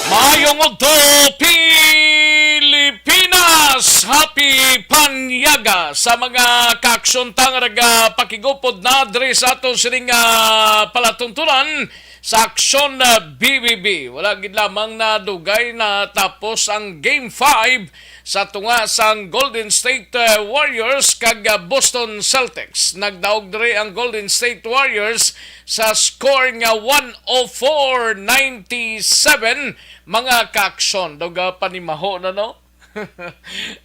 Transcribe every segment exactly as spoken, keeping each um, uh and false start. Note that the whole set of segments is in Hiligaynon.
Maayong udto, Pilipinas! Happy Panyaga sa mga kaaksyon ta nga nagapakigupod na diri sa aton sining, ah, palatuntunan sa Aksyon, ah, B B B. Wala gid lamang na dugay na tapos ang Game five sa tunga sang Golden State, ah, Warriors kag, ah, Boston Celtics. Nagdaog diri ang Golden State Warriors sa score nga one oh four ninety-seven, mga kaaksyon. Daw ga panimaho na, no?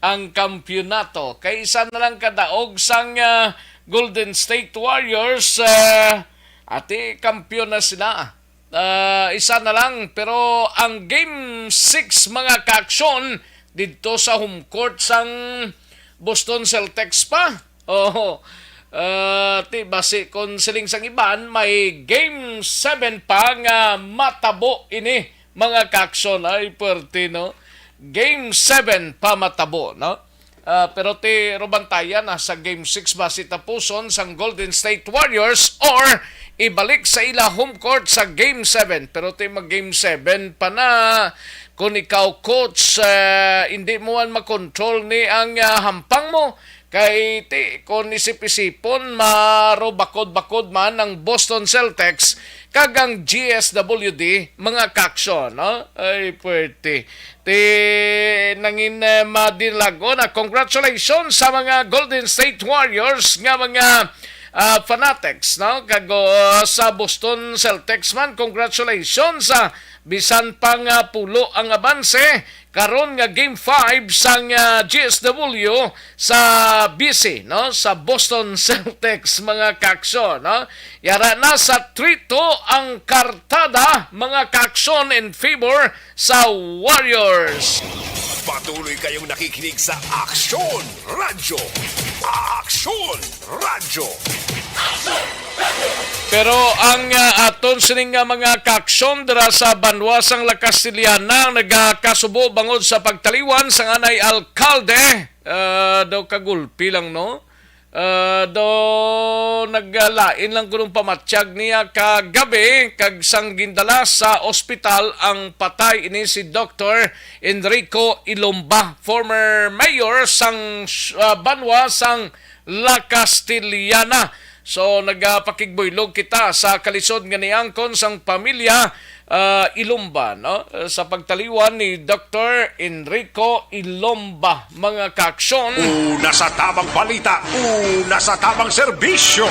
Ang kampiyonato. Kay isa na lang kadaog sang, ah, Golden State Warriors, ah, ati, kampiyon na sila. Ah, isa na lang, pero ang Game six, mga kaaksyon, didto sa home court sang Boston Celtics pa. Oh, ah, ti basi kon siling sang iban, may Game seven pa nga matabo ini, mga kaaksyon. Ay, puwerte, no? Game seven pa matabo, no? Ah, pero ti rubantayan na sa Game six basi tapuson sang Golden State Warriors or ibalik sa ila home court sa Game seven. Pero ti mag-Game seven pa na, kung ikaw, coach, ah, hindi mo man makontrol ni ang, ah, hampang mo. Kay ti, kung isip-isipon, marubakod-bakod man ang Boston Celtics kag ang G S W D, mga kaaksyon, no? Ay, puwerte. Ti nangin, eh, madinlago na. Congratulations sa mga Golden State Warriors nga mga, ah, fanatics, no? Kag, uh, sa Boston Celtics man, congratulations, ah, bisan pa nga pulo ang abanse karon nga Game five sang, ah, G S W sa B C, no? Sa Boston Celtics, mga kaaksyon, no? Yara na sa three two ang kartada, mga kaaksyon, in favor sa Warriors. Patuloy kayong nakikinig sa Aksyon Radyo. Aksyon Radyo. Pero ang, ah, aton sining nga mga kaaksyon dira sa banwa sang La Castellana ang nagakasubo bangod sa pagtaliwan sang anay alkalde, ah, daw kagulpi lang, no? Ah, do naglain lang kunong pamatyag niya kagabi kag sang gindala sa ospital ang patay ini si Doktor Enrico Ilomba, former mayor sang, ah, banwa sang La Castellana. So, nagapakigbuylog kita sa kalisod nga niangkon sang pamilya, ah, Ilumba, no? Sa pagtaliwan ni Doktor Enrico Ilomba, mga kaaksyon. Una sa tamang balita, una sa tamang serbisyo.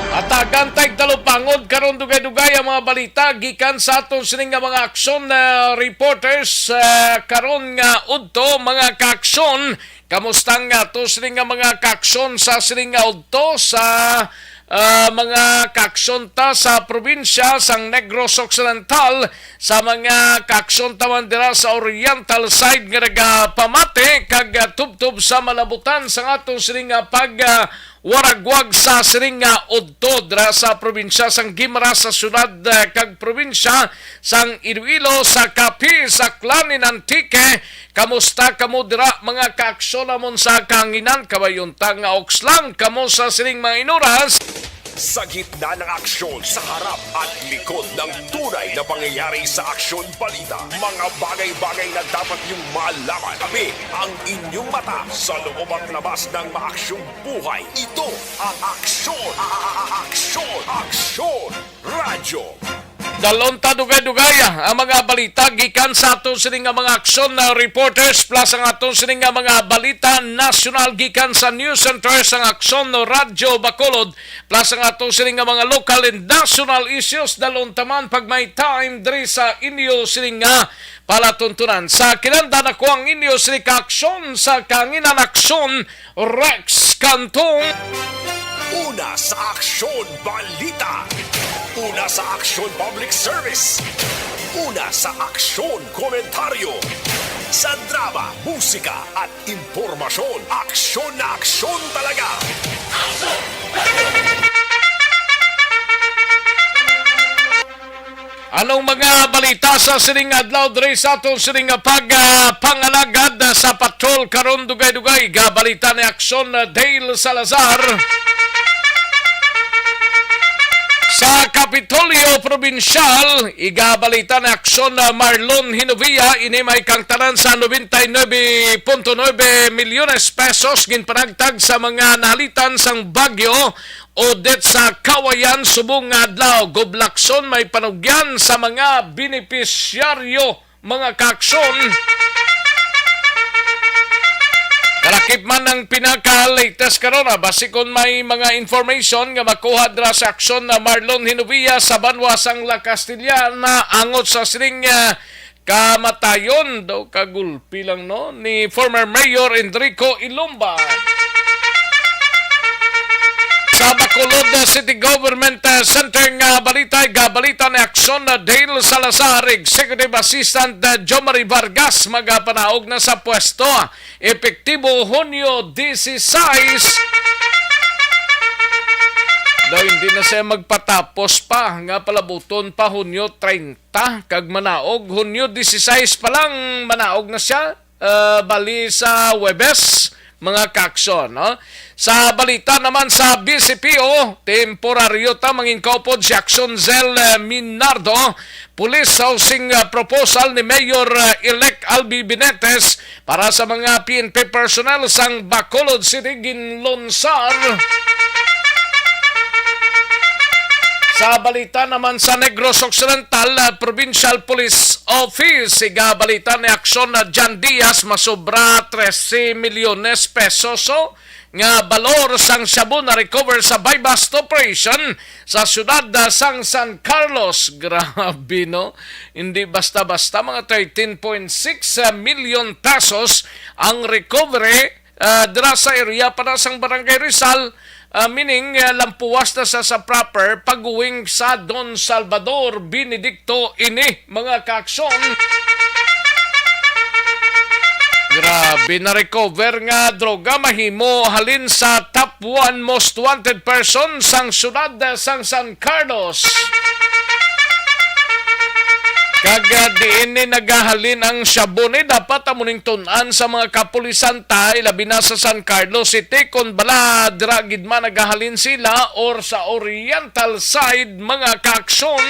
Hatagan ta og talupangod karon, dugay-dugay ang mga balita gikan sa aton sining nga mga aksyon, ah, reporters, ah, karon nga udto, mga kaaksyon. Kamusta nga to sining nga mga kaaksyon sa sining nga udto sa, ah, mga kaaksyon ta sa probinsya sang Negros Occidental, sa mga kaaksyon ta man dira sa Oriental side nga nagapamati kag, ah, tubtob sa malabutan sang ato sining nga pag, ah, waragwag sa sining nga udto dira sa probinsya sang Guimaras, sa syudad, ah, kag probinsya sang Iloilo, sa Capiz, Aklan, in Antique. Kamusta kamo dira, mga kaaksyon namon sa kahanginan? Kabayon ta nga oks lang kamo sa sining mga inuras. Sa gitna ng aksyon, sa harap at likod ng tunay na pangyayari sa Aksyon Balita, mga bagay-bagay na dapat niyong malaman. Kami ang inyong mata sa loob at labas ng maaksyong buhay. Ito ang Aksyon, a-, a-, a-, Aksyon, Aksyon Radyo. Dalon ta dugay-dugay, ah, ang mga balita gikan sa aton sining nga mga aksyon na reporters, plus ang aton sining nga mga balita nasyonal gikan sa news center sang Aksyon Radyo Bacolod, plus ang aton sining nga mga local and national issues. Dalon ta man pag may time diri sa inyo sining nga palatuntunan. Sa kinahanglan, ako ang inyo sining kaaksyon sa kahanginan, Aksyon Rex Cantong. Una Sa Aksyon Balita. Una sa Aksyon Public Service. Una sa Aksyon Komentaryo. Sa drama, musika at impormasyon, aksyon na aksyon talaga. Anong mga balita sa sining adlaw diri sa aton sining pag, ah, pangalagad sa patrol karon? Dugay-dugay, gabalita ni Aksyon, ah, Dale Salazar. Sa Kapitolyo Probinsyal, igabalita ni Aksyon, ah, Marlon Hinovia, ini may kangtanan sa noventa y nuebe punto nuebe milyones pesos ginpanagtag sa mga nahalitan sang bagyo Odette sa Kawayan subong nga adlaw. Goblakson may panugyan sa mga benepisyaryo, mga kaaksyon. Kalakip man ang pinaka-latest karon, ah, basi kon may mga information nga makuha dira sa Aksyon na Marlon Hinovia sa banwa sang La Castellana angot sa sining, ah, kamatayon daw kagulpi lang, no, ni former Mayor Enrico Ilumba. Sa Bacolod, uh, City Government, uh, Center nga balita, gabalita ni Aksyon na Dale Salazar, Executive Assistant, uh, Jomari Vargas, magapanaog na sa pwesto, epektibo Hunyo dieciséis. Daw hindi na siya magpatapos pa, nga palabuton pa Hunyo treinta, kag manaog Hunyo dieciséis pa lang, manaog na siya, ah, bali sa Huwebes, mga kaaksyon, no? Sa balita naman sa B C P O, temporaryo ta mangin kaupod si Aksyon Zel, eh, Minardo, Police Housing, ah, Proposal ni Mayor, ah, Elect Albi Benitez para sa mga P N P personnel sang Bacolod City ginlonsar. Sa balita naman sa Negros Occidental, ah, Provincial Police Office, igabalita ni Aksyon na Jan Diaz, masobra trese milyones pesos, oh, nga balor sang shabu na recover sa buy-bust operation sa siyudad, ah, sang San Carlos. Grabe, no? Hindi basta-basta, mga thirteen point six million pesos ang recovery, ah, dira sa area pa na sang Barangay Rizal, ah, meaning, ah, lampuas na sa, sa proper pag-uwing sa Don Salvador Benedicto ini, mga kaaksyon. Grabe, na-recover nga droga mahimo halin sa top one most wanted person sang siyudad sang San Carlos. Kag, ah, diin ni nagahalin ang shabu ni, dapat amo ning tun-an sa mga kapulisan ta, ilabi na sa San Carlos City, kon bala dira gid man nagahalin sila or sa Oriental side, mga kaaksyon.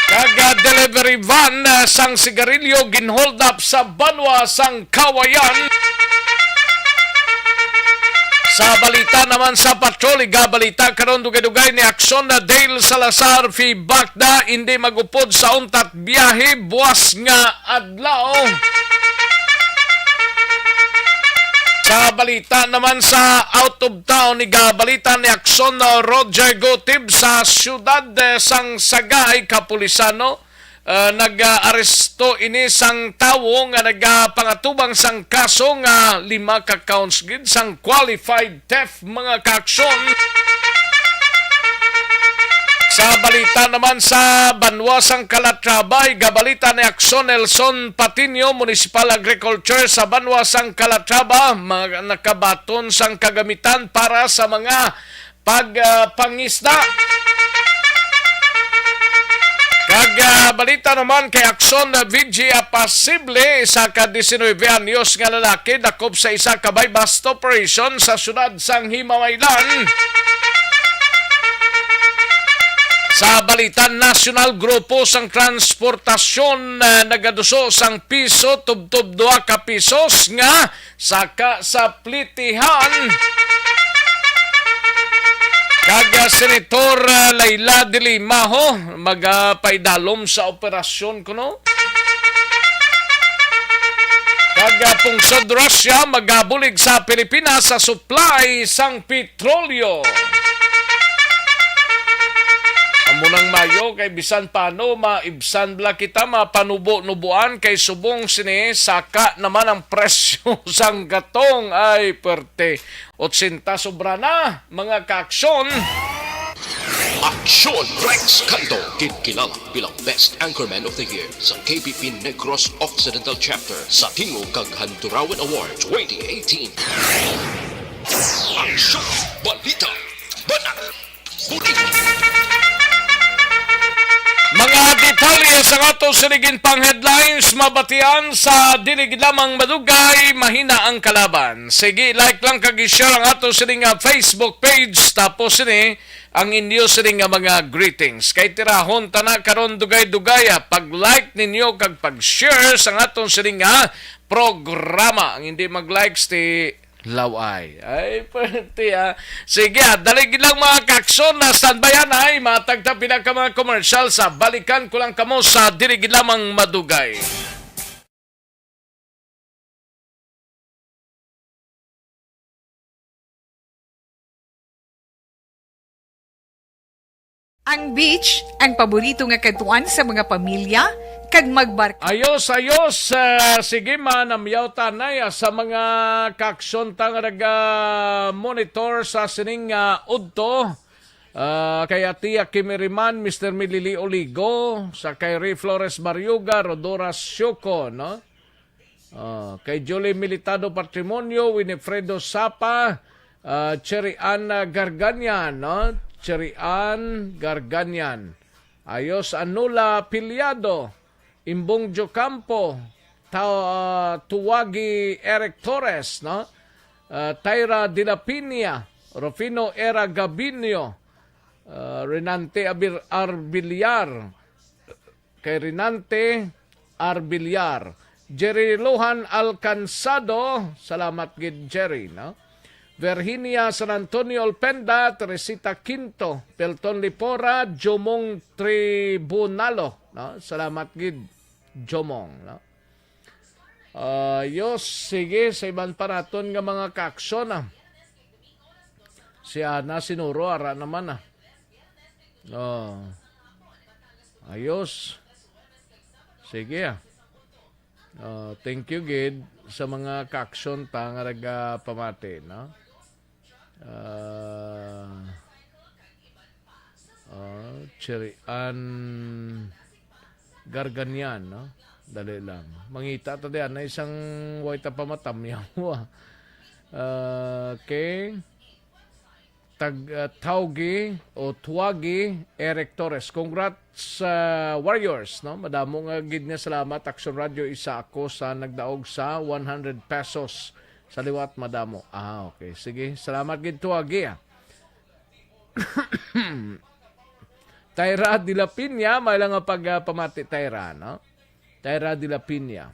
Kag, ah, delivery van, ah, sang sigarilyo ginhold up sa banwa sang Kawayan. Sa balita naman sa patrol, igabalita karon dugay-dugay ni Aksyon na Dale Salazar, Fibacda, hindi mag-upod sa untat biyahe buwas nga adlaw. Sa balita naman sa out of town, igabalita ni Aksyon na Roger Gotib sa siyudad, eh, sang Sagay, kapulisan, no? Ah, nag-aresto ini sang tawo nga nagapangatubang sang kaso nga lima ka counts gid sang qualified theft, mga kaaksyon. Sa balita naman sa banwa sang Calatrava, igabalita ni Aksyon Nelson Patiño, Municipal Agriculture sa banwa sang Calatrava, mga nakabaton sang kagamitan para sa mga pag, ah, pangisda. Kag, ah, balita naman kay Aksyon, ah, V G Apacible, isa ka diecinuebe anyos nga lalaki dakop sa isa ka buy-bust operation sa siyudad sang Himamaylan. Sa balita nasyonal, grupo sang transportasyon, ah, nagaduso sang piso tubtob duha ka pisos nga saka sa plitihan. Kag, ah, Senator, ah, Leila de Lima, ho, magapaidalom sa operasyon kuno. Kag, ah, pungsod Russia magabulig sa Pilipinas sa supply sang petrolyo. Munang mayo kay bisan paano maibsan bala kita, mapanubo-nubuan kay subong sini saka naman ang presyo sang gatong ay perte. Otsenta sobra na, mga kaaksyon. Aksyon Rex Canto, ginkilala bilang Best Anchorman of the Year sa K P P Negros Occidental Chapter sa Tingog kag Handurawan Award twenty eighteen. Aksyon! Balita! Banat! Puti! Mga detalye sa ato sining pang headlines mabatian sa Dili Gid Lamang Madugay, Mahina ang Kalaban. Sige, like lang kag i-share ang ato sining nga Facebook page, tapos sini ang inyo sining nga mga greetings. Kay tirahon ta na karon dugay-dugay, ah, pag-like ninyo kag pag-share sa aton sining nga programa. Ang hindi mag-likes ti laway. Ay, pwerte, ah. Sige, ah, dali gid lang, mga kaaksyon, na standby anay. Matag ta pila ka mga commercial sa balikan ko lang kamo sa Dili Gid Lamang Madugay. Ang beach, ang paborito nga kadtuan sa mga pamilya, kag magbark- Ayos, ayos. Ah, sige, manamyaw tanay, ah, sa mga kaaksyon ta nga naga-monitor sa sining, ah, udto. Ah, kay Atia Kimiriman, Mister Milili Oligo, sa kay Ray Flores Barriuga, Rodora Siuco, no? Ah, kay Julie Militado Patrimonio, Winifredo Sapa, ah, Cherry Ann Garganian, no? Cherry Ann Garganian. Ayos, Anula Piliado, Imbong Jocampo, Ta-, ah, Tuwagi Eric Torres, no? Ah, Tyra de la Piña, Rufino Era Gabinio, ah, Renante Abir-, Arbiliar, kay Renante Arbiliar, Jerry Luhan Alcansado, salamat gid, Jerry, no? Virginia San Antonio Olpenda, Teresita Quinto, Pelton Lipora, Jomong Tribunalo, no? Salamat gid, Jomong, no? Ayos, sige, sa iban pa naton nga mga kaaksyon, ah. Si Ana Sinuro, ara naman, ah. Oh. Ayos. Sige, ah. Oh, thank you gid sa mga kaaksyon ta nga nagapamati, no? Ah, ah, Cherry Ann Garganian, no? Dali lang. Mangita ta diyan na isang way ta pamatamyaw, ah. Ah, okay. Tag-, ah, Taugi o Tuwagi Eric Torres. Congrats sa Warriors, no? Madamo nga gid nga salamat, Action Radio. Isa ako sa nagdaog sa one hundred pesos sa liwat, madamo. Ah, okay. Sige, salamat gid, Tuwagi, ah. Tyra de la Piña, may lang nga pag, ah, pamati, Tyra, no? Tyra de la Piña.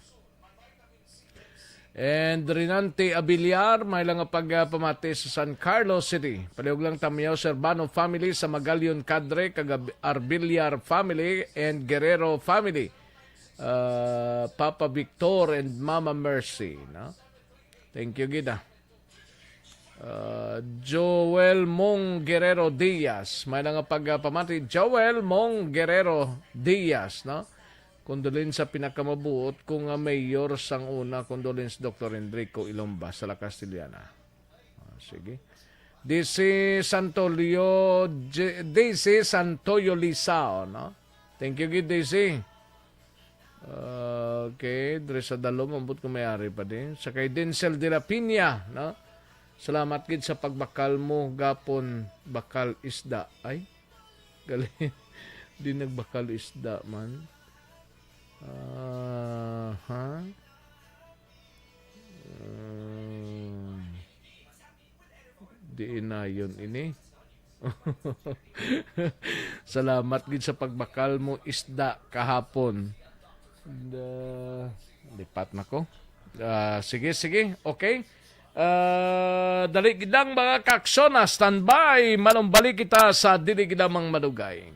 And Renante Abiliar, may lang nga pag, ah, pamati sa San Carlos City. Palihog lang tamyaw, Servano family sa Magallon Cadre, kag Ab-, Arbiliar family, and Guerrero family. Ah, Papa Victor and Mama Mercy, no? Thank you gid, ah. Ah, Joel Mong Guerrero Diaz. May lang nga pagpamati, Joel Mong Guerrero Diaz, no? Condolence sa pinakamabuot ko nga mayor sang una. Condolence, Doktor Enrico Ilomba, sa La Castellana. Ah, sige. D C Santolio, J-, D C Santoyo Lisao, no? Thank you gid, D C. Okay, diri sa Dalom, ambot ko may ari pa din. Sa kay Denzel de la Piña, no? Salamat gid sa pagbakal mo, gapon bakal isda. Ay, gali. Di nagbakal isda man. Ah, ha? Um, Di inayon ini. Salamat gid sa pagbakal mo isda kahapon. Da-, lipat na ko. Ah, sige, sige. Okay. Ah, dali gid lang, mga kaksona, standby. Manumbalik kita sa dili gid lamang madugay.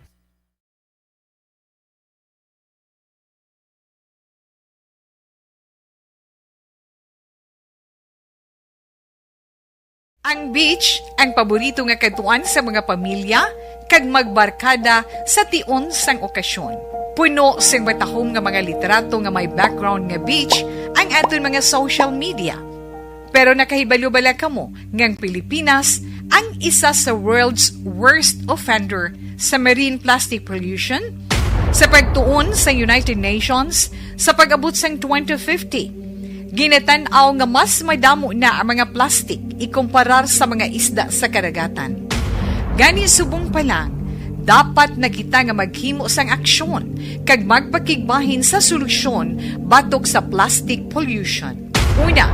Ang beach, ang paborito nga kadtuan sa mga pamilya, kag magbarkada sa tion sang okasyon. Puno sing matahom nga mga litrato nga may background nga beach ang aton mga social media. Pero nakahibalo bala kamo nga ang Pilipinas ang isa sa world's worst offender sa marine plastic pollution? Sa pagtuon sa United Nations, sa pag-abot sang twenty fifty, ginatan-aw nga mas madamo na ang mga plastik ikumparar sa mga isda sa kadagatan. Gani, subong pa lang, dapat na kita nga maghimo sang aksyon kag magpakigbahin sa solusyon batok sa plastic pollution. Una,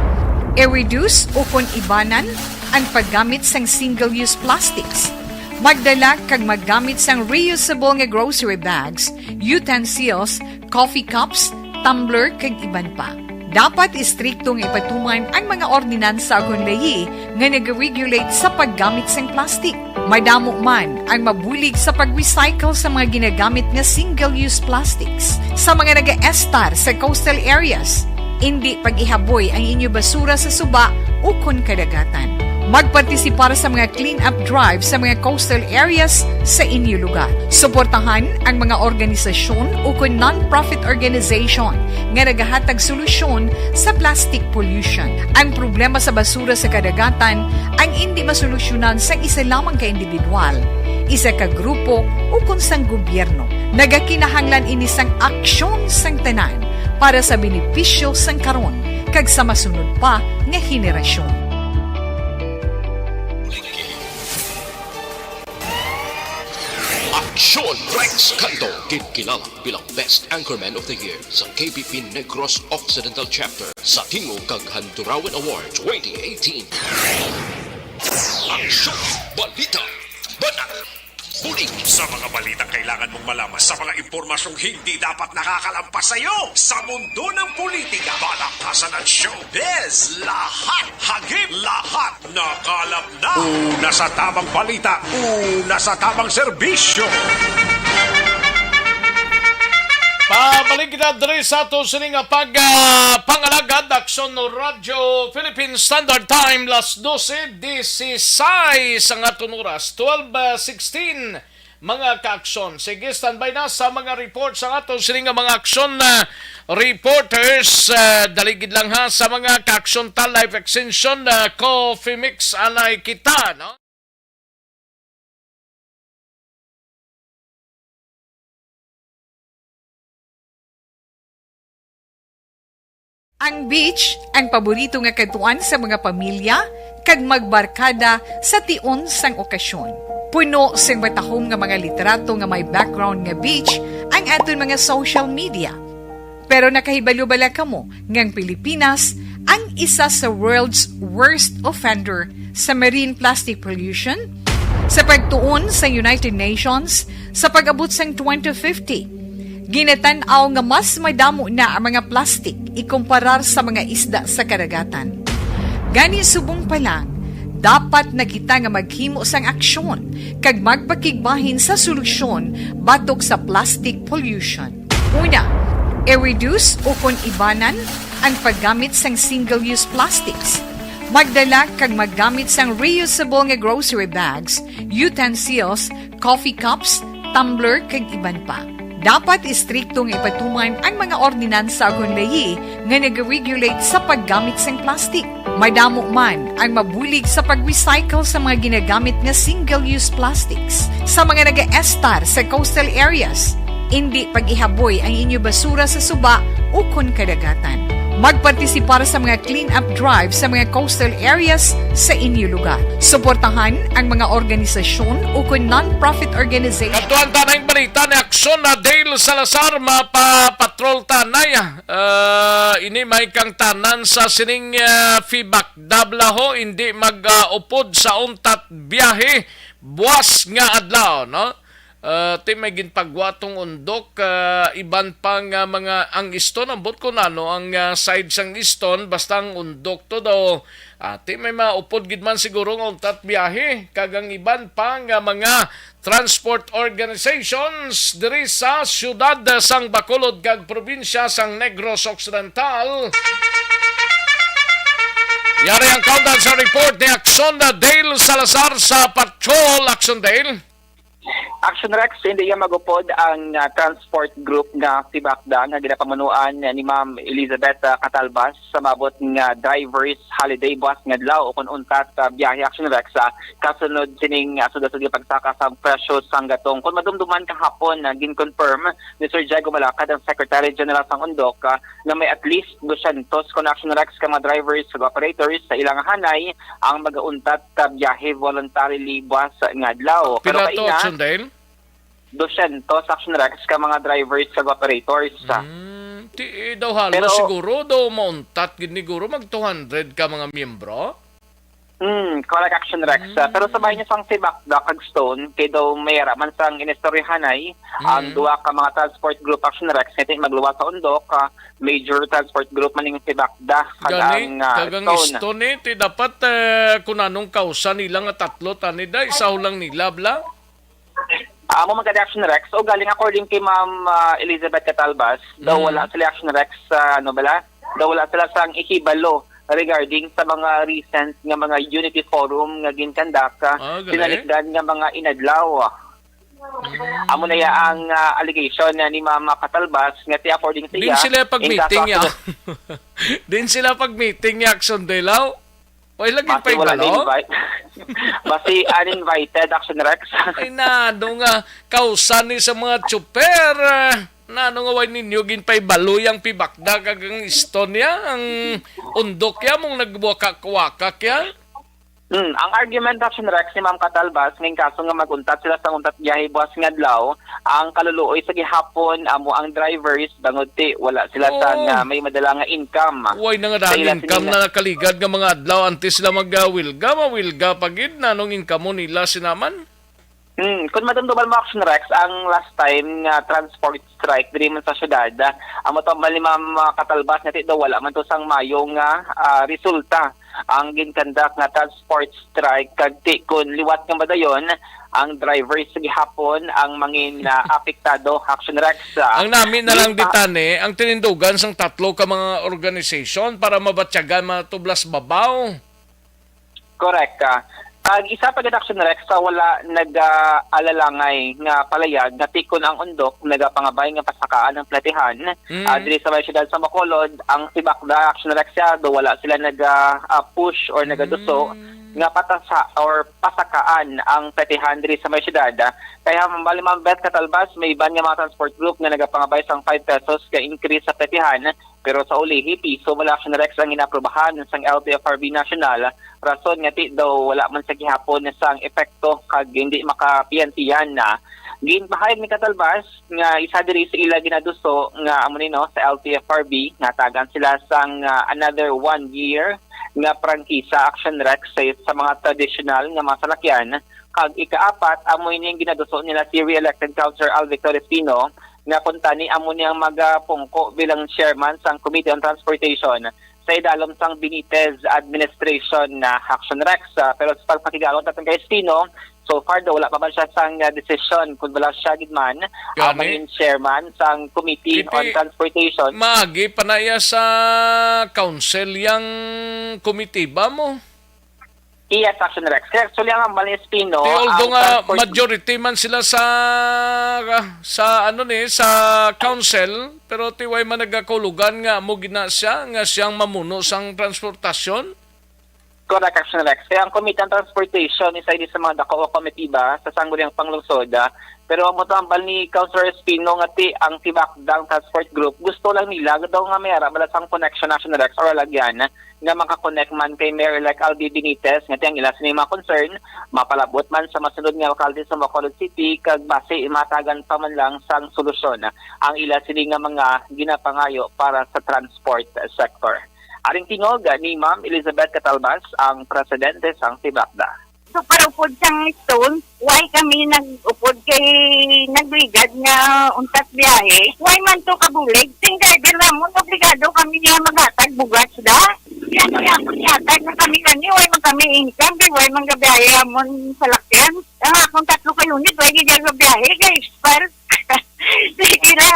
i-reduce ukon ibanan ang paggamit sang single-use plastics. Magdala kag maggamit sang reusable nga grocery bags, utensils, coffee cups, tumbler, kag iban pa. Dapat istrikto nga ipatuman ang mga ordinansa ukon layi nga nag-regulate sa paggamit sang plastic. Madamo man ang mabulig sa pag-recycle sa mga ginagamit nga single-use plastics. Sa mga nagaestar sa coastal areas, indi pag-ihaboy ang inyo basura sa suba ukon kadagatan. Magpartisipar sa mga clean-up drive sa mga coastal areas sa inyo lugar. Suportahan ang mga organisasyon ukon non-profit organization nga nagahatag solusyon sa plastic pollution. Ang problema sa basura sa kadagatan ang indi masolusyonan sa isa lamang ka individual, isa ka grupo, ukon sang gobyerno. Nagakinahanglan ini sang aksyon sang tanan para sa benepisyo sang karon kag sa masunod pa nga henerasyon. Aksyon Rex Canto, ginkilala bilang Best Anchorman of the Year sa K B P Negros Occidental Chapter sa Tingog kag Handurawan Award twenty eighteen. Aksyon! Balita! Banat! Bulig! Sa mga balitang kailangan mong malaman, sa mga impormasyong hindi dapat nakakalampas sa iyo, sa mundo ng politika, balaktasan at showbiz, lahat hagip, lahat nakalap na. Una sa tamang balita, una sa tamang serbisyo. Pabalik kita diri sa ato sini nga pag, ah, pangalagad, Aksyon Radyo Philippine Standard Time, las dose disisais ang aton oras, twelve sixteen. Mga kaaksyon. Sige, standby na sa mga report sa aton sini nga mga aksyon, ah, reporters. Ah, dali gid lang ha sa mga kaaksyon ta, life extension, ah, coffee mix, anay kita, no? Ang beach ang paborito nga kadtuan sa mga pamilya kag magbarkada sa tion sang okasyon. Puno sing matahom nga mga litrato nga may background nga beach ang aton mga social media. Pero nakahibalo bala kamo nga ang Pilipinas ang isa sa world's worst offender sa marine plastic pollution? Sa pagtuon sa United Nations, sa pag-abot sang twenty fifty, ginatan-aw nga mas madamo na ang mga plastik ikumparar sa mga isda sa kadagatan. Gani, subong pa lang, dapat na kita nga maghimo sang aksyon kag magpakigbahin sa solusyon batok sa plastic pollution. Una, i-reduce ukon ibanan ang paggamit sang single-use plastics. Magdala kag maggamit sang reusable nga grocery bags, utensils, coffee cups, tumbler, kag iban pa. Dapat istrikto nga ipatuman ang mga ordinansa ukon layi nga nag-regulate sa paggamit sang plastik. Madamo man ang mabulig sa pag-recycle sa mga ginagamit nga single-use plastics. Sa mga nagaestar sa coastal areas, indi pag-ihaboy ang inyo basura sa suba ukon kadagatan. Magpartisipar sa mga clean-up drive sa mga coastal areas sa inyo lugar. Suportahan ang mga organisasyon ukon non-profit organization. Kadtuan ta na ang balita ni Aksyon na Dale Salazar, mapapatrol ta na, ah, ini may kang tanan sa sining, ah, feedback. Dablaho, hindi mag, ah, upod sa untat biyahe, buwas nga adlaw, no? Ah, ti may ginpagwa tong undok, ah, iban pa nga mga ang iston, ambot ko nano ang, ah, side sang iston, basta ang undok to daw. Ah, ti may maupod gid man siguro nga untat biyahe, kag ang iban pa nga mga transport organizations diri sa siyudad sang Bacolod kag probinsya sang Negros Occidental. Yari ang countdown sa report ni Aksyon na Dale Salazar sa Patrol. Aksyon, Dale. Action Rex, hindi nga magupod ang, ah, transport group nga Fibacda nga ginapamunuan ni Ma'am Elizabeth, ah, Catalbas sa maabot nga drivers holiday buwas nga adlaw o kun untat, ah, biyahe. Action Rex, ah, kasunod sining, ah, sugad-sugad nga pagsaka sa presyo sang gatong. Kun madumduman kahapon, ah, gin-confirm ni Sir Jai Gumalakad, ang Secretary General sang Undok, ah, nga may at least dosyentos kon Action Rex ka mga drivers ug operators sa ilang hanay ang magauntat ka biyahe voluntarily buwas nga adlaw. Pero Pila to, kaina, Action Dale? Dosyentos Action Rex ka mga drivers kag operators. Mm, ti, eh, daw halos Pero siguro, daw mauntat gid ni guro mag two hundred ka mga miyembro. Hmm, correct, Action Rex. Ah, pero sa bahin niya sang Fibacda kag Stone, kay daw may ara man sang inistoryahanay ang Mm. duha ka mga transport group, Action Rex, nga ti magluwas sa Undok, ah, major transport group man ning Fibacda kag Gani, ang, ah, kag ang Stone. Stone, eh, ti dapat, eh, kun anong kausa nila nga tatlo, tani da, isa lang nila, bla? Amo man gani, Action Rex. O galing, according kay Ma'am, ah, Elizabeth Catalbas, daw Mm. wala sila, Action Rex, sa, ano bala? Daw wala sila sang ikibalo regarding sa mga recent nga mga Unity Forum nga gin-conduct, ah, Ah, gali. Sinalikdan nga mga inadlaw. Mm. Amo na ya ang, ah, allegation na ni Ma'am Catalbas nga ti according sa Din iya, sila in pag-meeting kaso niya. Din sila pag-meeting ni Action Dale, aw? Way lagi Basi wala paibalo? na-invite. Basi uninvited, Action Rex. Ay, nano nga, kausa ni sa mga tsuper, ah, nano nga way ninyo ginpaibalo yang Fibacda kag ang Stone ya, ang Undok ya, mong nagwakak-wakak ya? Hmm, ang argument, Action Rex, ni Ma'am Catalbas, nga in kaso nga mag-untat sila sa untat biyahe buwas nga adlaw, ang kaluluoy sa gihapon amo ang drivers, bangod ti wala sila sa Oo. nga may madala nga income. Way na nga Sa daan ila sini income nga na nakaligad nga mga adlaw antes sila mag-, ah, wilga, mawilga pa gid, nanong income mo nila sinaman? Hmm, kun madumduman mo, Action Rex, ang last time nga transport strike diri man sa syudad, ah, amo to ang ni Ma'am, ah, Catalbas nga ti daw wala man to sang mayo nga, ah, resulta ang gin-conduct nga transport strike, kag ti kun liwat nga madayon, ang drivers gihapon ang mangin, ah, apektado, Action Rex, ah, Ang nami na lang gin-, ah, ditan, eh, ang tinindugan sang tatlo ka mga organisasyon para mabatyagan matublas babaw. Correct ka. Kag isa pa gid, Action Rex, sa wala nag-aalalangay nga palayag nga ti kun ang Undok nagapangabay nga pasakaan ang platihan, Mm. ah, diri sa may siyudad sa Bacolod, ang Fibacda, Action Rex, ya, do wala sila naga, ah, push or nagaduso Mm. nga patasa or pasakaan ang platihan diri sa may siyudad. Kaya, Ma'am Beth Catalbas, may iban nga mga transport group nga nagapangabay sang five pesos ka increase sa platihan. Pero sa ulihi, piso man lang, Action Rex, ang ginaaprubahan sang L T F R B National, rason nga ti daw wala man sa gihapon sang epekto kag hindi makapiyantihan na. Ginpahayag ni Catalbas nga isa diri sa ila ginaduso nga amo ni, no, sa L T F R B, nga tagan sila sang, ah, another one year nga prangkisa, Action Rex, sa, sa mga tradisyonal nga mga salakyan. Kag ikaapat, amo ini ang ginaduso nila si re-elected Councilor Al Victor Espino, nga kuntani amo ni ang magapungko bilang chairman sang Committee on Transportation sa idalom sang Benitez administration na Action Rex. Ah, pero sa pagpakigalon naton kay Espino, so far daw wala pa man siya sang, ah, desisyon kung wala siya gid man ang Gani. mangin chairman sang Committee Kiti on Transportation. Maagi pa na iya sa council yang komitiba mo. Yes, Action Rex. Kaya actually, ang hambal ni Espino, Ti, although ang nga transport majority man sila sa, sa, ano ni, sa council, pero ti way man nagakahulugan nga amo gina siya, nga siyang mamuno sang transportasyon? Correct, Action Rex. Kaya ang Committee on Transportation, isa ini sa mga dako nga komitiba sa Sangguniang Panglungsod, ah, pero amo to hambal ni Councilor Espino nga ti ang Fibacda, ang transport group, gusto lang nila daw nga may ara bala sang connection, Action Rex, or lagyan nga maka-connect man kay Mayor-elect Albi Benitez, nga ti ang ila sini mga concern mapalabot man sa masunod nga alkalde sa Bacolod City, kag basi matagan pa man lang sang solusyon ang ila sini nga mga ginapangayo para sa transport sector. Aring tingog ni Ma'am Elizabeth Catalbas, ang presidente sang Fibacda. So, para upod sang Stone, why kami nag-upod kay nagligad nga untat biyahe? Why man to kabulig? Sing driver namon, obligado kami nga maghatag bugas da. Kaya kaya maghatag na kami kani, why man kami income, kay why man gabiyahe amon salakyan. Ang akong tatlo ka unit, why di gabiyahe, kay expire. Sige na.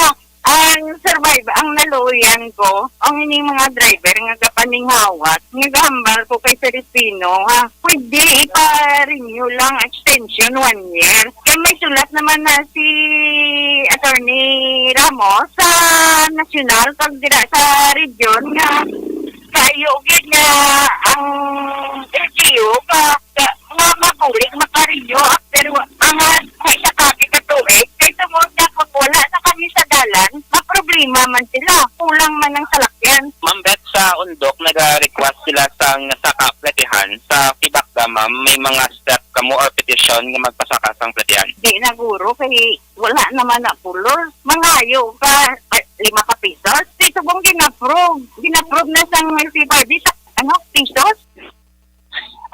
Ang survive, ang naluoyan ko, ang ining mga driver nga gapaninghawat, nga gahambal ko kay Serafino, nga pwede ipa-renew lang, extension one year. Kay may sulat naman na si Attorney Ramos sa nasyonal, kag dira sa region nga kayo gid nga ang L G U ka, ka, nga mabulig makarenew after wa-, mga sa isa ka ka tuig. Kay tungod nga kung wala na kami sa dalan, maproblema man sila. Kulang man ang salakyan. Ma'am Beth, sa Undok, naga-request sila sang, sa kaplatihan, sa Fibakda, ma'am, may mga step kamo or petition nga magpasaka sang platihan? Di na guro, kay wala naman na pulor. Mangayo ka, eh, lima ka pisos. Di subong gina-approve. Gina-approve na sang C P R D sa, ano, pisos.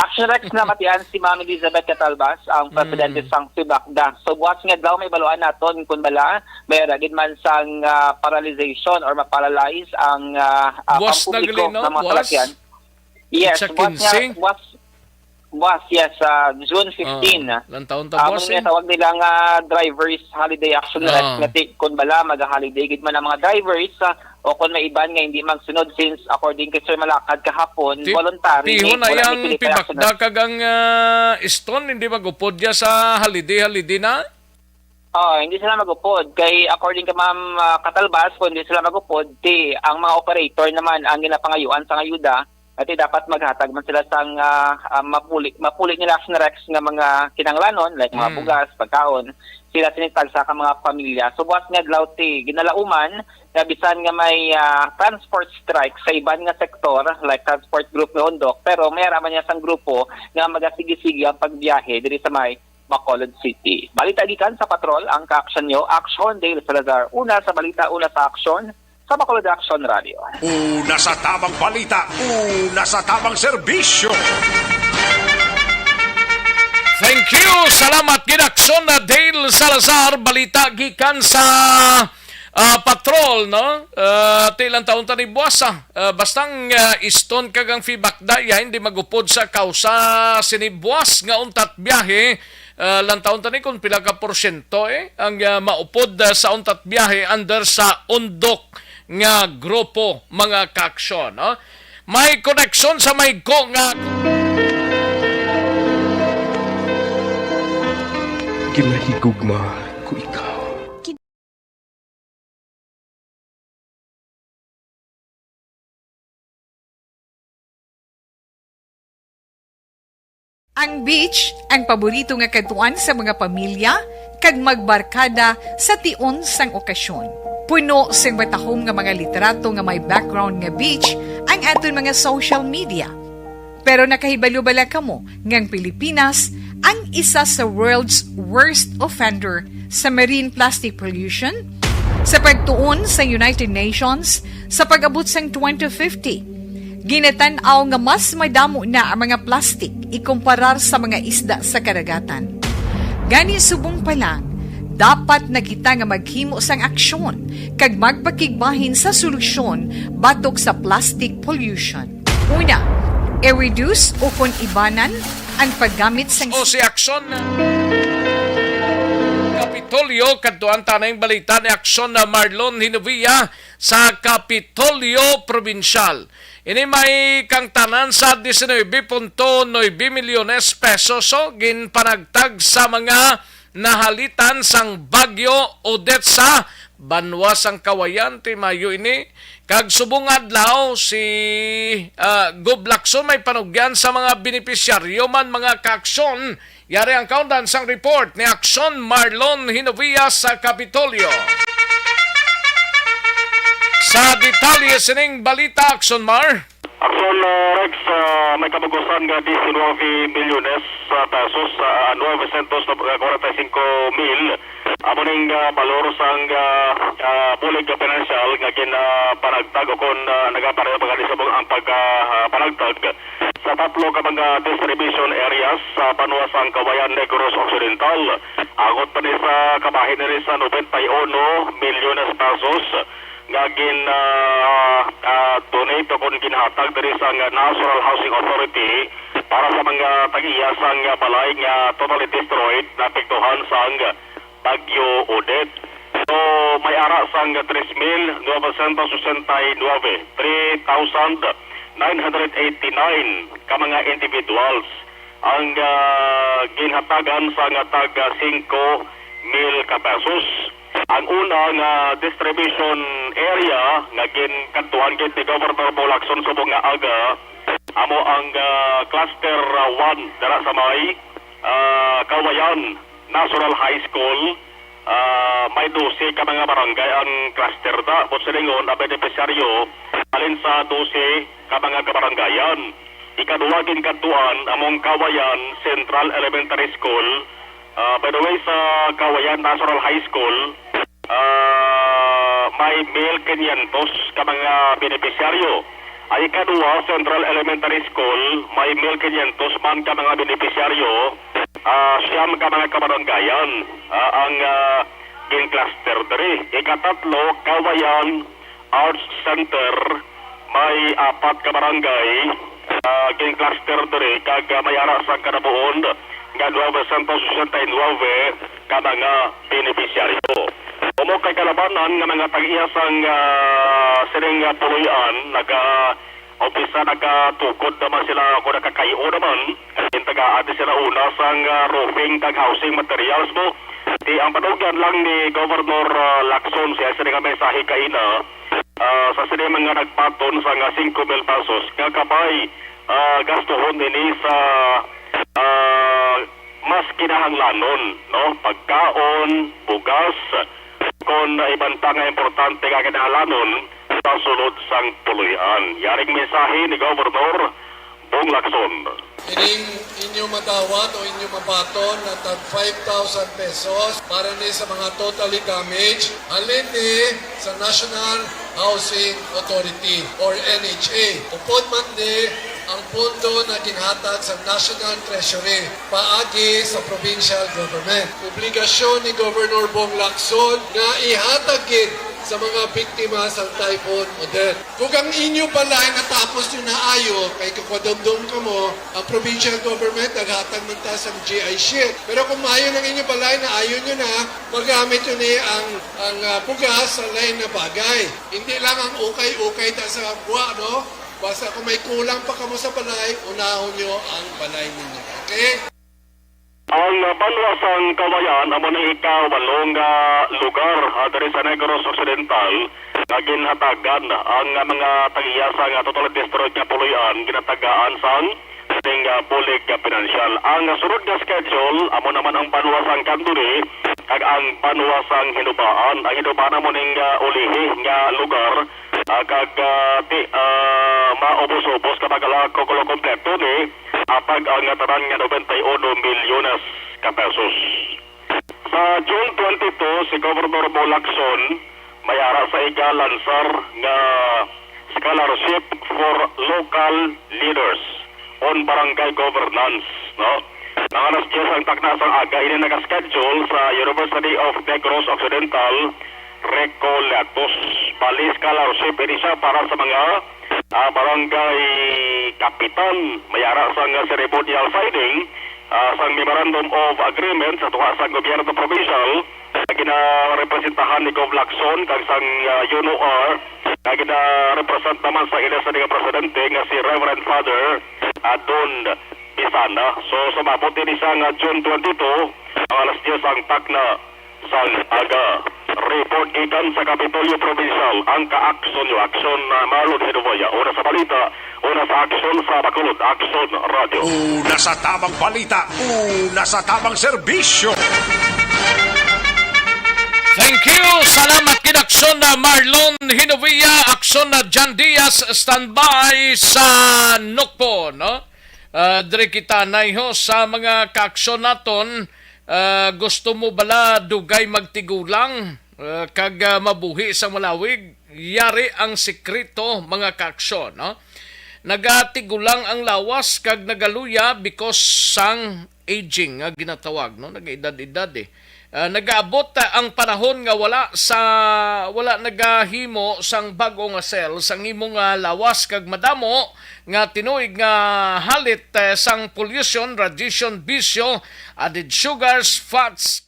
Action Rex, namatian si Ma'am Elizabeth Catalbas, ang presidente Mm. sang Fibakda. So, buwas nga adlaw, may baluan naton kung bala may ara gid man sang, ah, paralyzation or maparalyze ang, ah, ah, Buwas na pampubliko gali, no? nga mga Buwas? salakyan. Yes, Petsa buwas nga, quince? buwas, buwas, yes, ah, June fifteen. Ah, lantaw ta, Ah, buwas, muna eh. Tawag nila nga drivers holiday, Action Rex, Ah. nga ti-, kung bala mag-holiday gid man ang mga drivers, ah, o kung may iban nga hindi magsunod, since according kay Sir Malakad kahapon, Ti-, voluntary, tihon may na wala yang may pili pa Fibakda action. Kag ang, ah, Stone, hindi mag-upod ya sa holiday-holiday na? Oh, hindi sila mag-upod. Kay according kay Ma'am, ah, Catalbas, kung hindi sila mag-upod, ti ang mga operator naman ang ginapangayuan sang ayuda, ati dapat maghatag man sila sang, ah, ah, mapuli, mapuli nila, Action Rex, nga mga kinahanglanon, like mga Mm. bugas, pagkaon, sila sini tagsa ka mga pamilya. So, buwas nga adlaw ti ginalauman nga bisan nga may, ah, transport strike sa iban nga sektor, like transport group nga Undok, pero may ara man niya sang grupo nga magasigi-sigi ang pagbiyahe diri sa may Bacolod City. Balita gikan sa Patrol, ang kaaksyon nyo, Action Dale Salazar. Una sa balita, una sa aksyon, sa Bacolod Action Radio. Una sa tamang balita, una sa tamang serbisyo. Thank you. Salamat gid, Aksyon na Dale Salazar. Balita gikan sa, ah, Patrol, no? Ah, ti lang taon ta ni buwasa. Ah, bastang, ah, Stone kag ang Fibakda, ya, hindi magupod sa kausa sini buwas nga untat biyahe. Ah, lantawon ta ni kung pila ka porsyento, eh, ang, ah, maupod, ah, sa untat biyahe under sa Undok nga grupo, mga kaaksyon, no? May koneksyon sa may ko nga Ginahigugma ko ikaw. Ang beach, ang paborito nga kadtuan sa mga pamilya kag magbarkada sa tion sang okasyon. Puno sing matahom nga mga litrato nga may background nga beach ang aton mga social media. Pero nakahibalo bala kamo nga ang Pilipinas ang isa sa world's worst offender sa marine plastic pollution? Sa pagtuon sa United Nations, sa pag-abot sang twenty fifty, ginatan-aw nga mas madamo na ang mga plastik ikumparar sa mga isda sa kadagatan. Gani, subong pa lang, dapat na kita nga maghimo sang aksyon kag magpakigbahin sa solusyon batok sa plastic pollution. Una, i-reduce o kon ibanan ang paggamit sang O si Aksyon Kapitolyo, kadtuan ta na ang balita ni Aksyon na Marlon Hinovia sa Kapitolyo Probinsyal. Ini may kangtanan sa diecinuebe punto nuebe milyones pesos, so, ginpanagtag sa mga nahalitan sang Bagyo Odette sa banwa sang Cauayan. Ti maayo ini. Kag subong adlaw, si, ah, Gob Lacson may panugyan sa mga benepisyaryo man, mga kaaksyon. Yari ang kaundan sang report ni Aksyon Marlon Hinovia sa Kapitolyo. Sa detalye sining balita, Aksyon Mar. Aksyon, ah, Rex, ah, may kabug-usan nga diecinuebe milyones, ah, pesos, ah, nuevecientos kwarenta y cinco mil. Amo ning, ah, balor sang, ah, ah, bulig nga pinansyal nga gin, ah, panagtag o kon, ah, nagapareho pa gani subong ang pag, ah, ah, panagtag sa tatlo ka mga distribution areas sa banwa sang Cauayan, Negros Occidental. Agot pa ni sa kabahin diri sa noventa y uno milyones pesos nga gin, ah, ah, donate o kon ginhatag diri sang National Housing Authority para sa mga tag-iya sang balay nga totally destroyed, naapektuhan sang Bagyo Odette. So, may ara sang tres mil novecientos sesenta y nueve, three thousand nine hundred eighty-nine ka mga individuals ang, ah, ginhatagan sang tag singko mil ka pesos. Ang una nga distribution area nga ginkadtuan gid ni Governor Bong Lacson subong nga aga, amo ang, ah, cluster, ah, one dira sa may, ah, Kawayan National High School. Ah, may dose ka mga barangay ang cluster da. Buot silingon, ang benepisyaryo halin sa dose ka mga kabarangayan. Ikaduha ginkadtuan among Kawayan Central Elementary School. Ah, by the way, sa Kawayan National High School, ah, may mil quinientos ka mga benepisyaryo. Ang ikaduha, Central Elementary School, may mil quinientos man ka mga benepisyaryo. Ah, siyam ka mga kabaranggayan, ah, ang, ah, gin-cluster diri. Ikatatlo, Kawayan Arts Center, may apat ka barangay, ah, gin-cluster diri, kag, ah, may ara sa kanabuon nga nuebe siyentos sesenta y nuebe ka mga benepisyaryo. Umok kay kalabanan nga mga tag-iya sang, ah, sining, ah, puloy-an, naga-, umpisa nagatukod naman sila, kung nakakayo naman, intagaan di sila una sang, ah, roofing kag housing materials mo. Di ang panugyan lang ni Governor, ah, Lacson siya sini nga mensahe kaina, ah, sa sini mga nagbaton sang singko mil pesos nga kabay, ah, gastuhon ini sa, ah, mas kinahanglanon, no? Pagkaon, bugas, kon iban pa nga importante nga kinahanglanon sa sulod sang puloy-an. Yaring mensahe ni Governor Bong Lacson. Ining inyo madawat o inyo mabaton na tag five thousand pesos para ni sa mga totally damaged, halin ni sa National Housing Authority or N H A. Upod man ni ang pondo na ginhatag sa National Treasury paagi sa provincial government. Obligasyon ni Governor Bong Lacson nga ihatag gid sa mga biktima sang Typhoon Odette. Kung ang inyo balay natapos nyo na ayo, kay kakwadumdom kamo, ang provincial government naghatag man ta sang G I sheet. Pero kung maayo ang inyo balay, naayo nyo na, magamit nyo ni ang, ang, ah, bugas sa lain na bagay. Hindi lang ang ukay-ukay ta sa gwa, no? Basta kung may kulang pa kamo sa balay, unahon nyo ang balay ninyo. Okay? Ang, ah, banwa sang Kawayan amo na ikawalo nga lugar, ah, diri sa Negros Occidental nga ginhatagan ang, ah, mga tag-iya sang, ah, totally destroyed nga puloy-an ginatagaan sang ning, ah, bulig nga pinansyal. Ang, ah, sunod nga schedule amo naman ang banwa sang Candoni kag ang banwa sang Hinubaan. Ang Hinubaan amo ning, ah, ulihi nga lugar, ah, kag, ah, ti, ah, maubos-ubos kapag ala ko kulo kompleto ni, ah, pag ang tanan nga noventa y uno milyones ka pesos. Sa June twenty-two, si Governor Bong Lacson may ara sa iga-lansar nga scholarship for local leaders on barangay governance, no? Mga alas diyes ang takna sang aga, ini naka-schedule sa University of Negros Occidental, Recoletos. Bali, scholarship ini siya para sa mga, ah, barangay kapitan. May ara sang ceremonial signing, ah, sang Memorandum of Agreement sa tunga sang gobyerno provincial, nga ginarepresentahan ni Gov Lacson kag sang, ah, U N O R, nga ginarepresenta man sa ila sa nga presidente nga si Reverend Father, ah, Don Bisana. So, sumabot ini sa nga June twenty-two, ang alas diyes ang takna sang aga. Report gikan sa Kapitolyo Provincial, ang ka-aksyon nyo, aksyon na Marlon Hinuboya. Una sa balita, una sa aksyon sa Bacolod, Aksyon Radio. Una sa tamang balita, una sa tamang serbisyo. Thank you. Salamat gid, aksyon na Marlon Hinovia, aksyon na John Diaz, standby sa Nukpo, no? Ah, diri kita naiho sa mga kaaksyon naton. Ah, gusto mo bala dugay magtigulang, ah, kag, ah, mabuhi sa malawig? Yari ang sikreto, mga kaaksyon, no? Nagatigulang ang lawas kag nagaluya because sang aging nga ginatawag, no? Nag-edad-edad, eh. Ah, nagaabot, ah, ang panahon nga wala sa, wala nagahimo sang bag-o nga cell sang imo nga lawas kag madamo nga tinuig nga halit, eh, sang pollution, radiation, bisyo, added sugars, fats,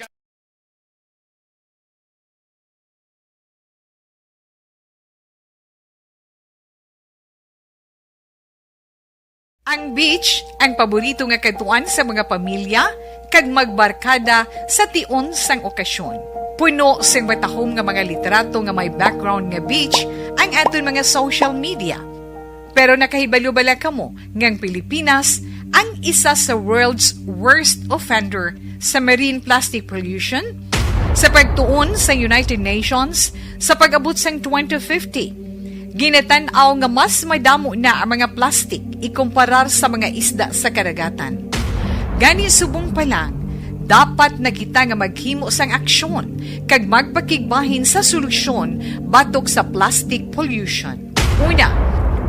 Ang beach, ang paborito nga kadtuan sa mga pamilya kag magbarkada sa tion sang okasyon. Puno sing matahom nga mga litrato nga may background nga beach ang aton mga social media. Pero nakahibalo bala kamo nga ang Pilipinas ang isa sa world's worst offender sa marine plastic pollution? Sa pagtuon sa United Nations, sa pag-abot sang twenty fifty, ginatan-aw nga mas madamo na ang mga plastic ikumparar sa mga isda sa kadagatan. Gani, subong pa lang, dapat na kita nga maghimo sang aksyon kag magpakigbahin sa solusyon batok sa plastic pollution. Una,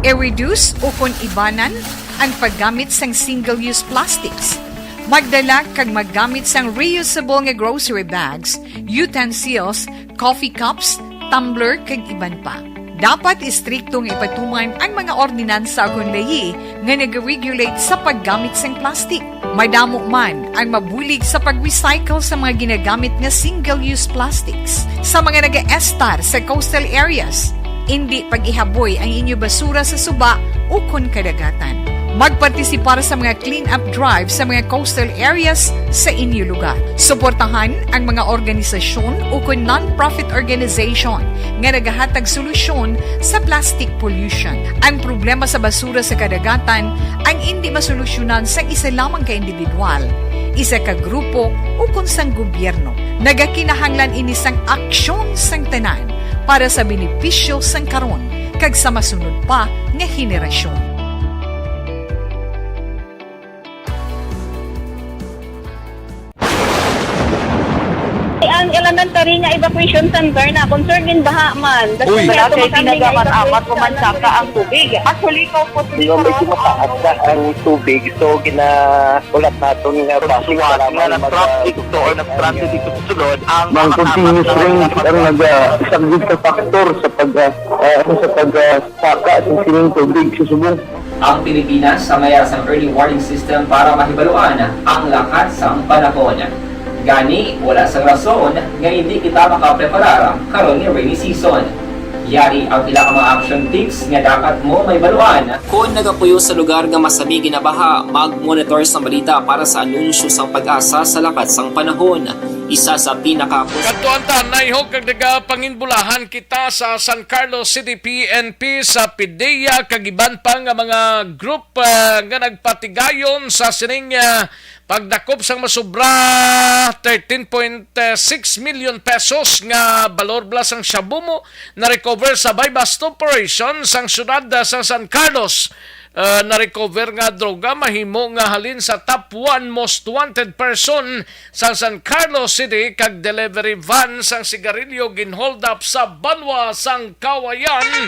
i-reduce ukon ibanan ang paggamit sang single-use plastics. Magdala kag maggamit sang reusable nga grocery bags, utensils, coffee cups, tumbler, kag iban pa. Dapat istrikto nga ipatuman ang mga ordinansa ukon layi nga nag-regulate sa paggamit sang plastic. Madamo man ang mabulig sa pag-recycle sa mga ginagamit nga single-use plastics. Sa mga nagaestar sa coastal areas, indi pag-ihaboy ang inyo basura sa suba ukon kadagatan. Magpartisipar sa mga clean-up drive sa mga coastal areas sa inyo lugar. Suportahan ang mga organisasyon ukon non-profit organization nga nagahatag solusyon sa plastic pollution. Ang problema sa basura sa kadagatan ang indi masolusyonan sang isa lamang ka individual, isa ka grupo, ukon sang gobyerno. Nagakinahanglan ini sang aksyon sang tanan para sa benepisyo sang karon kag sa masunod pa nga henerasyon. Ang elementary nga evacuation center na concerned in baha man. Uy. Wala kay tinaga man amat ko man saka ang tubig. Actually, ko po. Di ba, medyo mataas na ang tubig, so ginahulat naton nga basi nga nag-traffic to or nag-transit dito sa sulod ang mga continuous rain ang naga-, isa gid ka factor sa pag, ah, ah, ano, sa pag, ah, saka sa sining tubig sa subong. Ang Pilipinas sa maya sang early warning system para mahibaluan ang lakat sang panahon. Gani, wala sang rason nga hindi kita makapreparar karon nga rainy season. Yari ang pila ka mga action tips nga dapat mo mahibaluan. Kon nagapuyo sa lugar nga masami ginabaha, mag-monitor sang balita para sa anunsyo sang PAGASA sa lakat sang panahon. Isa sa pinaka- Kadtuan ta, naihog kag nagapanginbulahan kita sa San Carlos City P N P, sa PDEA kag iban pa nga mga group, ah, nga nagpatigayon sa sining, ah, pagdakop sang masubra thirteen point six million pesos nga balor bala sang shabu mo na-recover sa buy-bust operation sang siyudad, ah, sa San Carlos. Ah, na-recover nga droga mahimo nga halin sa top one most wanted person sang San Carlos City kag delivery van sang sigarilyo ginhold up sa banwa sang Kawayan.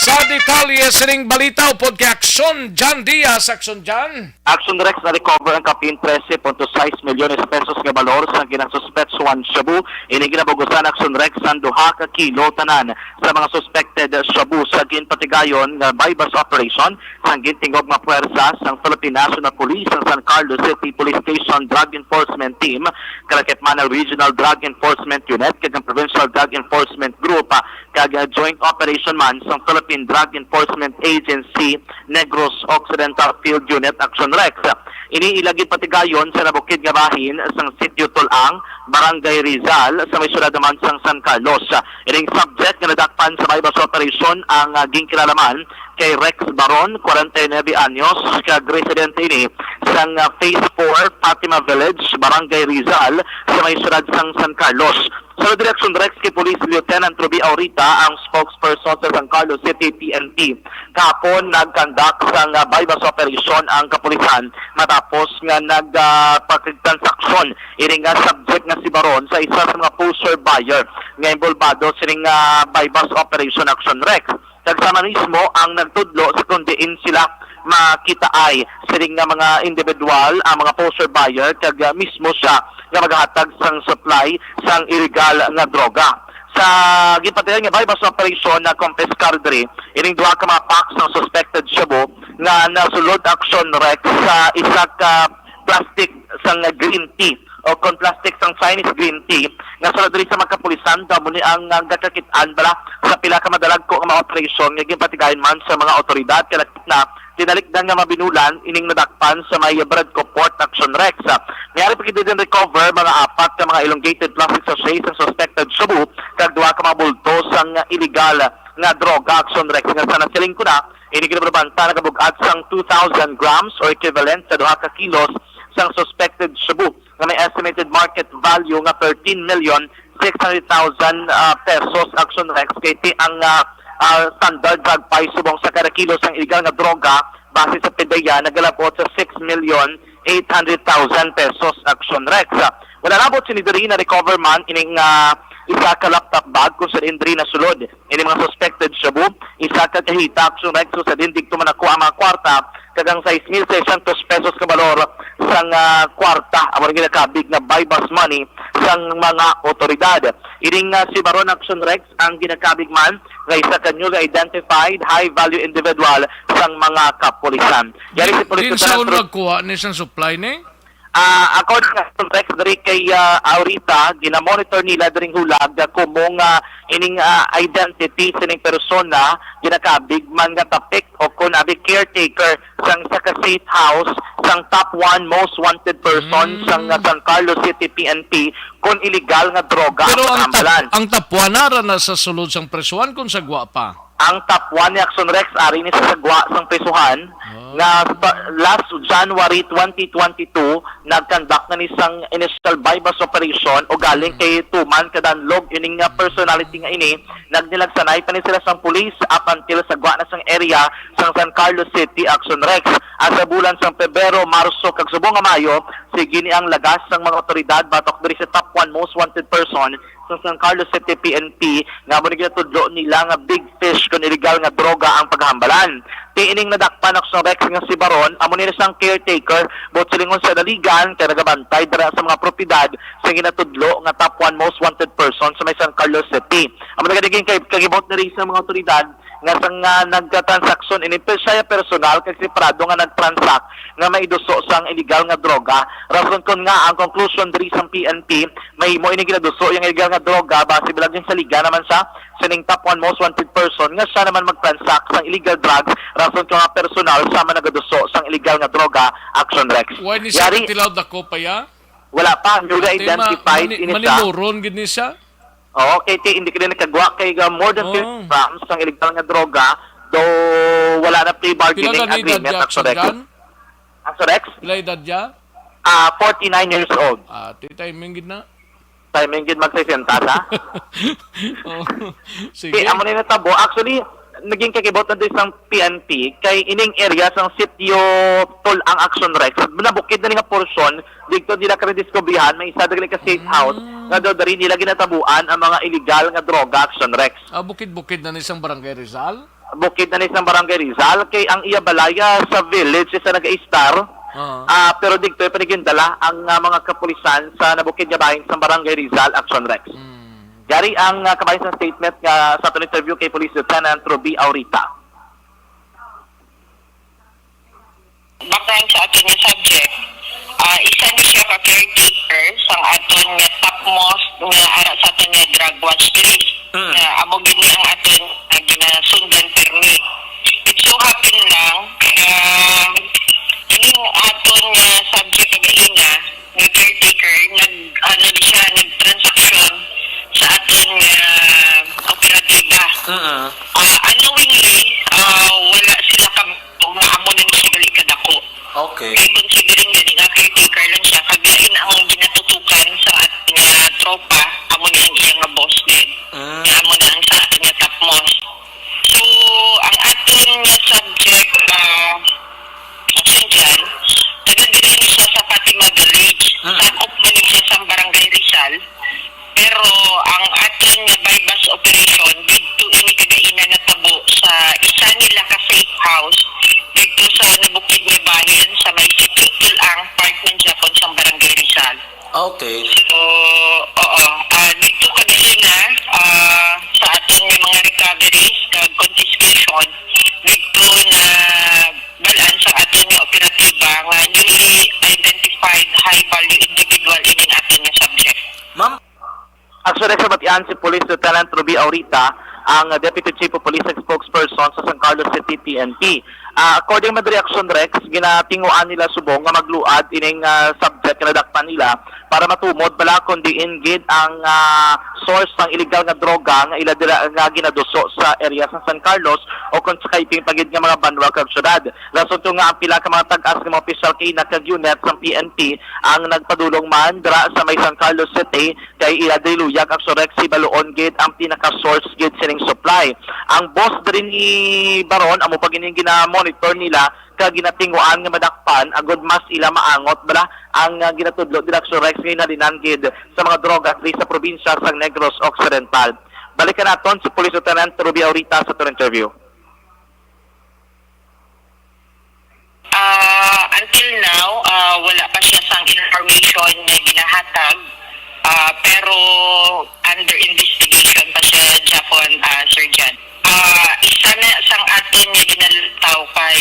Sa detalye sining balita upod kay Aksyon Jan Diaz. Aksyon Jan. Action Rex, na-recover ang kapin trese punto sais milyones pesos nga balor sang ginasuspetsuhan shabu. Ini ginabugusan, Action Rex, sang duha ka kilo tanan sa mga suspected shabu sa ginpatigayon nga buy-bust operation sang gintingob nga puwersa sang Philippine National Police, ang San Carlos City Police Station Drug Enforcement Team, Kalakip Manal Regional Drug Enforcement Unit, kag ang Provincial Drug Enforcement Group, ah, kag, ah, joint operation man sang Philippine Drug Enforcement Agency Negros Occidental Field Unit, Action Rex. Ini ila ginpatigayon sa nabukid nga bahin sang Sitio Tulang, Barangay Rizal, sa may siyudad naman sang San Carlos. Ining subject nga nadakpan sa buy-bust operation ang, ah, ginkilala man kay Rex Baron, kwarenta y nuebe anyos, kag residente ini sang, ah, Phase four, Fatima Village, Barangay Rizal, sa may siyudad sang San Carlos. Sa direksyon, Rex, kay Police Lieutenant Ruby Aurita ang spokesperson sa San Carlos City P N P. Kahapon, nag-conduct sang, ah, buy-bust operation ang kapulisan matapos nga nag, ah, pakigtransaksyon ini nga subject nga si Baron sa isa sa mga poser buyer nga involbado sining, ah, buy-bust operation, Action Rex. Kag sama mismo ang nagtudlo sa kon diin sila makitaay sining nga mga individual, ang mga poser buyer, kag, ah, mismo siya nga maghatag sang supply sang illegal nga droga. Sa ginpatigayon nga buy-bust operation, na-confiscar diri ining duha ka mga packs sang suspected shabu nga nasulod, Action Rex, sa isa ka plastic sang green tea o kon plastic sang Chinese green tea nga sala diri sa mga kapulisan, daw mo ni ang, ang gakakit-an bala sa pila ka madalagko nga mga operasyon nga ginpatigayon man sa mga awtoridad. Kalakip na, tinalikdan nga mabinulan ining nadakpan sa may Bradco Port, Action Rex. May ari pa gid din recover mga apat ka mga elongated plastic sachet sang suspected shabu kag duha ka mga bulto sang illegal nga droga, Action Rex, nga sa nasiling ko na, ini ginabalabanta nagabug-at sang two thousand grams or equivalent sa duha ka kilos sang suspected shabu nga may estimated market value nga thirteen million six hundred thousand, ah, pesos, Action Rex, kay ti ang, ah, ah, standard drug price subong sa kada kilo sang illegal nga droga base sa PDEA nagalabot sa six million eight hundred thousand pesos, Action Rex. Ah, wala labot sini diri, na-recover man ining, ah, isa ka laptop bag kung sa diin diri nasulod ini mga suspected shabu, isa ka kahita, Action Rex, kung sa diin didto man nakuha ang mga kwarta kag ang sais mil seiscientos pesos ka balor sang, ah, kwarta amo ang ginakabig nga buy-bust money sang mga otoridad. Ining, ah, si Baron, Action Rex, ang ginakabig man nga isa ka newly identified high-value individual sang mga kapulisan. Yari si Police Lieutenant Ru- nagkuha ni sang supply ni? Ah, according nga sa Rex diri kay, ah, Aurita, ginamonitor nila diring hulag, ah, kumong, ah, ining, ah, identity sining persona, ginakabig man nga tapik o kon abi caretaker sang isa ka safe house sang top one most wanted person Mm. sang, ah, San Carlos City P N P kon illegal nga droga Pero ang ang tap-, paghambalan. Ang tapwana ra na sa sulod sang presuhan kung sagwa pa? Ang top one ni Action Rex ari ni sa sagwa sang prisuhan Oh. nga sa last January twenty twenty-two nag-conduct na ni sang initial buy-bust operation o galing Mm. kay tuman kadanlog ining nga personality nga ini, nagdilagsanay pa ni sila sang pulis up until sagwa na sang area sang San Carlos City, Action Rex. Sa bulan sang Pebrero, Marso kag subong nga Mayo, sige ni ang lagas sang mga otoridad batok diri sa top one most wanted person sa San Carlos City P N P nga amo ni ginatudlo nila nga big fish kon illegal nga droga ang paghambalan. Ti ining nadakpan, Action Rex, nga si Baron, amo ni sang caretaker, buot silingon sa daligan, kay nagabantay dira sa mga propiedad sa ginatudlo nga top one most wanted person sa may San Carlos City. Amo na gani kay kagibot diri sa mga otoridad nga sang, ah, nagtransaksyon ini per siya personal kag separado nga nagtransak nga maiduso sang illegal nga droga. Rason kon nga ang conclusion diri sang P N P, mahimo ini ginaduso yung illegal nga droga base bilang yung saligan naman siya sining top one most wanted person nga siya naman magtransak sang illegal drugs, rason kon nga personal sa man nagaduso sang illegal nga droga, Action Rex. Why ni siya Yari, katilaw dako pa ya? Wala pa, newly Ate, ma-, identified mani-, ini siya. Manimuron gid ni siya? Oo, kay ti, hindi ka din nakagwa kay, uh, more than Oh. fifty grams sang illegal nga droga, though wala na plea bargaining Pila na edad agreement, niya, Action Rex. Sugdan? Action Rex? Pila edad niya? Ah, forty-nine years old. Ah, ti timing gid na. Timing gid mag sesenta sa. Oh, sige. Ti, amo ni natabo. Actually, naging kakibot na din sang P N P kay ining area sang sitio Tol-ang, Action Rex. Nabukid na ni nga portion dito nila kare diskubrihan may isa dagli ka safe house Mm. nga daw dari nila ginatabuan ang mga illegal nga droga, Action Rex. Ah, bukid-bukid na ni sang Barangay Rizal? Bukid na ni sang Barangay Rizal kay ang iya balaya sa village sa nag-istar. Ah. Ah, pero dito ay panigindala ang, ah, mga kapulisan sa nabukid nga bahin sa Barangay Rizal, Action Rex. Mm. Yari ang, ah, kabahin sa statement nga sa aton interview kay Police Lieutenant Ruby Aurita. Background sa aton nga subject, ah, isa ni siya ka caretaker sang aton nga topmost nga ara sa aton nga drug watch diri. Mm. Nga amo gid ni ang aton nga ginasundan permi. It so happen lang nga ining aton nga subject kagaina nga caretaker nag, ano ni siya, nagtransaksyon sa aton nga operatiba. Mm. Ah, unknowingly, ah, wala sila ka nga amo na ni siya gali kadako. Okay. Kay considering gani nga caretaker lang siya, kag lain ang ginatutukan sa aton nga tropa, amo ni ang iya nga boss din. Mm. Nga amo na ang sa aton nga topmost. So, ang aton nga subject, ah, action dyan, taga diri ni siya sa Fatima Village. Mm. Sakop man ni siya sa Barangay Rizal. Pero ang aton nga buy-bust operation didto ini kagaina natabo sa isa nila ka safe house didto sa nabukid nga bahin sa may Sitio Tol-ang, part man gyapon sang Barangay Rizal. Okay. So, oo. Ah, didto kagaina, ah, sa aton nga mga recoveries kag confiscation, didto na balaan sa aton nga operatiba nga newly identified high value individual ining Action Rex, nabatian si Police Lieutenant Ruby Aurita, ang Deputy Chief of Police and spokesperson sa San Carlos City P N P. Ah, according man diri, Action Rex, ginatinguan nila subong nga magluad ining, ah, subject nga nadakpan nila para matumod bala kon diin gid ang, ah, source sang illegal nga droga nga ila dira nga ginaduso sa area sa San Carlos o kon sa kaiping pa gid nga mga banwa kag syudad. Rason to nga ang pila ka mga tag-as nga mga opisyal kay ina kag unit sang P N P ang nagpadulong man dira sa may San Carlos City kay ila diri luyag, Action Rex, hibaluon gid ang pinaka-source gid sining supply. Ang boss diri ni Baron, amo pa gid ning gina-monitor nila kag ginatinguan nga madakpan agud mas ila maangot bala ang, ah, ginatudlo dira, Action Rex, nga hinalinan gid sa mga droga diri sa probinsya sang Negros Occidental. Balikan naton si Police Lieutenant Ruby Aurita sa aton interview. Ah, until now, ah, wala pa siya sang information nga ginahatag. Ah, pero under investigation pa siya, Japon, ah, Sir John. Ah, isa na sang aton nga ginalutaw kay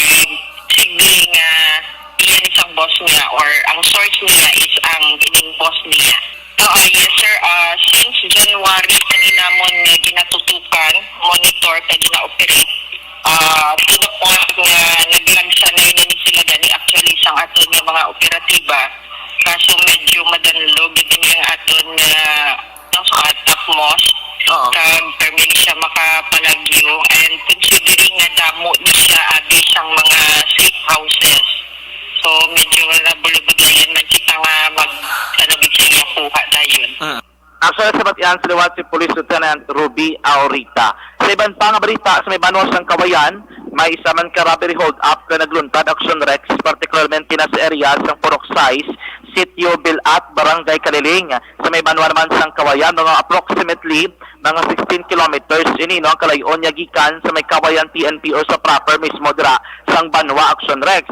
posible nga iya ni sang boss niya or ang source niya is ang ining boss niya. Oo, yes, sir. Ah, since January pa ni namon nga ginatutukan, monitor, kag gina-operate. Ah, to the point nga naglansa na ini sila gani actually sang aton nga mga operatiba. Kaso medyo madanlog gid ini ang aton nga, ah, tapmos. Oo. Kag permi ni siya makapalagyo. And considering nga damo ni siya abi sang mga safe houses. So, medyo nabulubudlayan man kita nga mag, ano, gid sa iya kuha dayon. Mm. Actually, sa batian sa liwat si Police Lieutenant Ruby Aurita. Sa iban pa nga balita, sa may banwa sang Kawayan, may isa man ka robbery hold-up nga nagluntad, Action Rex, particularmente na sa area sang Purok sais, Sitio Bilat, Barangay Kaliling. Sa may banwa naman sang Kawayan, mga approximately mga sixteen kilometers ini, no, ang kalayon niya gikan sa may Kawayan P N P or sa proper mismo dira sang banwa, Action Rex.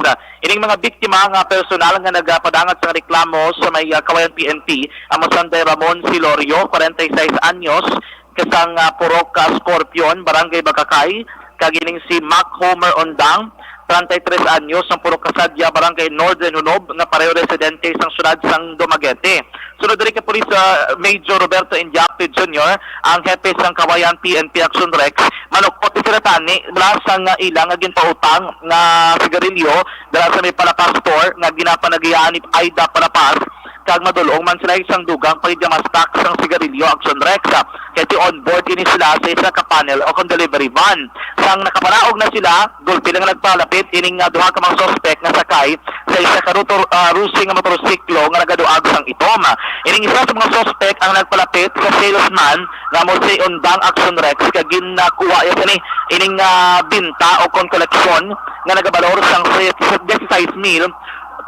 Ining mga biktima nga personal nga nagapadangat sang reklamo sa may, ah, Kawayan P N P, amo sang Day Ramon Silorio, forty-six anyos, kasang, ah, Purok, ah, Scorpion, Barangay Bagakay, kag ining si Mac Homer Ondang, treinta y tres anyos, sang Purok Kasadya, Barangay Northern Hunob, nga pareho residente sang siyudad sang Dumaguete. Sunod diri kay Police, ah, Major Roberto Indiape Junior, ang hepe sang Kawayan P N P Action Rex, manukot ni sila tani bala sang, ah, ila nga ginpautang nga sigarilyo dala sa may Palapa Store nga ginapanagayaan ni Aida Palapas, kag madul-ong man sila isang dugang pagigyamastak sang sigarilyo, Action Rex, ah, kay ti-onboard ini sila sa isa ka panel o kon delivery van. Sang nakapanaog na sila, gulpi lang nagpalapit ining, ah, duha ka mga suspek nga sakay sa isa ka rotor, ah, racing nga motorsiklo nga nagaduag sang itom. Ining isa sa mga suspek ang nagpalapit sa salesman nga amo si Undang, Action Rex, kag ginkuha iya sini ining, ah, binta o kon koleksyon nga nagabalor sang si-, dieciséis mil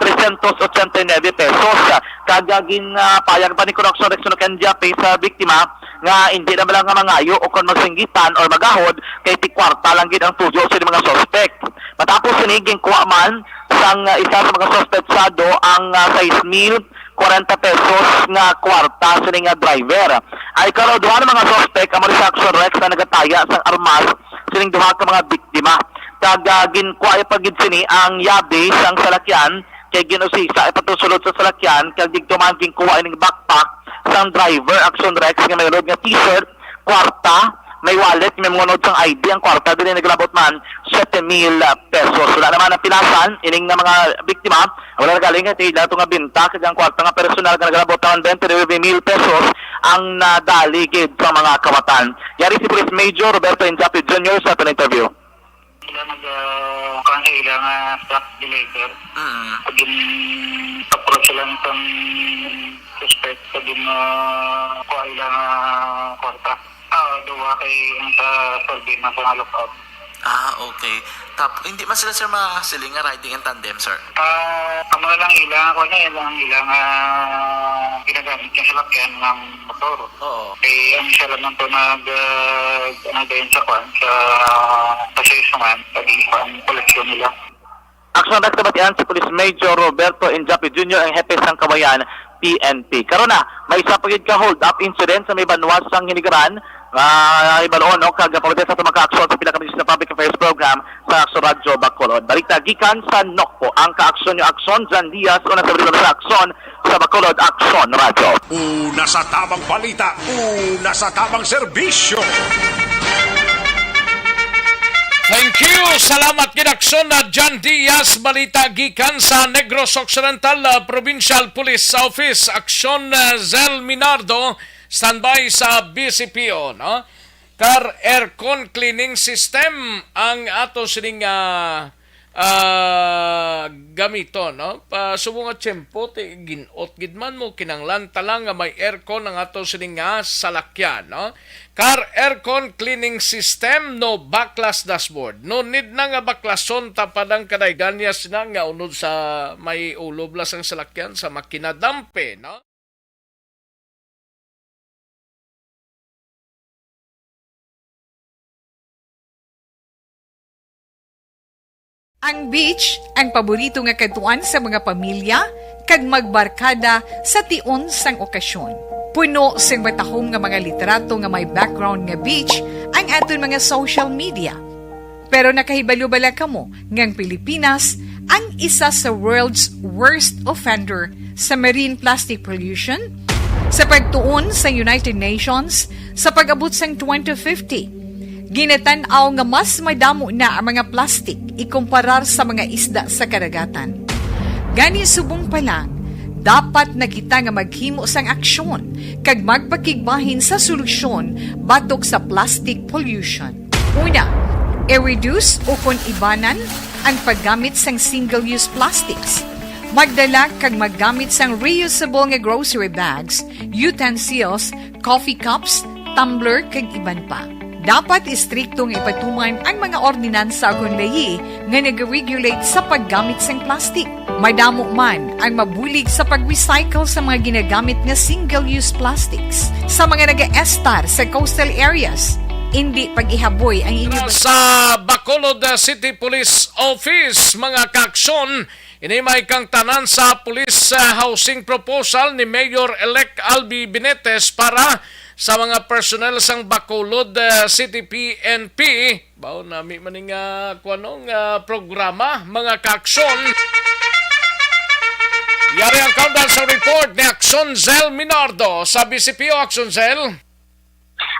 trescientos ochenta y nueve pesos. Kag, ah, ginpahayag pa ni Action Rex Inocentia Pay sa biktima nga hindi na bala nga mangayo o kon magsinggitan or magahod kay ti kwarta lang gid ang tuyo sa mga suspek. Matapos sini, ginkuha man sang, ah, isa sa mga suspetsado ang, ah, sais mil kwarenta pesos nga kwarta sini nga driver. Ay, karon, duha na mga suspek ang mga Action Rex na nagataya sang armas sining duha ka mga biktima. Kag, ah, ginkuha pa gid sini ang yabe sang salakyan kay gin-usisa ipatusulod sa salakyan, kag didto man ginkuha ining backpack sang driver, Action Rex, nga may unod nga t-shirt, kwarta, may wallet, may mga unod sang I D. Ang kwarta diri naglabot man siyete mil pesos. Wala naman ang pilasan ining nga mga biktima. Wala nagaling kay ila to nga binta, kag ang kwarta nga personal nga naglabot naman twenty-nine mil pesos ang nadali gid sa mga kawatan. Yari si Police Major Roberto Indiape Junior sa aton interview. Sila nag, ah, kuwan sa ila nga truck deliver. Mm. Pag in-approach sila sa suspect, pag in, ah, kuha ila nga kwarta. Ah, duwa kay ang sa survey na sa nga lookout. Ah, okay. Tap-, hindi man sila, sir, makakasiling nga riding in tandem, sir? Ah, amo na lang ila, kuwan na, ilang, ilang, ah, ginagamit nga salakyan ng motor. Oo. Kay ang siya lang to nag, ah, ano ba yun sa kwan, sa, sa sales naman, pag ang koleksyon nila. Action Rex, nabatian si Police Major Roberto Indiape Junior, ang hepe sang Kawayan P N P. Karon na, may isa pa gid ka hold-up incident sa may banwa sang Hinigaran, ah, ibalon, no, kag pamati sa ato mga ka-aksyon sa pinaka-, sa Public Affairs Program sa Aksyon Radyo Bacolod. Balita gikan sa Nokpo, ang ka-aksyon nyo, Aksyon Jan Diaz, una sa balita sa Aksyon, sa Bacolod Aksyon Radyo. Una sa tamang balita, una sa tamang serbisyo. Thank you. Salamat gid, Aksyon na John Diaz. Balita gikan sa Negros Occidental, uh, Provincial Police Office. Aksyon, uh, Zel Minardo, standby sa B C P O, no? Kar aircon cleaning system ang ato sining, ah, ah, gamiton, no? Pa subong nga tiyempo, ti, gin-ot gid man mo, kinanglan ta lang nga may aircon ang ato sining nga salakyan, no? Kar aircon cleaning system, no backlash dashboard. No need na nga baklason ta pa dang kadaygan niya sina nga unod sa may ulob la sang salakyan sa makina dampe, no? Ang beach, ang paborito nga kadtuan sa mga pamilya kag magbarkada sa tion sang okasyon. Puno sing matahom nga mga litrato nga may background nga beach ang aton mga social media. Pero nakahibalo bala kamo nga ang Pilipinas ang isa sa world's worst offender sa marine plastic pollution? Sa pagtuon sa United Nations, sa pag-abot sang twenty fifty, ginatan-aw nga mas madamo na ang mga plastic ikumparar sa mga isda sa kadagatan. Gani, subong pa lang, dapat na kita nga maghimo sang aksyon kag magpakigbahin sa solusyon batok sa plastic pollution. Una, i-reduce ukon ibanan ang paggamit sang single-use plastics. Magdala kag maggamit sang reusable nga grocery bags, utensils, coffee cups, tumbler, kag iban pa. Dapat istrikto nga ipatuman ang mga ordinansa ukon layi nga nag-regulate sa paggamit sang plastic. Madamo man ang mabulig sa pag-recycle sa mga ginagamit nga single-use plastics. Sa mga nagaestar sa coastal areas, indi pag-ihaboy ang inyo bas- Sa Bacolod, uh, City Police Office, mga kaaksyon, ini may kangtanan sa police, uh, housing proposal ni Mayor-elect Albi Benitez para sa mga personnel sang Bacolod, uh, City P N P. Baw nami man ni nga, kuwanong, ah, programa, mga kaaksyon. Yari ang countdown sa report ni Aksyon Zel Minardo sa B C P O. Aksyon Zel.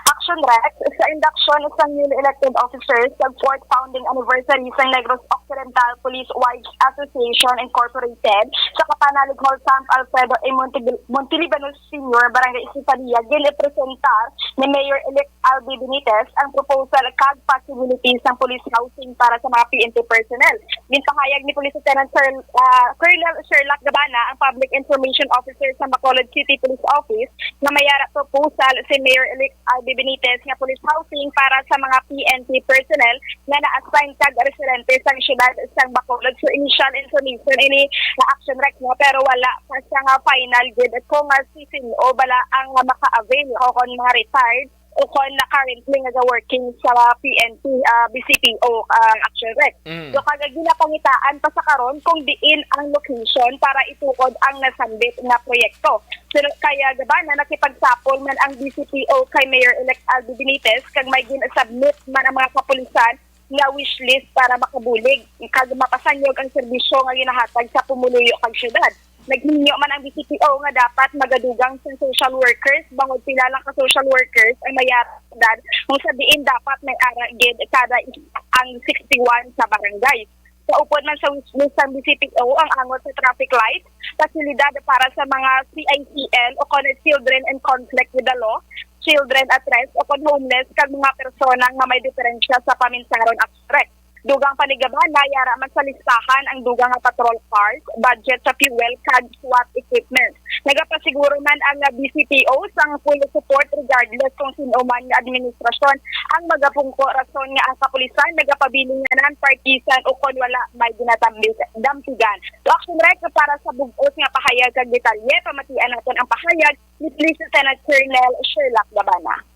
Action Rex, sa induction sang newly elected officers sa fourth founding anniversary sang Negros Occidental Police Wives Association Incorporated sa Capanalig Hall, Camp Alfredo A. Monte-, Montelibanos Senior, Barangay Estefania, gin-ipresentar ni Mayor-elect Albi Benitez ang proposal kag possibilities sang police housing para sa mga P N P personnel. Ginpahayag ni Police Lieutenant Sir, ah, Colonel Sherlock Gabana, ang Public Information Officer sa Bacolod City Police Office, nga may ara proposal si Mayor-elect Albi Benitez nga police housing para sa mga P N P personnel nga na-assign kag residente sang siyudad sang Bacolod. So, initial information ini nga Action Rex, no? Pero wala pa siya nga final gid kung, ah, si sin-o bala ang maka-avail o kon mga retired o kon na currently nga ga-working sa P N P, ah, B C P O, ah, Action Rex. Mm. So, kag ginapangitaan pa sa karon kung diin ang location para itukod ang nasambit nga proyekto. Pero kaya, Gabana, nakipagsapol man ang B C P O kay Mayor-elect Albi Benitez kag may gin-submit man ang mga kapulisan nga wish list para makabulig kag mapasanyog ang serbisyo nga ginahatag sa pumuluyo kag syudad. Naghingyo man ang B C P O nga dapat magadugang sang social workers, bangod pila lang ka social workers ang may ara sa syudad, kung sa diin dapat may ara gid kada isa ang sixty-one sa barangay. Sa upod man sa wish list sang B C P O ang angot sa traffic light, pasilidad para sa mga C I C L o kon Children in Conflict with the Law, Children at Risk, o kon homeless, kag mga persona nga may diferensya sa paminsaron at rek. Dugang pa ni Gabana, yara man sa listahan ang dugang nga patrol cars, budget sa fuel, kag SWAT equipment. Nagapasiguro man ang B C P O sang full support regardless kung sin-o man nga administrasyon ang magapungko, rason nga ang kapulisan nagapabilin nga non-partisan o kon wala may ginatambig-, dampigan. So, Action Rex, para sa bug-os nga pahayag kag detalye, pamatian naton ang pahayag ni Police Lieutenant Colonel Sherlock Gabana.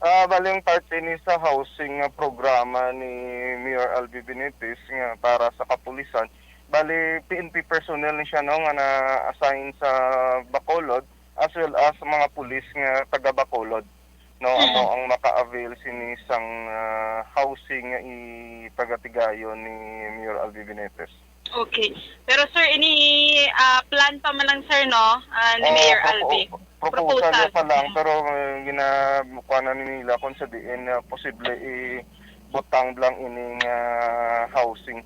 Ah, bali, ang parte ni sa housing nga programa ni Mayor Albi Benitez nga para sa kapulisan. Bali, P N P personnel ni siya, no, nga na-assign sa Bacolod, as well as mga pulis nga taga Bacolod, no, amo ang maka-avail sini sang, ah, housing nga ipagatigayon ni Mayor Albi Benitez. Okay. Pero, sir, ini, ah, plan pa man lang, sir, no? Ah, ni Oo, Mayor propo-, Albi. proposal Proposal. pa lang, Mm. pero, uh, gina-, kuha na nila kung sa diin na posible ibutang lang ining, ah, housing.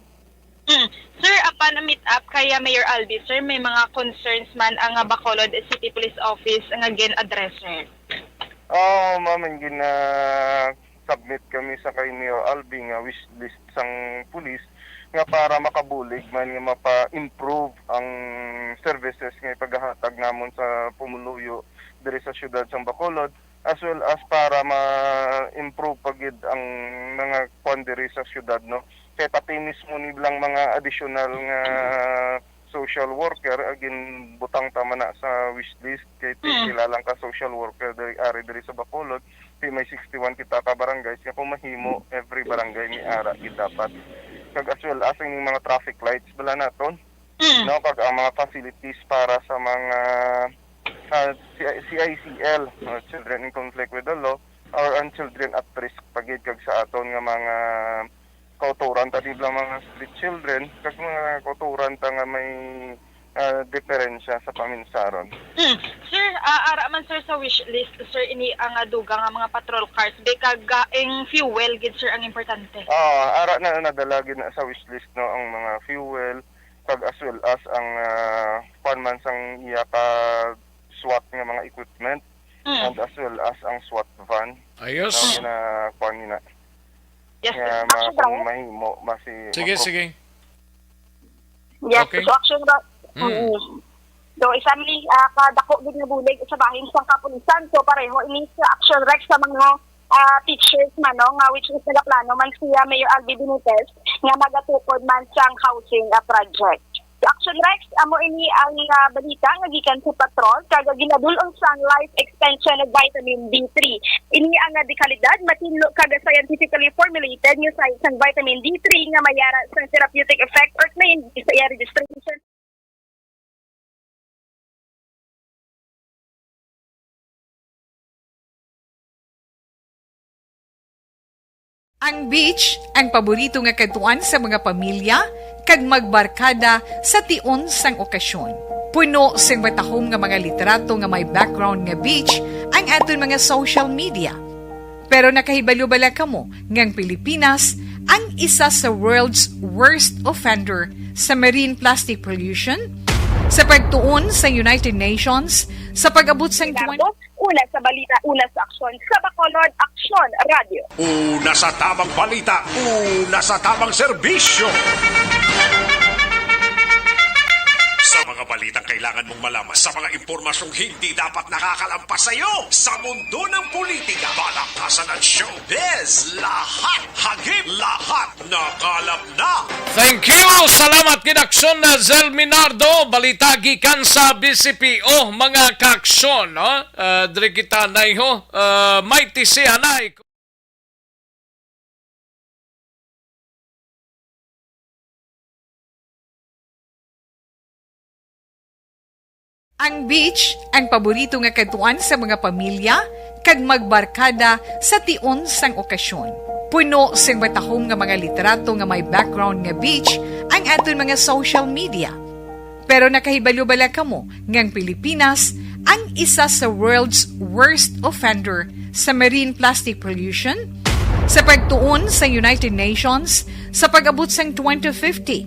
Mm. Sir, apan na meet up kaya Mayor Albi, sir, may mga concerns man ang, ah, Bacolod City Police Office nga gin-address, sir? Oo, ma'am, ang gina-, submit kami sa kay Mayor Albi nga wish list sang pulis nga para makabulig man nga mapa-improve ang services nga ipagahatag namon sa pumuluyo diri sa siyudad sang Bacolod, as well as para ma-improve pa gid ang mga kwan diri sa siyudad, no? Kay pati mismo ni lang mga additional nga social worker, ah, ginbutang ta man na sa wish list kay Mm. pila lang ka social worker diri, ari diri sa Bacolod, di may sixty-one kita ka barangays nga kung mahimo, every barangay may ara gid dapat. Kag as well as ang mga traffic lights bala naton, Mm. no, kag ang mga facilities para sa mga, ah, C I, C I C L, uh, Children in Conflict with the Law, or ang children at risk pa gid kag sa aton nga mga kauturan ta, di lang mga street children, kag mga kauturan ta nga may, ah, diferensya sa paminsaron. Hmm. Sir, ah, ara man, sir, sa wish list, sir, ini ang, ah, dugang nga mga patrol cars, be, kag, ah, ang fuel gid, sir, ang importante. Ah, ara na nadala gid na sa wish list, no, ang mga fuel, kag as well as ang, ah, kwan man sang iya ka SWAT nga mga equipment, Mm. and as well as ang SWAT van. Ayos. Nga gina-, kwan nila. Yes, Nga sir. ma-, Action kung ba? mahimo, masi-, Sige, mapro- sige. Yes, Okay. so action ba? Mm. Mm. So, isa ni, ah, kadako gid nga bulig sa bahin sang kapulisan. So, pareho ini sa action, Rex, sa mga, ah, teachers man, no, nga which is nagaplano man si, ah, Mayor Albi Benitez nga magatukod man sang housing, ah, project. Sa Action Rex, amo ini ang, ah, balita nga gikan sa patrol kag ginadul-ong sang Life Extension of Vitamin D three. Ini ang, ah, dekalidad, matinlo kag scientifically formulated nga sa isang vitamin D three nga may ara sang therapeutic effect or claim sa iya registration. Ang beach, ang paborito nga kadtuan sa mga pamilya kag magbarkada sa tion sang okasyon. Puno sing matahom nga mga litrato nga may background nga beach ang aton mga social media. Pero nakahibalo bala kamo nga ang Pilipinas ang isa sa world's worst offender sa marine plastic pollution? Sa pagtuon sa United Nations, sa pag-abot sang twenty Leonardo, una sa balita, una sa aksyon, sa Bacolod Aksyon Radio. Una sa tamang balita, una sa tamang serbisyo. Sa mga balitang kailangan mong malaman, sa mga impormasyong hindi dapat nakakalampas sa iyo, sa mundo ng politika, balaktasan at showbiz, lahat, hagip, lahat, nakalap na. Thank you! Salamat gid, Aksyon na Zelminardo. Balita gikan sa B C P O, mga kaaksyon, no? Ah, diri kita, nay, ho. Ah, may tisianay. Ang beach, ang paborito nga kadtuan sa mga pamilya kag magbarkada sa tion sang okasyon. Puno sing matahom nga mga litrato nga may background nga beach ang aton mga social media. Pero nakahibalo bala kamo nga ang Pilipinas ang isa sa world's worst offender sa marine plastic pollution? Sa pagtuon sa United Nations, sa pag-abot sang twenty fifty,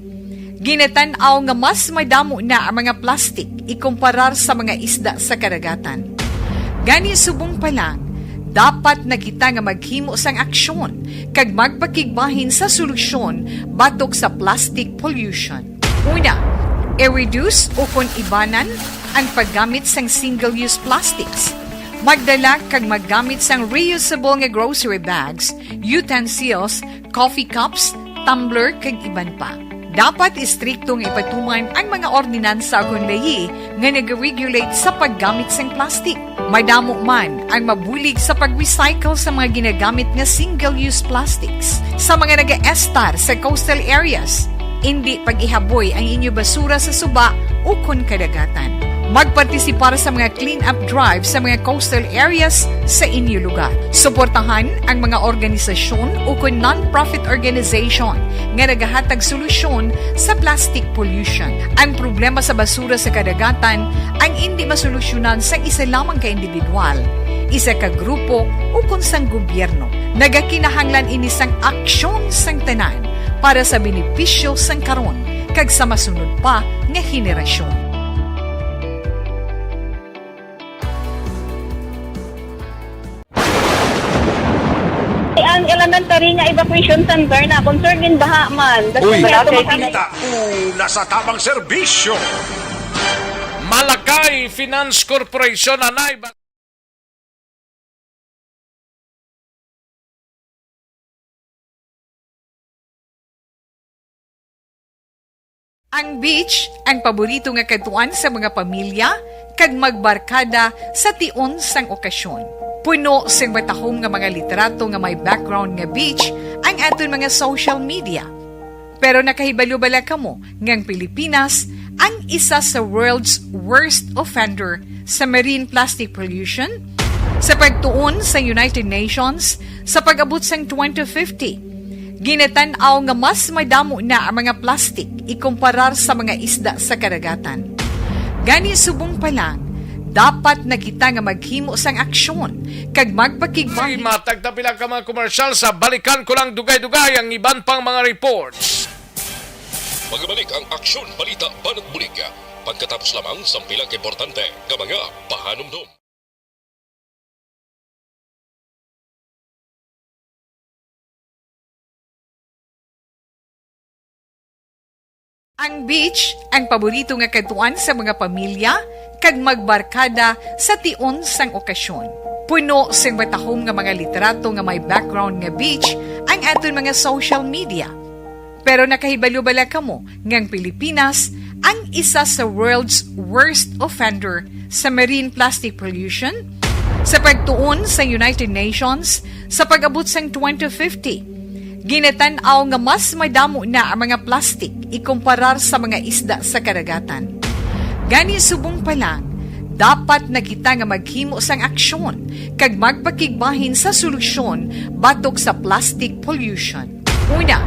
ginatan-aw nga mas madamo na ang mga plastik ikumparar sa mga isda sa kadagatan. Gani, subong pa lang, dapat na kita nga maghimo sang aksyon kag magpakigbahin sa solusyon batok sa plastic pollution. Una, i-reduce ukon ibanan ang paggamit sang single-use plastics. Magdala kag maggamit sang reusable nga grocery bags, utensils, coffee cups, tumbler, kag iban pa. Dapat istrikto nga ipatuman ang mga ordinansa ukon layi nga nag-regulate sa paggamit sang plastic. Madamo man ang mabulig sa pag-recycle sa mga ginagamit nga single-use plastics. Sa mga nagaestar sa coastal areas, indi pag-ihaboy ang inyo basura sa suba ukon kadagatan. Magpartisipar sa mga clean-up drive sa mga coastal areas sa inyo lugar. Suportahan ang mga organisasyon ukon non-profit organization nga nagahatag solusyon sa plastic pollution. Ang problema sa basura sa kadagatan ang indi masolusyonan sang isa lamang ka individual, isa ka grupo, ukon sang gobyerno. Nagakinahanglan ini sang aksyon sang tanan para sa benepisyo sang karon kag sa masunod pa nga henerasyon. Ang elementary nga evacuation center na concerned in baha man. Uy. Wala kay kita una sa tamang serbisyo. Malakay Finance Corporation, anay ba? Ang beach, ang paborito nga kadtuan sa mga pamilya kag magbarkada sa tion sang okasyon. Puno sing matahom nga mga litrato nga may background nga beach ang aton mga social media. Pero nakahibalo bala kamo nga ang Pilipinas ang isa sa world's worst offender sa marine plastic pollution? Sa pagtuon sa United Nations, sa pag-abot sang twenty fifty, ginatan-aw nga mas madamo na ang mga plastic ikumparar sa mga isda sa kadagatan. Gani, subong pa lang, dapat na kita nga maghimo sang aksyon kag magpakigbahin. Matag ta pila ka mga komersyal, sa balikan ko lang dugay-dugay ang iban pang mga reports. Magabalik ang Aksyon Balita Banat Bulig pagkatapos lamang sang pila ka importante nga mga pahanumdom. Ang beach, ang paborito nga kadtuan sa mga pamilya kag magbarkada sa tion sang okasyon. Puno sing matahom nga mga litrato nga may background nga beach ang aton mga social media. Pero nakahibalo bala kamo nga ang Pilipinas ang isa sa world's worst offender sa marine plastic pollution? Sa pagtuon sa United Nations, sa pag-abot sang twenty fifty, ginatan-aw nga mas madamo na ang mga plastic ikumparar sa mga isda sa kadagatan. Gani, subong pa lang, dapat na kita nga maghimo sang aksyon kag magpakigbahin sa solusyon batok sa plastic pollution. Una,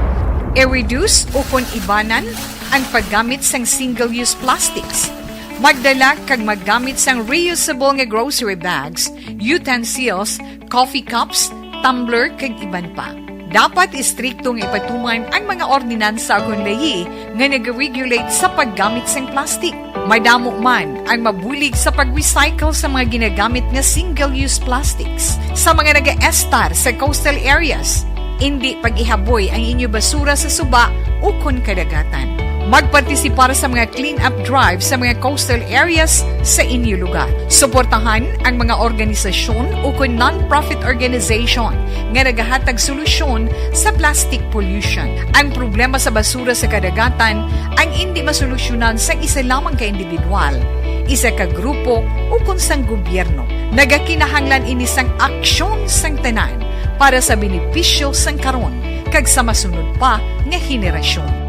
i-reduce ukon ibanan ang paggamit sang single-use plastics. Magdala kag maggamit sang reusable nga grocery bags, utensils, coffee cups, tumbler, kag iban pa. Dapat istrikto nga ipatuman ang mga ordinansa ukon layi nga nag-regulate sa paggamit sang plastic. Madamo man ang mabulig sa pag-recycle sa mga ginagamit nga single-use plastics. Sa mga nagaestar sa coastal areas, indi pag-ihaboy ang inyo basura sa suba ukon kadagatan. Magpartisipar sa mga clean-up drive sa mga coastal areas sa inyo lugar. Suportahan ang mga organisasyon ukon non-profit organization nga nagahatag solusyon sa plastic pollution. Ang problema sa basura sa kadagatan ang indi masolusyonan sang isa lamang ka individual, isa ka grupo, ukon sang gobyerno. Nagakinahanglan ini sang aksyon sang tanan para sa benepisyo sang karon kag sa masunod pa nga henerasyon.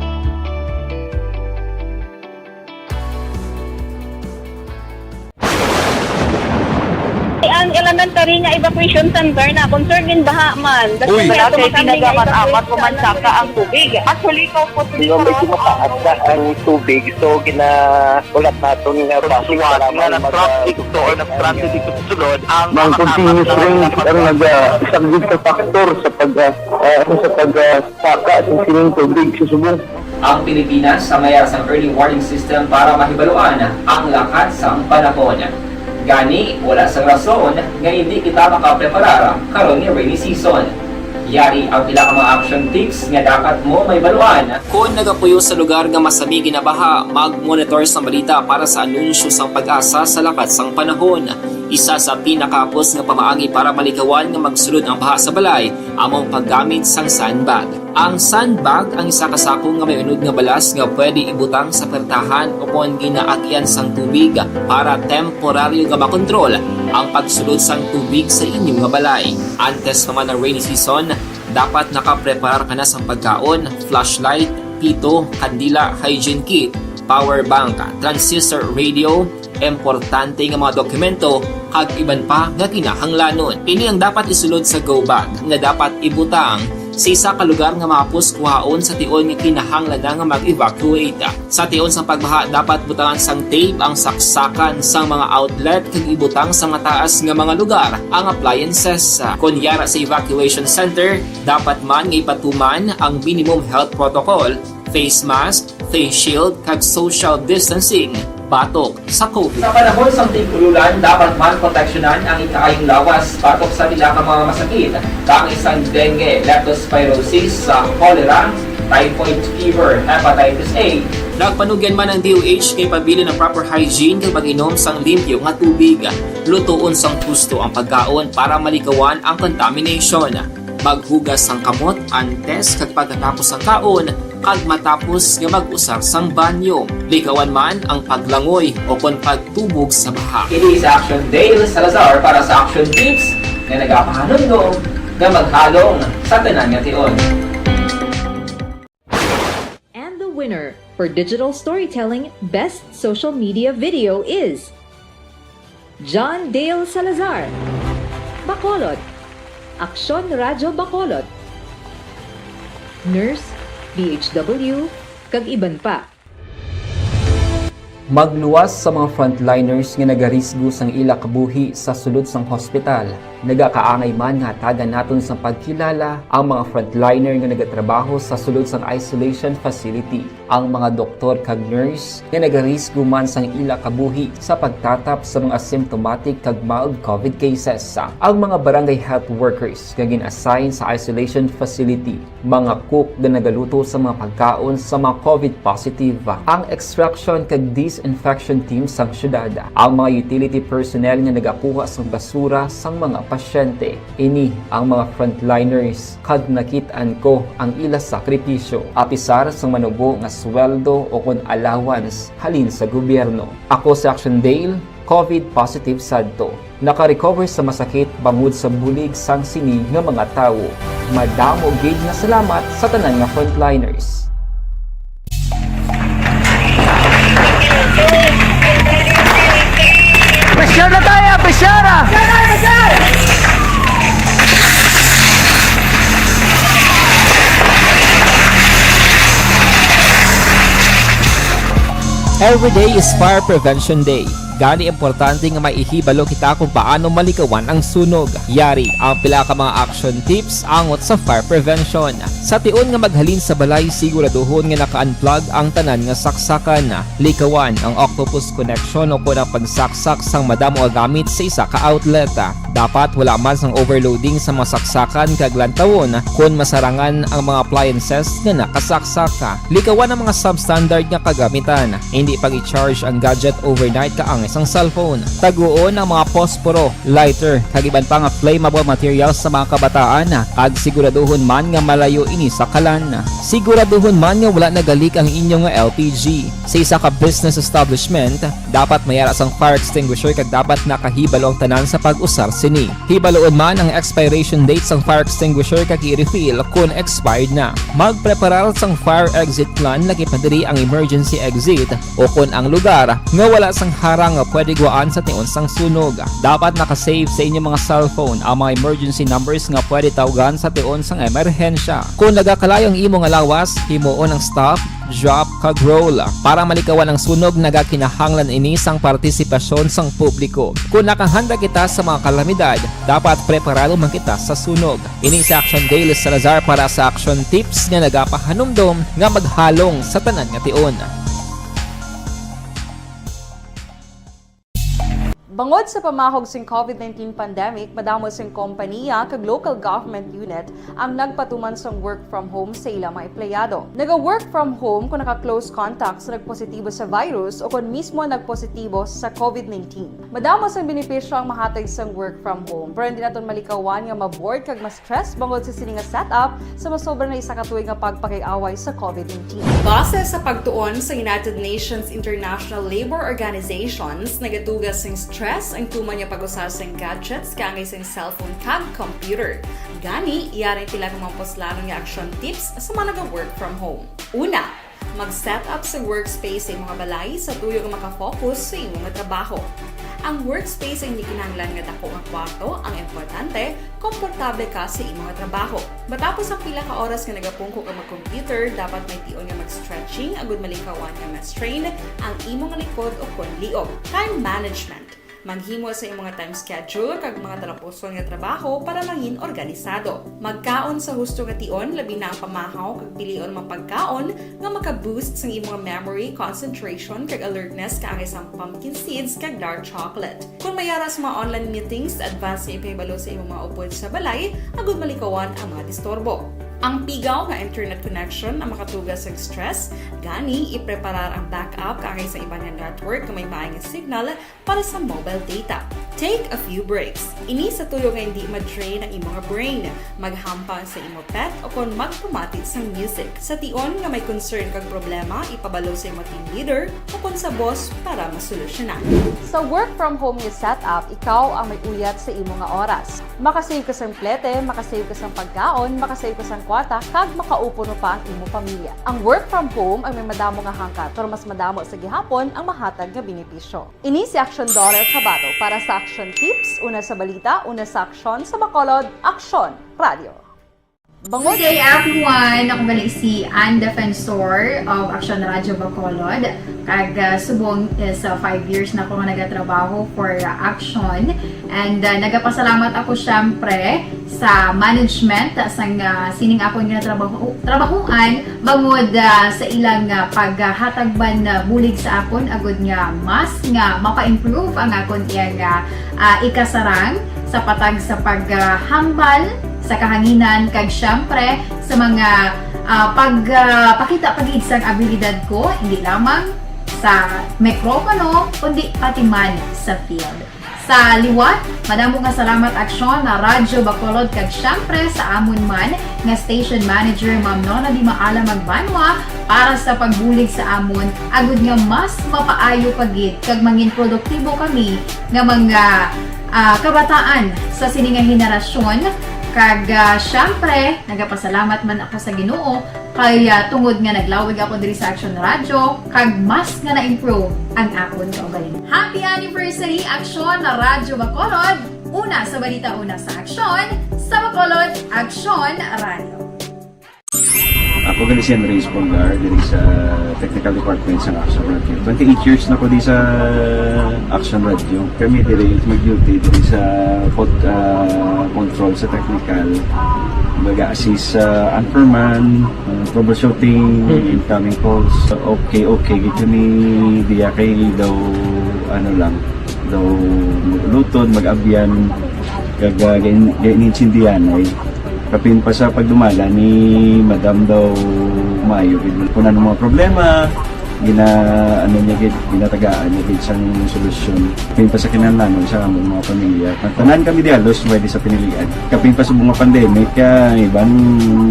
Ang elementary nga evacuation center na concerned in baha man. Uy. Wala kay ginagamat-amat ko man saka ang tubig. Actually, ko po. Di ba, medyo mataas na ang tubig, so ginahulat naton nga base para nga mag-, traffic to or traffic dito sa sulod ang mga continuous rain ang nag-, ah, isang big factor sa pag, ah, ah, sa pag, ah, saka sa sining tubig sa subong. Ang Pilipinas ang may ara sang early warning system para mahibaluan ang lakat sang panahon. Gani, wala sang rason nga indi kita makapreparar karon nga rainy season. Yari ang pila ka mga action tips nga dapat mo mahibaluan. Kon nagapuyo sa lugar nga masami ginabaha, mag-monitor sang balita para sa anunsyo sang PAGASA sa lakat sang panahon. Isa sa pinakahapos nga pamaagi para malikawan nga magsulod ang baha sa balay amo ang paggamit sang sandbag. Ang sandbag ang isa ka sako nga may unod nga balas nga pwede ibutang sa pertahan ukon ginaagyan sang tubig para temporaryo nga makontrol ang pagsulod sang tubig sa inyo nga balay. Antes pa man ang rainy season, dapat nakapreparar ka na sang pagkaon, flashlight, pito, kandila, hygiene kit, power bank, transistor radio, importante nga mga dokumento, kag iban pa nga kinahanglanon. Ini ang dapat isulod sa go bag nga dapat ibutang sa isa ka lugar nga mahapos kuhaon sa tion nga kinahanglan na nga mag-evacuate. Sa tion sang pagbaha, dapat butangan sang tape ang saksakan sang mga outlet kag ibutang sa mataas nga mga lugar ang appliances. Kon yara sa evacuation center, dapat man nga ipatuman ang minimum health protocol, face mask, face shield, kag social distancing batok sa COVID. Sa panahon sang tig-ululan, dapat man proteksyonan ang ikaayong lawas batok sa pila ka mga masakit, kaangay sang dengue, leptospirosis, sa cholera, typhoid fever, hepatitis A. Nagpanugyan man ang D O H kay pabilin ang proper hygiene kag pag-inom sang limpyo nga tubig. Lutoon sang husto ang pagkaon para malikawan ang contamination. Maghugas sang kamot antes kag pagkatapos sang kaon kag matapos nga mag-usar sang banyo. Likawan man ang paglangoy o kon pagtubog sa baha. Ini si Action Dale Salazar para sa Action Tips nga nagapahanumdom nga maghalong sa tanan nga tion. And the winner for digital storytelling best social media video is John Dale Salazar, Bacolod, Aksyon Radyo Bacolod, Nurse, D H W, kag iban pa. Magluwas sa mga frontliners nga nagarisgo sang ila kabuhi sa sulod sang hospital. Nagakaangay man nga hatagan naton sang pagkilala ang mga frontliner nga nagatrabaho sa sulod sang isolation facility, ang mga doktor kag nurse nga nagarisgo man sang ila kabuhi sa pagtatap sa mga symptomatic kag mild COVID cases, ang mga barangay health workers nga gin-assign sa isolation facility, mga cook nga nagaluto sa mga pagkaon sa mga COVID positive, ang extraction kag disinfection team sang syudad, ang mga utility personnel nga nagakuha sang basura sang mga pasyente. Ini ang mga frontliners kag nakit-an ko ang ila sakripisyo. Apisar sang manubo nga sweldo o kon allowance halin sa gobyerno. Ako si Action Dale, COVID positive sadto. Naka-recover sa masakit bangod sa bulig sang sini nga mga tawo. Madamo gid nga salamat sa tanan nga frontliners. Pressure na tayo! Pressure! Every day is Fire Prevention Day. Gani importante nga may ihibalo kita kung paano malikawan ang sunog. Yari ang pila ka mga action tips angot sa fire prevention. Sa tion nga maghalin sa balay, siguraduhon nga naka-unplug ang tanan nga saksakan. Likawan ang octopus connection o kon ang pagsaksak sang madamo nga gamit sa isa ka outlet. Dapat wala man sang overloading sa mga saksakan kag lantawon kon masarangan ang mga appliances nga nakasaksak. Likawan ang mga substandard nga kagamitan. Indi pag-i-charge ang gadget overnight kaangay sang cellphone. Taguon ang mga posporo, lighter, kag iban pa nga flammable materials sa mga kabataan, kag siguraduhon man nga malayo ini sa kalan. Siguraduhon man nga wala nagalik ang inyo nga L P G. Sa isa ka business establishment, dapat may ara sang fire extinguisher kag dapat nakahibalo ang tanan sa pag-usar sini. Hibaloon man ang expiration date sang fire extinguisher kag i-refill kon expired na. Magpreparar sang fire exit plan, lakip na diri ang emergency exit o kon ang lugar nga wala sang harang nga pwede guwaan sa tion sang sunog. Dapat naka-save sa inyo mga cellphone ang mga emergency numbers nga pwede tawgan sa tion sang emerhensya. Kon nagakalayo ang imo nga lawas, himuon ang stop, drop, kag roll. Para malikawan ang sunog, nagakinahanglan ini sang partisipasyon sang publiko. Kon nakahanda kita sa mga kalamidad, dapat preparado man kita sa sunog. Ini si Action Dale Salazar para sa Action Tips nga nagapahanumdom nga maghalong sa tanan nga tion. Bangod sa pamahog sing COVID nineteen pandemic, madamo sing kompanya kag local government unit ang nagpatuman sang work from home sa ila mga empleyado. Naga-work from home kung naka-close contact sa nagpositibo sa virus o kung mismo nagpositibo sa COVID nineteen. Madamo sang benepisyo ang mahatag sang work from home, pero hindi naton malikawan nga ma-bored kag ma-stress bangod sa sini nga setup sa masobra na isa ka tuig nga pagpakig-away sa COVID nineteen. Base sa pagtuon sa United Nations International Labor Organizations, nagaduga sing stress ang tuman nga pag-usa sing gadgets kaangay sing cellphone kag computer. Gani, yari pila ka mga puslanon nga action tips sa mga naga-work from home. Una, Mag-set up sa workspace sa imong balay sa tuyo nga maka-focus sa imong trabaho. Ang workspace ay hindi kinahanglan nga dako nga kwarto, ang importante, komportable ka sa imong trabaho. Matapos ang pila ka oras nga nagapungko ka mag-computer, dapat may tion nga mag-stretching agud malikawan nga ma-strain ang imong likod o kon liog. Time management. Maghimo sa imong time schedule kag mga talapuson nga trabaho para mangin organisado. Magkaon sa husto nga tion, labi na ang pamahaw kag pilion mga pagkaon nga maka-boost sang imong memory, concentration, kag alertness kaangay sang pumpkin seeds kag dark chocolate. Kung may ara sa mga online meetings, advance nga ipahibalo sa imong mga upod sa balay agud malikawan ang mga disturbo. Ang pigaw nga internet connection ang makatuga sa stress, gani ipreparar ang backup kaangay sa iban nga network nga may maay nga signal para sa mobile data. Take a few breaks. Ini sa tuyo nga hindi ma-drain ang imong brain. Maghampang sa imo pet o kon magpamati sang music. Sa tion nga may concern kag problema, ipabalo sa imo team leader o kon sa boss para masolusyonan. Sa work from home nga setup, ikaw ang may uyat sa imo nga oras. Makasave ka sang plete, makasave ka sang pagkaon, makasave ka sang kwarta, kag makaupo pa ang imo pamilya. Ang work from home ang may madamo nga hangkat, pero mas madamo sa gihapon ang mahatag nga benepisyo. Ini si Aksyon Daughter Kabato para sa Aksyon Tips, una sa balita, una sa aksyon, sa Bacolod, Aksyon Radio. Bangod Good day, everyone! Ako gali si Ann Defensor of Aksyon Radyo Bacolod. Kag, ah, subong is, ah, five years na ako nga nagatrabaho for, ah, Aksyon. And, ah, nagapasalamat ako, syempre, sa management, ah, sang, ah, sining akon nga trabaho, trabahuan, bangod, ah, sa ilang, ah, paghatag man, ah, bulig sa akon, agud nga mas nga mapa-improve ang akon iyang, ah, ah, ikasarang sa patag sa paghambal sa kahanginan, kag syempre sa mga, ah, pag, ah, pakita pa gid sang abilidad ko, hindi lamang sa mikropono, kundi pati man sa field. Sa liwat, madamo nga salamat, Aksyon na Radyo Bacolod, kag syempre sa amon man nga station manager, Ma'am Nona Di Maala Magbanwa, para sa pagbulig sa amon, agud nga mas mapaayo pa gid kag mangin produktibo kami nga mga, ah, kabataan sa sini nga henerasyon. Kag, ah, syempre, nagapasalamat man ako sa Ginoo kay, ah, tungod nga naglawig ako diri sa Aksyon Radyo, kag mas nga na-improve ang akon kaugalingon. Happy anniversary, Aksyon na Radyo Bacolod! Una sa balita, una sa aksyon, sa Bacolod, Aksyon Radyo. Ako gali si Henry Espolgar, diri sa Technical Department sa Aksyon Radyo. Twenty-eight years na ko di sa Aksyon Radyo. Kami diri mag-duty diri sa pod-, ah, control sa technical. Mag-assist sa anchorman, ah, troubleshooting, Mm. incoming calls. Okay, okay, gid kami diya kay daw, ano lang, daw luton, mag-abyan, kag, ah, gain-, gain-, insindihan ay. Kapin pa sa pagdumala ni Madam daw maayo gid. Kung ano mga problema, gina-, ano niya gid, ginatagaan niya gid sang solusyon. Kapin pa sa kinahanglanon sa among mga pamilya. Tanan kami di halos pwede sa pinilian. Kapin pa sa mga pandemic, kaya iban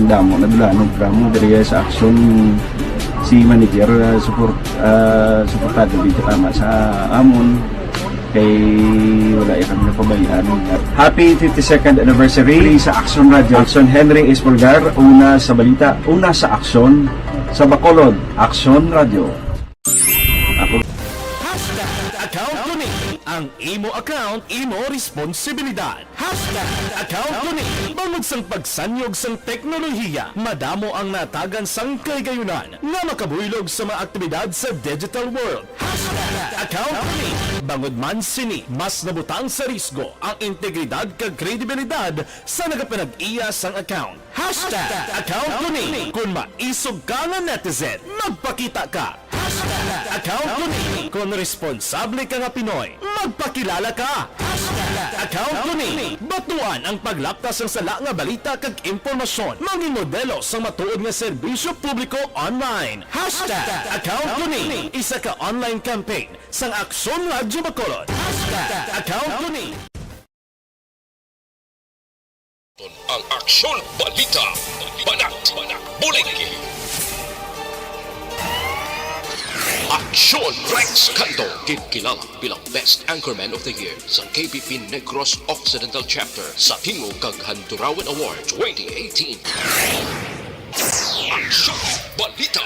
damo na dulanog ramo diri sa aksyon si manager, ah, support, ah, suportado gid tama sa amon. Kay wala ya kami napabayaan. Happy fifty-second anniversary sa Aksyon Radyo. Aksyon Henry Espolgar, una sa balita, una sa aksyon, sa Bacolod, Aksyon Radyo. Ako. Hashtag account ko ni. Ang imo account, imo responsibilidad. Hashtag account ko ni. Bangod sang pagsanyog sang teknolohiya, madamo ang natagan sang kahigayunan nga makabuylog sa mga aktibidad sa digital world. Hashtag account ko ni. Bangod man sini, mas nabutang sa risgo ang integridad kag kredibilidad sa nagapanag-iya sang account. Hashtag account ko ni. Kung maisog ka nga netizen, magpakita ka. Hashtag account ko ni. Kung responsable ka nga Pinoy, magpakilala ka. Hashtag account ko ni. Batuan ang paglapta sang sala nga balita kag impormasyon. Mangin modelo sang matuod nga serbisyo publiko online. Hashtag account ko ni. Isa ka online campaign sang Aksyon Radyo Bacolod. Hashtag account ko ni. Ang Aksyon Balita, Banat, Bulig. Aksyon Rex Canto, ginkilala bilang Best Anchorman of the Year sa K B P Negros Occidental Chapter sa Tingog kag Handurawan Award twenty eighteen. Aksyon Balita,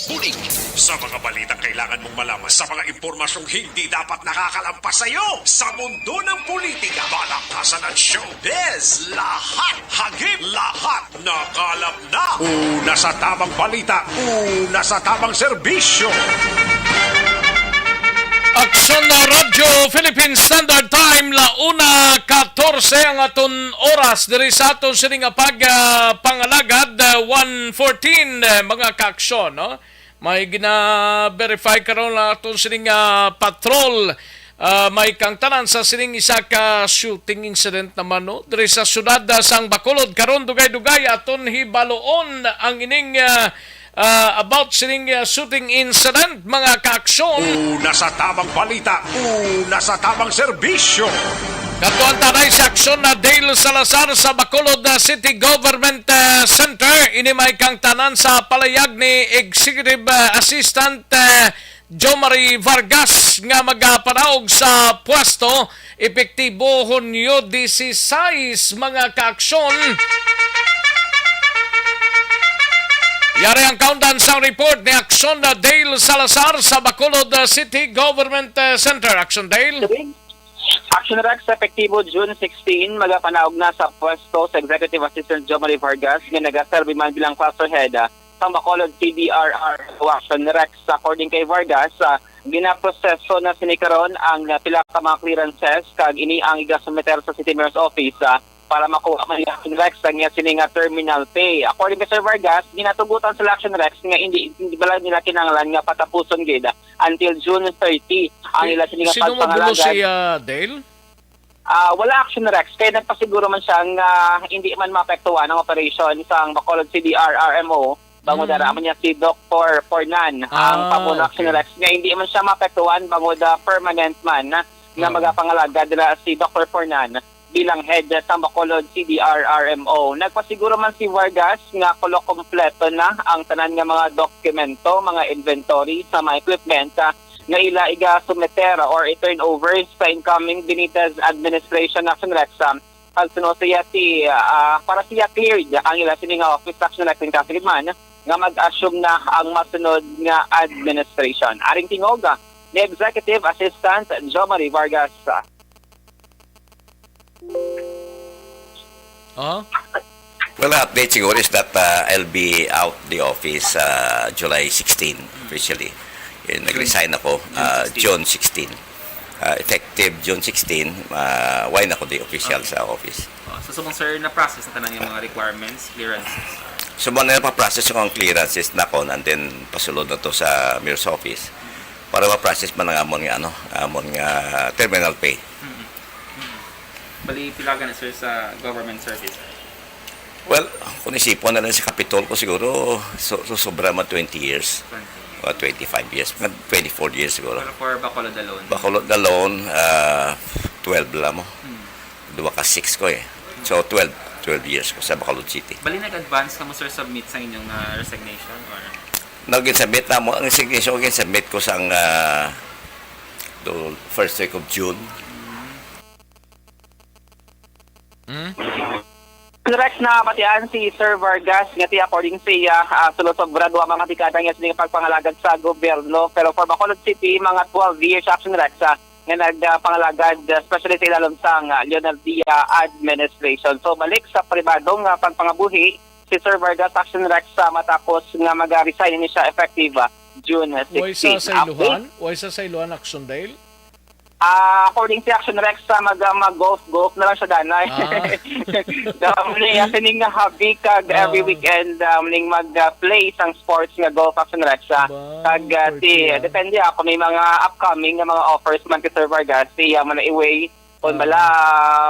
Bulig sa mga balitang kailangan mong malaman, sa mga impormasyong hindi dapat nakakalampas sa iyo, sa mundo ng politika, balakasan at showbiz. Lahat, hagip lahat, nakalap na. Una sa tamang balita, una sa tamang serbisyo. Aksyon na Radyo Philippine Standard Time, la una katorse ang aton oras diri sa aton sini nga pag, ah, pangalagad, ah, one fourteen, eh, mga kaaksyon, no? May gina-verify karon ang aton sining, ah, patrol. Ah, may kangtanan sa sining isa ka shooting incident naman, no? Diri sa siyudad, ah, sang Bacolod karon, dugay-dugay aton hibaloon ang ining, ah, ah, about sining, ah, shooting incident, mga kaaksyon. Una sa tamang balita, una sa tamang serbisyo. Katuan tanay sa aksyon na Dale Salazar sa Bacolod, ah, City Government, ah, Center. Ini may kangtanan sa palayag ni Executive, ah, Assistant, ah, Jomari Vargas nga magapanaog sa pwesto epektibo Hunyo dieciséis, mga kaaksyon. Yari ang kaundan sang report ni Aksyon na Dale Salazar sa Bacolod, ah, City Government, ah, Center. Aksyon, Dale. Action Rex, epektibo June sixteen, magapanaog na sa pwesto sa Executive Assistant Jomari Vargas nga nagaserbi man bilang cluster head, ah, sa Bacolod C D R R. Action Rex, according kay Vargas, ah, ginaproseso na sini karon ang, ah, pila ka mga clearances, kag ini ang igasumiter sa City Mayor's Office, ah, para makuha man ni Action Rex ang iya sini nga terminal pay. According kay Sir Vargas, ginatugutan sila Action Rex nga hindi, hindi bala nila kinahanglan nga patapuson gid until June thirty ang ila sini nga pagpangalagad. Sino mabulo siya, Dale? Ah, wala Action Rex, kay nagpasiguro man siya nga hindi man maapektuhan ang operation sang Bacolod C D R R M O, bangod ara man niya si Doktor Pornan ang pamuno, Action Rex, nga hindi man siya maapektuhan bangod, ah, permanent man na, nga magapangalagad dira si Doktor Pornan bilang head sa Bacolod C D R R M O. Nagpasiguro man si Vargas nga kulo kompleto na ang tanan nga mga dokumento, mga inventory sa mga equipment, ah, nga ila igasumiter or i-turnover sa incoming Benitez administration, Action Rex. Pagsuno siya si, ah, para siya cleared ang ila sini nga office, Action Rex, in case man nga mag-assume na ang masunod nga administration. Aring tingog, ah, ni Executive Assistant Jomari Vargas. Oh? Well, update siguro is that, uh, I'll be out the office, uh, July sixteen, officially. Eh, nag-resign ako, uh, June sixteen. Uh, effective June sixteen, uh, why na ko di official sa office. Oh, so, subong, sir, na-process na tanan yung mga requirements, clearances? So, mo na pa-process yung clearances na ko, and then pasulod na to sa mayor's office para ma-process man ang amon nga, ano, amon nga terminal pay. Mm-mm. Mm-mm. Bali, pilaga na, sir, sa government service? Well, kung isipon na lang sa Kapitol ko, siguro, so, so sobra man twenty years. Twenty. O twenty-five years, mga twenty-four years siguro. Pero for Bacolod alone? Bacolod alone, ah, twelve lang mo. Hmm. Duwa ka six ko eh. So, twelve, twelve years ko sa Bacolod City. Bali, nag-advance ka mo, sir, submit sa inyong, ah, resignation, or? Nag-submit na mo. Ang resignation ko, submit ko sang, ah, the first week of June. Hmm? Correct, na batian si Sir Vargas nga ti, according sa iya, ah, sulosobra duha mga dekada nga sining pagpangalagad sa gobyerno. Pero for Bacolod City, mga twelve years, Action Rex, ah, nga nagpangalagad, ah, especially sa ilalom sang, ah, Leonardia administration. So, balik sa pribadong, ah, pagpangabuhi si Sir Vargas, Action Rex, ah, matapos nga mag-resign ini siya effective, ah, June sixteen. Way sa sayluhan? Way sa sayluhan, Action Dale? Ah, according sa Action Rex, sa mag, ah, mag-golf-golf na lang siya, danay. Ah. Daw, muli, ah, sining nga hobby kag every weekend, ah, muling mag, ah, play sang sports nga golf, Action Rex, ah. Kag, ah, si, depende, ah, kung may mga upcoming nga mga offers man kay Sir Vargas, siya man na iway, kung bala,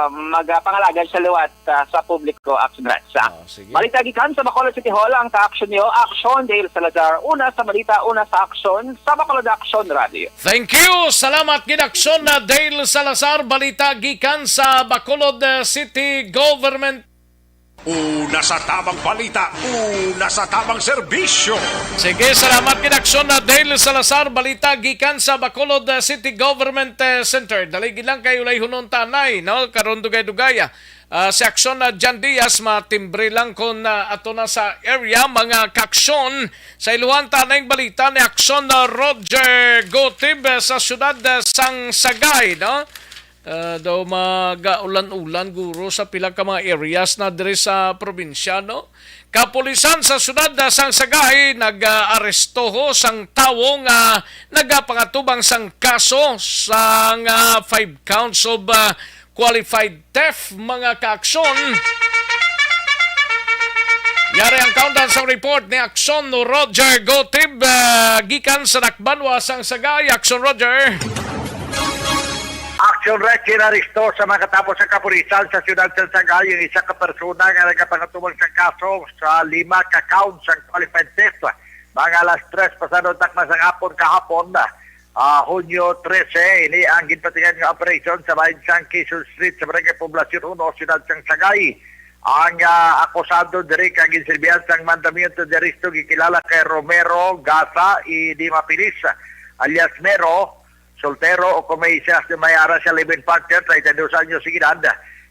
mag, ah, pangalagan siya liwat, ah, sa publiko, Action Rex, ah. Ah, sige. Balita gikan sa Bacolod City Hall, ang ka-action niyo, Action Dale Salazar, una sa balita, una sa aksyon, sa Bacolod Action Radio. Thank you. Salamat gid, Aksyon na Dale Salazar. Balita gikan sa Bacolod, uh, City Government. Una sa tamang balita, una sa tamang serbisyo. Sige, salamat gid, Aksyon na Dale Salazar. Balita gikan sa Bacolod, uh, City Government, uh, Center. Dali gid lang kay ulay hunon tanay, no? Karon dugay-dugay, ah. Ah, si Aksyon na Jan Diaz, matimbre lang kon, ah, ato na sa area, mga kaaksyon. Sa iluhan tanay balita ni Aksyon na Roger Gotib, ah, sa siyudad, ah, sang Sagay, no? Ah, daw magaulan-ulan guro sa pila ka mga areas na diri sa probinsya, no? Kapulisan sa siyudad sang Sagay nag-arestoho sang tawo nga nagapangatubang sang kaso sang, ah, five counts of, ah, qualified theft, mga kaaksyon. Yari ang kaundan sang report ni Aksyon Roger Gotib, ah, gikan sa Dakbanwa sang Sagay. Aksyon, Roger. Action Red, ginaresto sa mga katapos sa kapulisan sa siyudad sa Sagay ang isa ka persona nga nagapangatubang sa kaso sa lima ka counts sang qualified theft. Mga alas tres pasado takna sang hapon kahapon, ah, Hunyo trese, ini ang ginpatingan nga operasyon sa bahin sang Quezon Street sa Barangay Poblacion uno, siyudad sang Sagay. Ang, ah, akusado diri kag ginsilbihan sang mandamiento de arresto gikilala kay Romero Gaza y Di Mapilis, alias Mero, soltero o kung may siya, may ara siya live-in partner, treinta y dos anyos ang edad.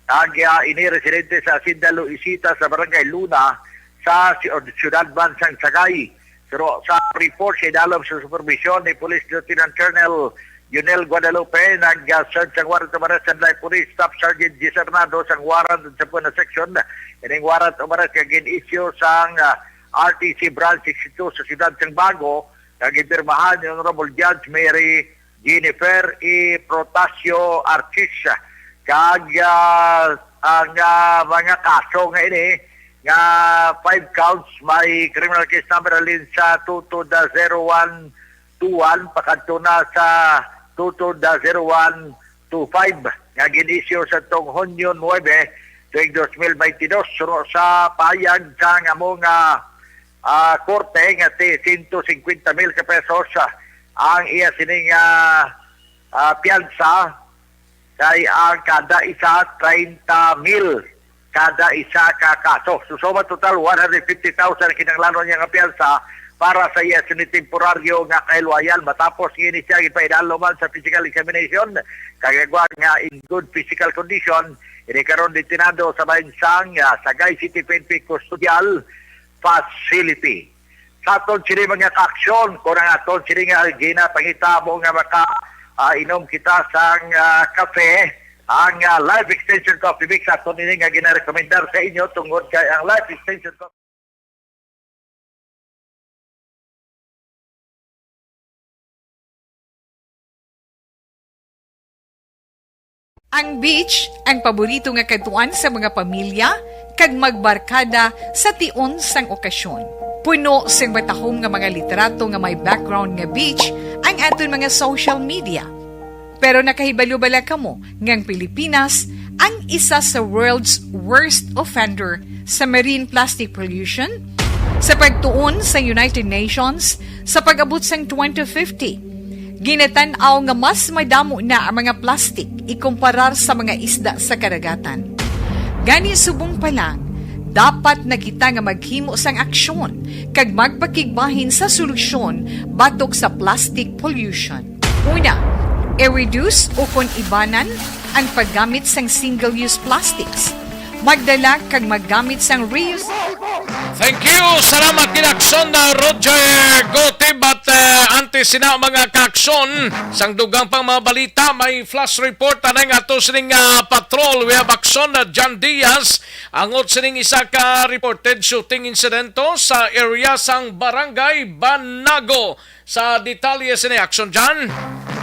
Kag, ah, ini residente sa Hacienda Luisita sa Barangay Luna sa si-, siyudad man sang Sagay. Pero sa report sa idalom sa supervision ni Police Lieutenant Colonel Yunel Guadalupe, nag-search sang warrant of arrest ang Police Staff Sergeant G. Hernando sang warrant sa Buena Section. Ining warrant of arrest nga gin-issue sang, ah, R T C Branch sixty-two sa siyudad sang Bago, nga gipirmahan ni Honorable Judge Mary Jennifer E. Protasio Archis. Kag, ah, ang, ah, mga kaso nga ini, nga five counts, may criminal case number halin sa two two dash zero one two one pakadto na sa two two dash zero one two five nga gin-issue sa tong Hunyo nuebe, tuig dos mil baynte dos, suno sa pahayag sang amo nga, ah, korte nga ti-, sento singkwenta mil ka pesos, ah, ang iya sining, ah, ah, piyansa, kay ang kada isa, treinta mil kada isa ka kaso. So, suma total, one hundred fifty thousand ang kinahanglanon niya nga piyansa para sa iya sini temporaryo nga kahilwayan. Matapos nga ini siya gipaidalo man sa physical examination, kagagwa nga in good physical condition, ini karon detenado sa bahin sang, ah, Sagay City P N P Custodial Facility. Sa aton sini mga kaaksyon, kung ang aton sini nga ginapangita mo nga maka, ah, inom kita sang, ah, kape, ang, ah, Life Extension Coffee Mix aton ini nga ginarekomendar sa inyo tungod kay ang Life Extension Coffee Ang beach, ang paborito nga kadtuan sa mga pamilya kag magbarkada sa tion sang okasyon. Puno sing matahom nga mga litrato nga may background nga beach ang aton mga social media. Pero nakahibalo bala kamo nga ang Pilipinas ang isa sa world's worst offender sa marine plastic pollution? Sa pagtuon sa United Nations, sa pag-abot sang twenty fifty, ginatan-aw nga mas madamo na ang mga plastik ikumparar sa mga isda sa kadagatan. Gani, subong pa lang, dapat na kita nga maghimo sang aksyon kag magpakigbahin sa solusyon batok sa plastic pollution. Una, i-reduce o kon ibanan ang paggamit sang single-use plastics. Magdala kag maggamit sang reuse. Thank you. Salamat gid, Aksyon na Roger Gotib. At, eh, antes sina, mga kaaksyon, sang dugang pang mga balita, may flash report anay nga ato sining, ah, patrol. We have Aksyon na John Diaz. Angot sining isa ka reported shooting insidento sa area sang Barangay Banago. Sa detalye sini, Action John.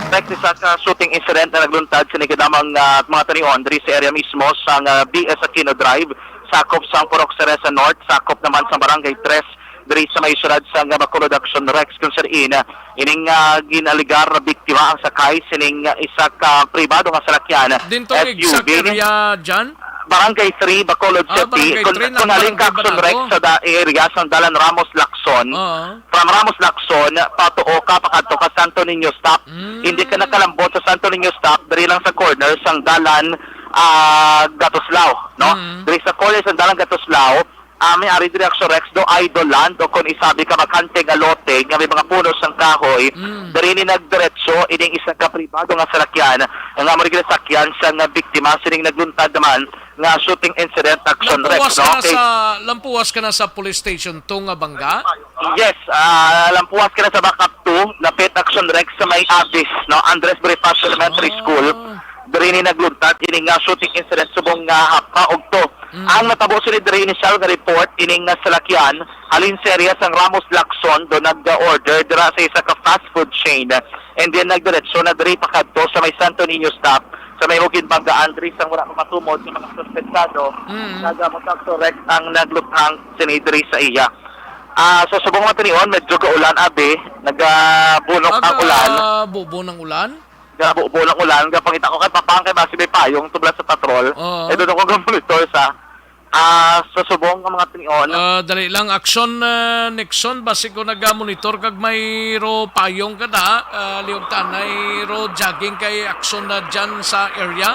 Next, isa ka shooting incident na nagluntad sini kadamang, ah, mga tanion diri sa area mismo sang, ah, B S Aquino Drive, sakop sang Purok Cereza North, sakop naman sa Barangay Tres, diri sa may syudad sang Bacolod. Action Rex, kung saan, ah, ining, ah, ginaligar na biktima ang sakay sining, ah, isa ka pribado nga salakyan, Dintong S U V. Exact area, John? Barangay three, Bacolod City. Ah, Barangay three, kung, kung halin ka, Action Rex, sa da-, area sang Dalan Ramos Lacson, Oo. From Ramos Lacson, patuo ka, pakadto ka Santo Niño stop. Mm. Hindi ka nakalambot sa Santo Niño stop, diri lang sa corner sang Dalan ah, Gatuslao, no? Mm. Diri sa corner sang Dalan Gatuslao, ah, may ari diri, Action Rex, do idle land o kung isabi ka bakante nga lote nga may mga puno sang kahoy, Mm. diri ni nagdiretso ining isa ka pribado nga salakyan nga amo ni ginasakyan sang biktima sining nagluntad naman nga shooting incident, Action Rex, Lampuas no? ka na Okay. sa, lampuas ka na sa police station to nga bangga? Yes, ah, lampuas ka na sa backup two, lapit, Action Rex, sa may Abis, no? Andres Bonifacio Elementary Ah. School. Diri ni nagluntad ini nga shooting incident subong nga hapa og to. Mm. Ang natabo sini diri, initial nga report, ining nga salakyan halin sa area sang Ramos Lacson do nag-order dira sa isa ka fast food chain, and then nagdiretso na diri pakadto sa may Santo Niño stop sa may Bukid Banggaan, diri sang wala pa matumod nga mga suspetsado. Mm. Nagamotak correct ang naglutang sini diri sa iya. Ah, sa subong matinion, medyo gaulan, abi, nagabunok ang ulan. Aga, bubo ng ulan? Gabubo ng ulan, gapangita ko kay Papang kay basi may payong tubla sa patrol. Oo. Eh, doon ako ga-monitor sa, ah, sa subong nga mga tinion. Ah, dali lang, Action, ah, Nixon, basi ko naga-monitor kag may ro payong ka na, ah, liog tanay ro jogging kay Action na dyan sa area.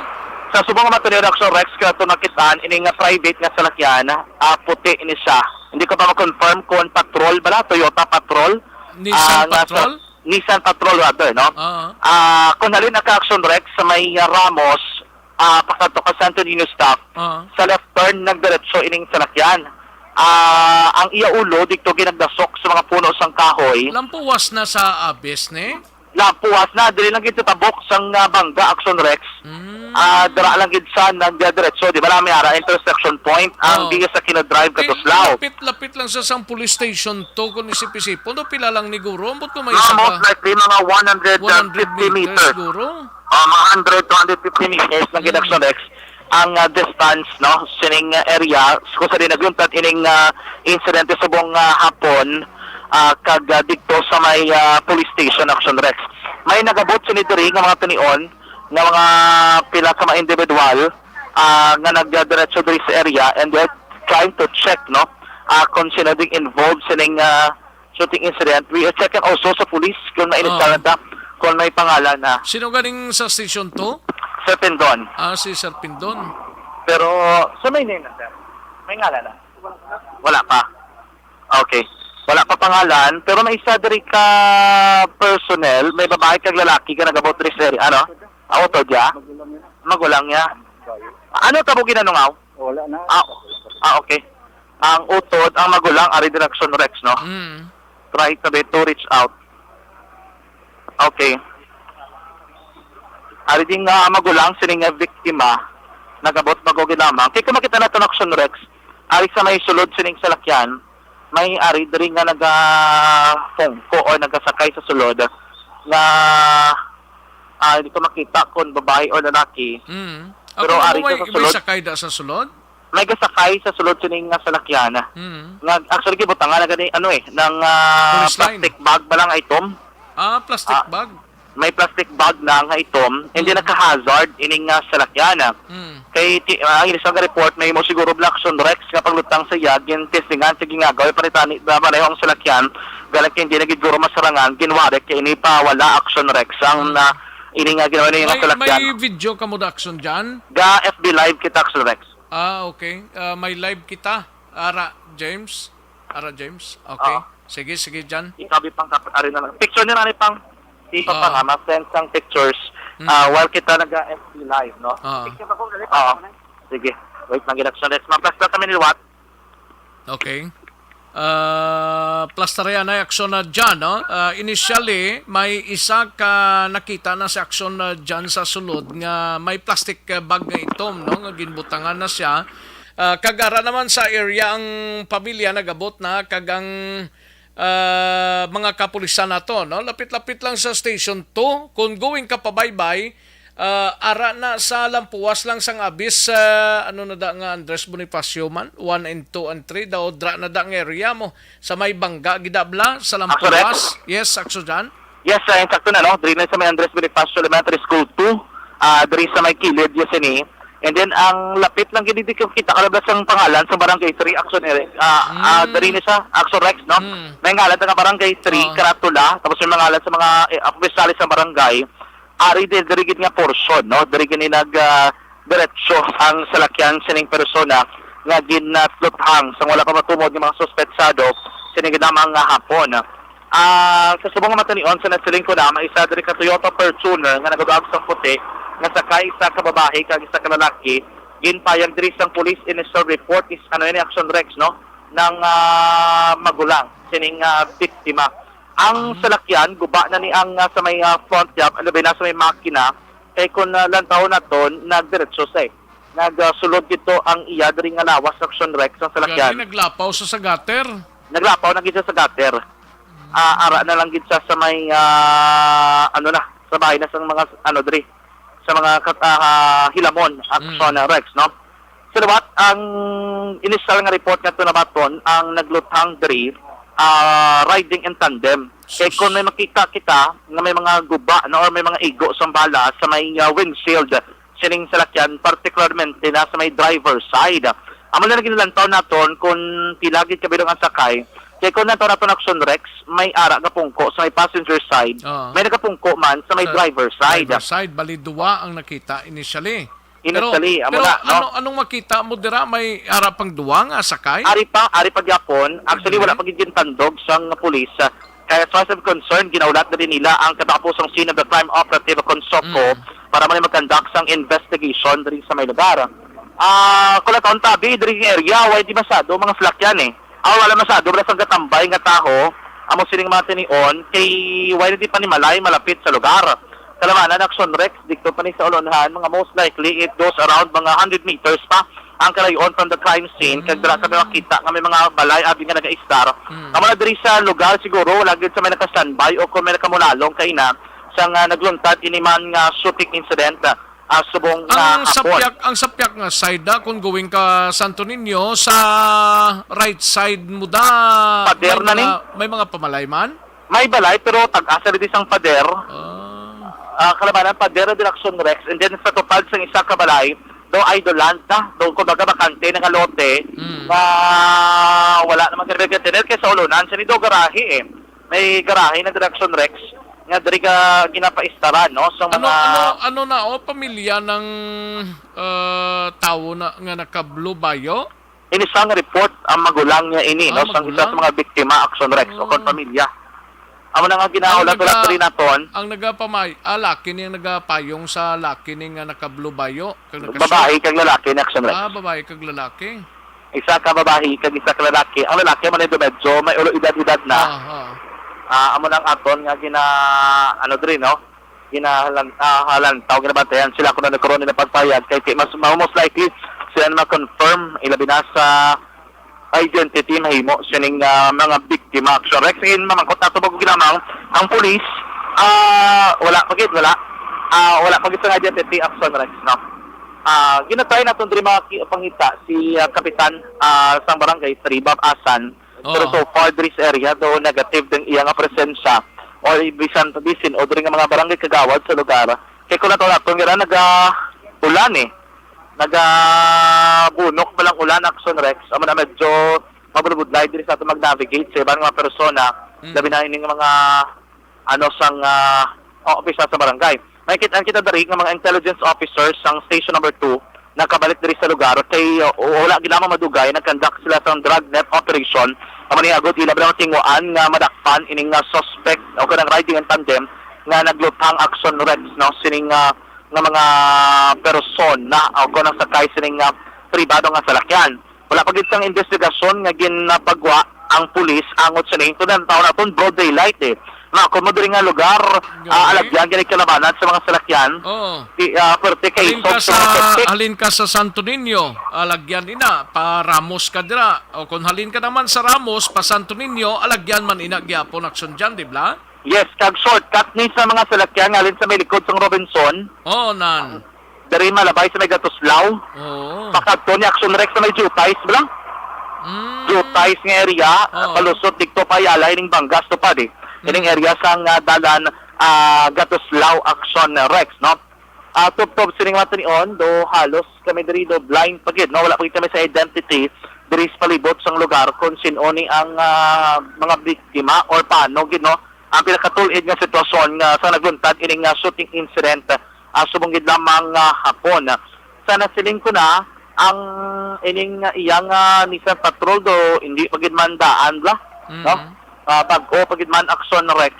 Sa subong nga mga tinion, Action Rex, ka ito nakitaan, ini nga private nga salakyan, ah, puti ini siya. Hindi ko pa ma-confirm kung patrol bala, Toyota Patrol. Nissan Ah, nga sa Patrol? Nissan Patrol rather, no? Oo. Ah, kung halin na ka Action Rex sa may, ah, Ramos, ah, pakadto ka Santo Niño stop, Oo. sa left turn nagdiretso ining salakyan. Ah, ang iya ulo dito ginagdasok sa mga puno sang kahoy. Lampuwas na sa Abis, ne? Lampuwas na, dili lang gid sa tabok sang, ah, bangga, Action Rex. Mm. Ah, dira lang gid sa nagdiretso, di ba, may ara intersection point ang Oh. di sa kinadrive ka Di, Tuslao. lapit-lapit lang sa sang police station to kung isip-isipon, no? Pila lang ni guro? Ambot ko may Mga isa most ka likely, mga one hundred fifty one hundred meters meters. siguro. Ah, mga hundred to hundred fifty meters lang gid, Mm. Action Rex, ang, ah, distance, no, sining, ah, area kung sa di nagluntad ining, ah, insidente subong, ah, hapon, ah, kag, ah, didto sa may, ah, police station, Action Rex. May nagabot sini diri nga mga tinion nga mga pila ka mga individual, ah, nga nagdiretso diri sa area, and they're trying to check, no, ah, kung sino ding involved sining, ah, shooting incident. We are checking also sa police kung may Oh. initial na, kung may pangalan na. Sino ganing sa Station two? Sir Pindon. Ah, si Sir Pindon. Pero, sa may name na, sir? May ngalan na? Wala pa. Okay. Wala pa pangalan, pero may isa diri ka personnel, may babae kag lalaki ka nagabot diri sa area. Ano? Ah, utod ya? Magulang niya. Ano tabo ginanungaw? Wala na. Ah, ah, okay. Ang utod, ang magulang, ari diri, Action Rex, no? Mm. Try to be, to reach out. Okay. Ari din nga magulang sini nga biktima, nagabot bago ginamang. Kay kung makita nato, Action Rex, ari sa may sulod sining salakyan, may ari diri nga nagapungko or nagasakay sa sulod nga, ah, hindi ko makita kung babae or lalaki. Mm. Pero Ako ari may, sa may sulod. sakay da sa sulod? May gasakay sa sulod sining nga salakyan. Mm. Nga, actually, gibutangan na gani, ano eh, ng, ah, Police line. plastic bag ba lang itom? Ah, plastic Ah, bag? May plastic bag na nga itom, hindi Mm. naka-hazard ining nga salakyan. Mm. Kay ti-, ah, ang isang report, may mo siguro Black Action Rex nga paglutang sa iya, gintestingan sa gingagaw, panitani na maneho ang salakyan, galang kay hindi na gid guro masarangan, ginwarik kay ini pa wala Action Rex ang, Mm. ah, ini nga ginawa niya nga May, salakyan. may video ka mo da Action dyan? Ga F B Live kita, Action Rex. Ah, okay. Ah, may live kita. Ara, James. Ara, James. Okay. Oo. Sige, sige, Jan. Ikabi pang kap-, ari na lang. Picture ni Rani pang, di pa Oo. pa nga, ma-send sang pictures. Mm. Ah, while kita naga-F B live, no? Oo. Picture ako, dali, Oo. pa, Sige. Wait lang, gid, Action Rex. Maplastar kami ni Wat. Okay. Ah, plastarya na aksyon na dyan, no? Ah, initially, may isa ka nakita na sa aksyon na dyan sa sulod nga may plastic, ah, bag nga itom, no? Nga ginbutangan na siya. Ah, kag ara naman sa area ang pamilya nagabot na kag ang, ah, mga kapulisan nato, no? Lapit-lapit lang sa Station two. Kung going ka pabaybay, ah, ara na sa lampuas lang sang abis, ah, ano na da nga Andres Bonifacio man, one and two and three daw, dra na da nga area mo. Sa may bangga, gidabla, sa Ako, Rex? lampuas. Yes, Akso Jan. Yes, ah, insakto na, no? Diri na sa may Andres Bonifacio Elementary School two, ah, diri sa may kilid, yes, ini. And then, ang lapit lang gid, di ko kita kalabas ang pangalan sa Barangay three, Action Eric. Ah, ah, Mm. diri ni sa Action Rex, no? Mm. May ngalan nga Barangay three, Oo. Karatula, tapos may ngalan sa mga, eh, opisyales sa barangay. Ari din, diri gid nga portion, no? Diri gini nag, ah, diretso ang salakyan sining persona nga ginatluthang sang wala pa matumod nga mga suspetsado sining lamang nga hapon. Ah, sa subong nga matanion, sa nasiling ko na, may isa diri ka Toyota Fortuner nga nagaduag sang puti nga sakay isa ka babayi kag isa ka lalaki. Ginpayag diri sang police initial report is ano ini, Action Rex, no, ng ah, magulang sining ah, biktima. Ang salakyan guba na ni ang ah, sa may ah, front gap, labi na sa may makina, kay kung ah, lantawon naton, nagdiretso sa eh. Nagsulod dito ang iya diri nga lawas, Action Rex, ang salakyan. Gani naglapaw sa sa gutter? Naglapaw na gid siya sa gutter. Ah, ara na lang gid siya sa may ah, ano na, sa bahay na sa mga ano diri, sa mga kat- ah, hilamon, Action Mm. Rex, no? Sa liwat, ang initial nga report nga tunabaton ang nagluthang diri, ah, riding in tandem. Kay Sus. Kung may makita kita nga may mga guba, no, or may mga igo sang bala sa may ah, windshield sining salakyan, particularmente na sa may driver side. Amo na lang ginalantaw naton kung pila gid kabilog ang sakay. Kay kung nato naton, Action Rex, may ara nga pungko sa may passenger side, Oo. May nagapungko man sa may Sa driver side. Driver side, bali duwa ang nakita initially. Initially, Pero, amo pero na, no? ano, anong makita mo dira? May ara pang duwa nga sakay? Ari pa, ari pa gyapon. Actually, Mhm. wala pa gid gintandog sang pulis. Kaya as far as I'm concerned, ginahulat na din nila ang katapusang scene of the crime operative, Action Soco, Mm. para man mag-conduct sang investigation diri sa may lugar. Ah, kung nataon tabi, diri nga area, way di masyado mga salakyan eh. Ah, wala masyado, wala sang gatambay nga taho, amo sining mga tinion, kay way na di panimalay malapit sa lugar. Kalamanan, Action Rex, dito pa ni sa Olonhan, mga most likely, it goes around mga hundred meters pa ang kalayon from the crime scene, kag dira sa may makita nga may mga balay, abi nga nagaistar. Mm. Amo na diri sa lugar, siguro, wala gid sa may naka-standby o kung may nakamulalong kaina sa nga nagluntad ini man nga shooting incident, ah, subong nga Ang hapon. Sapyak, ang sapyak nga side da, kung going ka Santo Niño, sa right side mo da, Pader may na ni? mga, may mga pamalay man? May balay, pero tag-asa dito sang pader. Ah. Ah, kalamanan, pader na din, Action Rex. And then, sa tupad sang isa ka balay, do idle land na, do kumbaga bakante na nga lote, Mm. nga wala naman kami nagtener kay sa ulunan, sa nido garahe eh. May garahe na din, Action Rex, nga diri ka ginapaistaran, no? Sa Ano, mga ano, ano na, oh, pamilya ng ah, tawo na, nga naka-blue bayo? Ini sang report ang magulang niya ini, Ah, no, sang isa sa magulang? mga biktima, Action Rex, o kon Oh. pamilya. Amo na nga Ang ginahulat-hulat naga-, diri naton. ang nagapamay-, ah, laki ni ang nagapayong sa laki ni nga naka-blue bayo, kag naka-short. Babae kag lalaki ni, Action Rex. Ah, babae kag lalaki. Isa ka babae kag isa ka lalaki. Ang lalaki man ito medyo may ulo edad-edad na. Ah, ah. Ah, amo nang aton nga gina-, ano diri, no? Ginahalan-, ah, halantaw, ginabantayan sila kung ano karon nila pagpayag. Kay ti-, mas, mas most likely sila na ma-confirm, ilabi na sa identity mahimo sining, ah, mga biktima. Action Rex, in mamangkot nato bago ginamang ang pulis, ah, wala pa gid, wala. Ah, wala pa gid sa identity, Action Rex, no? Ah, ginatry naton diri mga ki-, pangita si, ah, Kapitan, ah, sang Barangay Three, Bob Asan. Pero Oo. so far, diri sa area, do negative ding iya nga presensya. O bisan, bisan, o diri nga mga barangay kagawad sa lugar. Kay kung nato naton nga naga-ulan eh. Nagabunok pa lang ulan, Action Rex. Amo na medyo mabudlay diri sa ato mag-navigate sa iban nga mga persona. Mm. Labi na ining mga, ano, sang, ah, opisina sa barangay. May kit-, ang kita diri nga mga intelligence officers sang Station Number Two nakabalik diri sa lugar kay, uh, wala gid lamang madugay nag-conduct sila sang drag net operation. Amo ni agud ila lang tinguan nga madakpan ining, uh, suspect o kanang riding in tandem nga nagluthang, Action Rex, no, sining, uh, nga mga persona o kanang sakay sining, uh, pribado nga salakyan. Wala pa gid sang investigasyon nga ginapagwa ang pulis angot sa nahimo. Tawon naton broad daylight eh. Nga kung mo diri nga lugar, Gani. ah, alagyan gani kalabanan sa mga salakyan. Oo. Ti-, ah, perte kay Halin ka sa, sa mga plastic. Halin ka sa Santo Niño, alagyan ina, pa Ramos ka dira. O kung halin ka naman sa Ramos, pa Santo Niño, alagyan man ina gyapon, Action Jan, di ba? Yes, kag shortcut ni sa mga salakyan, halin sa may likod sang Robinson. Oo, nan. Diri malabay sa may Gatuslaw. Oo. Pakadto ni Action Rex sa may Jutais, bala? Mm. Jutais nga area, Oo. palusot dito pa Ayala, ining Bangas, Tupad eh. Ining Mm. area sa nga dalan, ah, Gatuslaw, Action Rex, no? Ah, tubtob sining mga tinion, do halos kami diri do blind pa gid, no? Wala pa gid kami sa identity diri sa palibot sang lugar kung sin-o ni ang, ah, mga biktima or paano gid, no? Ang pinakatul-id nga sitwasyon nga sa nagluntad ining, ah, shooting incident, ah, subong gid lamang, ah, hapon. Sa nasiling ko na, ang ining, ah, iyang, ah, Nissan Patrol do, hindi pa gid man daan bla, no? Mm. Ah, bag-o pa gid man, Action Rex.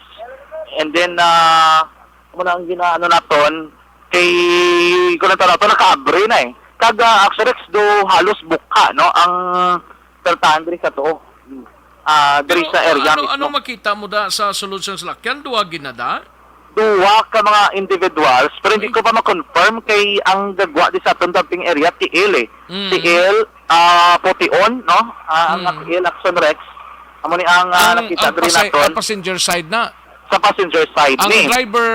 And then, ah, amo na ang ginaano naton, kay, kung ang tawag naton, nakaabri na eh. Kag, ah, Action Rex do halos buka, no? Ang saltahan diri sa tuo. Ah, diri Pero, sa area ano, mismo. Ano makita mo da sa sulod sang salakyan? Duwa ginada? Duwa ka mga individuals, pero hindi Ay. ko pa ma-confirm kay ang gagwa di sa aton dumping area, T L eh. Mm. T L, ah, Pution, no? Ah, ang Mm. T L Action Rex. Amo ni ang, ah, Ang, nakita ang diri pasa-, naton. Ang passenger side na. Sa passenger side Ang ni. Driver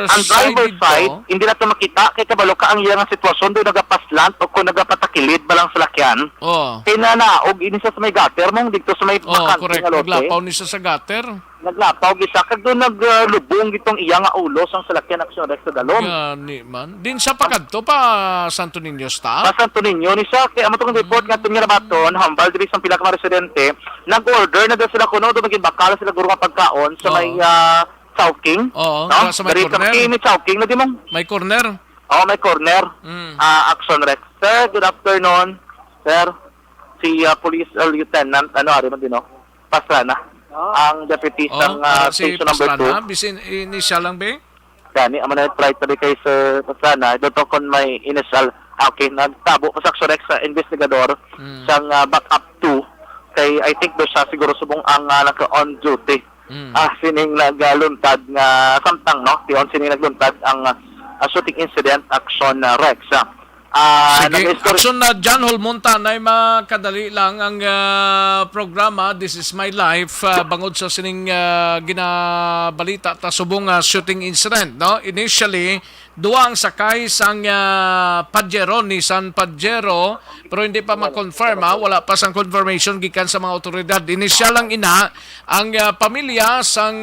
Ang driver side side, dito. Hindi nato makita kay kabalo ka ang iya nga sitwasyon do nagapaslant o kung nagapatakilid ba lang salakyan. Oh. Kay nanaog ini sa may gutter mong dito sa may Oh, bakante correct. Nga lote. Naglapaw ni siya sa gutter. Naglapaw gid siya kag doon naglubong gitong iya nga ulo sang salakyan Action Rex sa dalom. Gani man. Din sa pakadto pa Santo Niño stop? Pa Santo Niño ni siya kay amo tong report Mm. nga aton nga nabaton, hambal diri sa pila ka mga residente, nag-order na daw sila kuno do maging bakal sila guro nga pagkaon sa Oo. may, ah, Chowking. Oo, no? Sa may Diri sa corner. May Chowking na di mong May corner. Oh, may corner. Mm. Ah, Action Rex. Sir, good afternoon. Sir, si, ah, Police, ah, Lieutenant, ano, ari man din, no? Pastrana. Oh. Ang deputy Oh, sang, ah, ah, si station number Pastrana, two. Bisin initial lang, be? Gani, amo na yung try tabi kay Sir Pastrana. Ito to kung may initial. Ah, okay, nagtabo pa sa Action Rex sa investigador Mm. sang, ah, backup two. Kay, I think, do siya siguro subong ang, ah, naka-on duty. Mm. Ah, sining nagaluntad nga samtang, no? Tion sining nagluntad ang, ah, shooting incident, Action, ah, Rex, ah. Ah, Sige, nag-istorya- Action na John Holmonta, nay makadali lang ang, ah, programa. This is my life, ah, bangod sa sining, ah, ginabalita ta subong, ah, shooting incident, no? Initially, duha ang sakay sang, ah, Pajero, Nissan Pajero, pero hindi pa ma-confirm, ha? Wala pa sang confirmation gikan sa mga otoridad. Initial lang ina ang, ah, pamilya sang,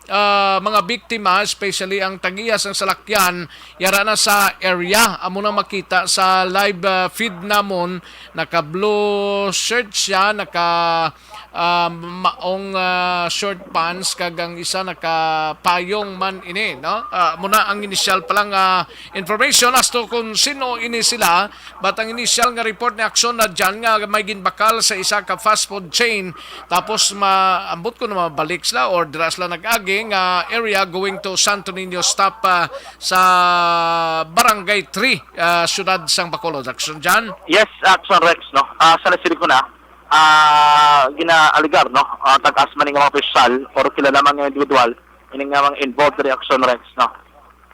ah, mga biktima, especially ang tag-iya sang salakyan, yara na sa area. Amo na makita sa live, ah, feed namon, naka-blue shirt siya, naka, ah, maong, ah, short pants, kag ang isa nakapayong man ini, no? Ah, muna ang initial pa lang, ah, information as to kung sino ini sila, but ang initial nga report ni Action na dyan nga may ginbakal sa isa ka fast food chain, tapos ma-, ambot ko na mabalik sila or dira sila nag-agi nga area going to Santo Niño stop, ah, sa Barangay three, ah, siyudad sang Bacolod. Action dyan. Yes, Action Rex, no? Ah, sa nasili ko na, ah, ginaaligar, no? Ah, tag-as man nga mga opisyal or kilala man nga individual, ini nga mga involved diri, Action Rex, no?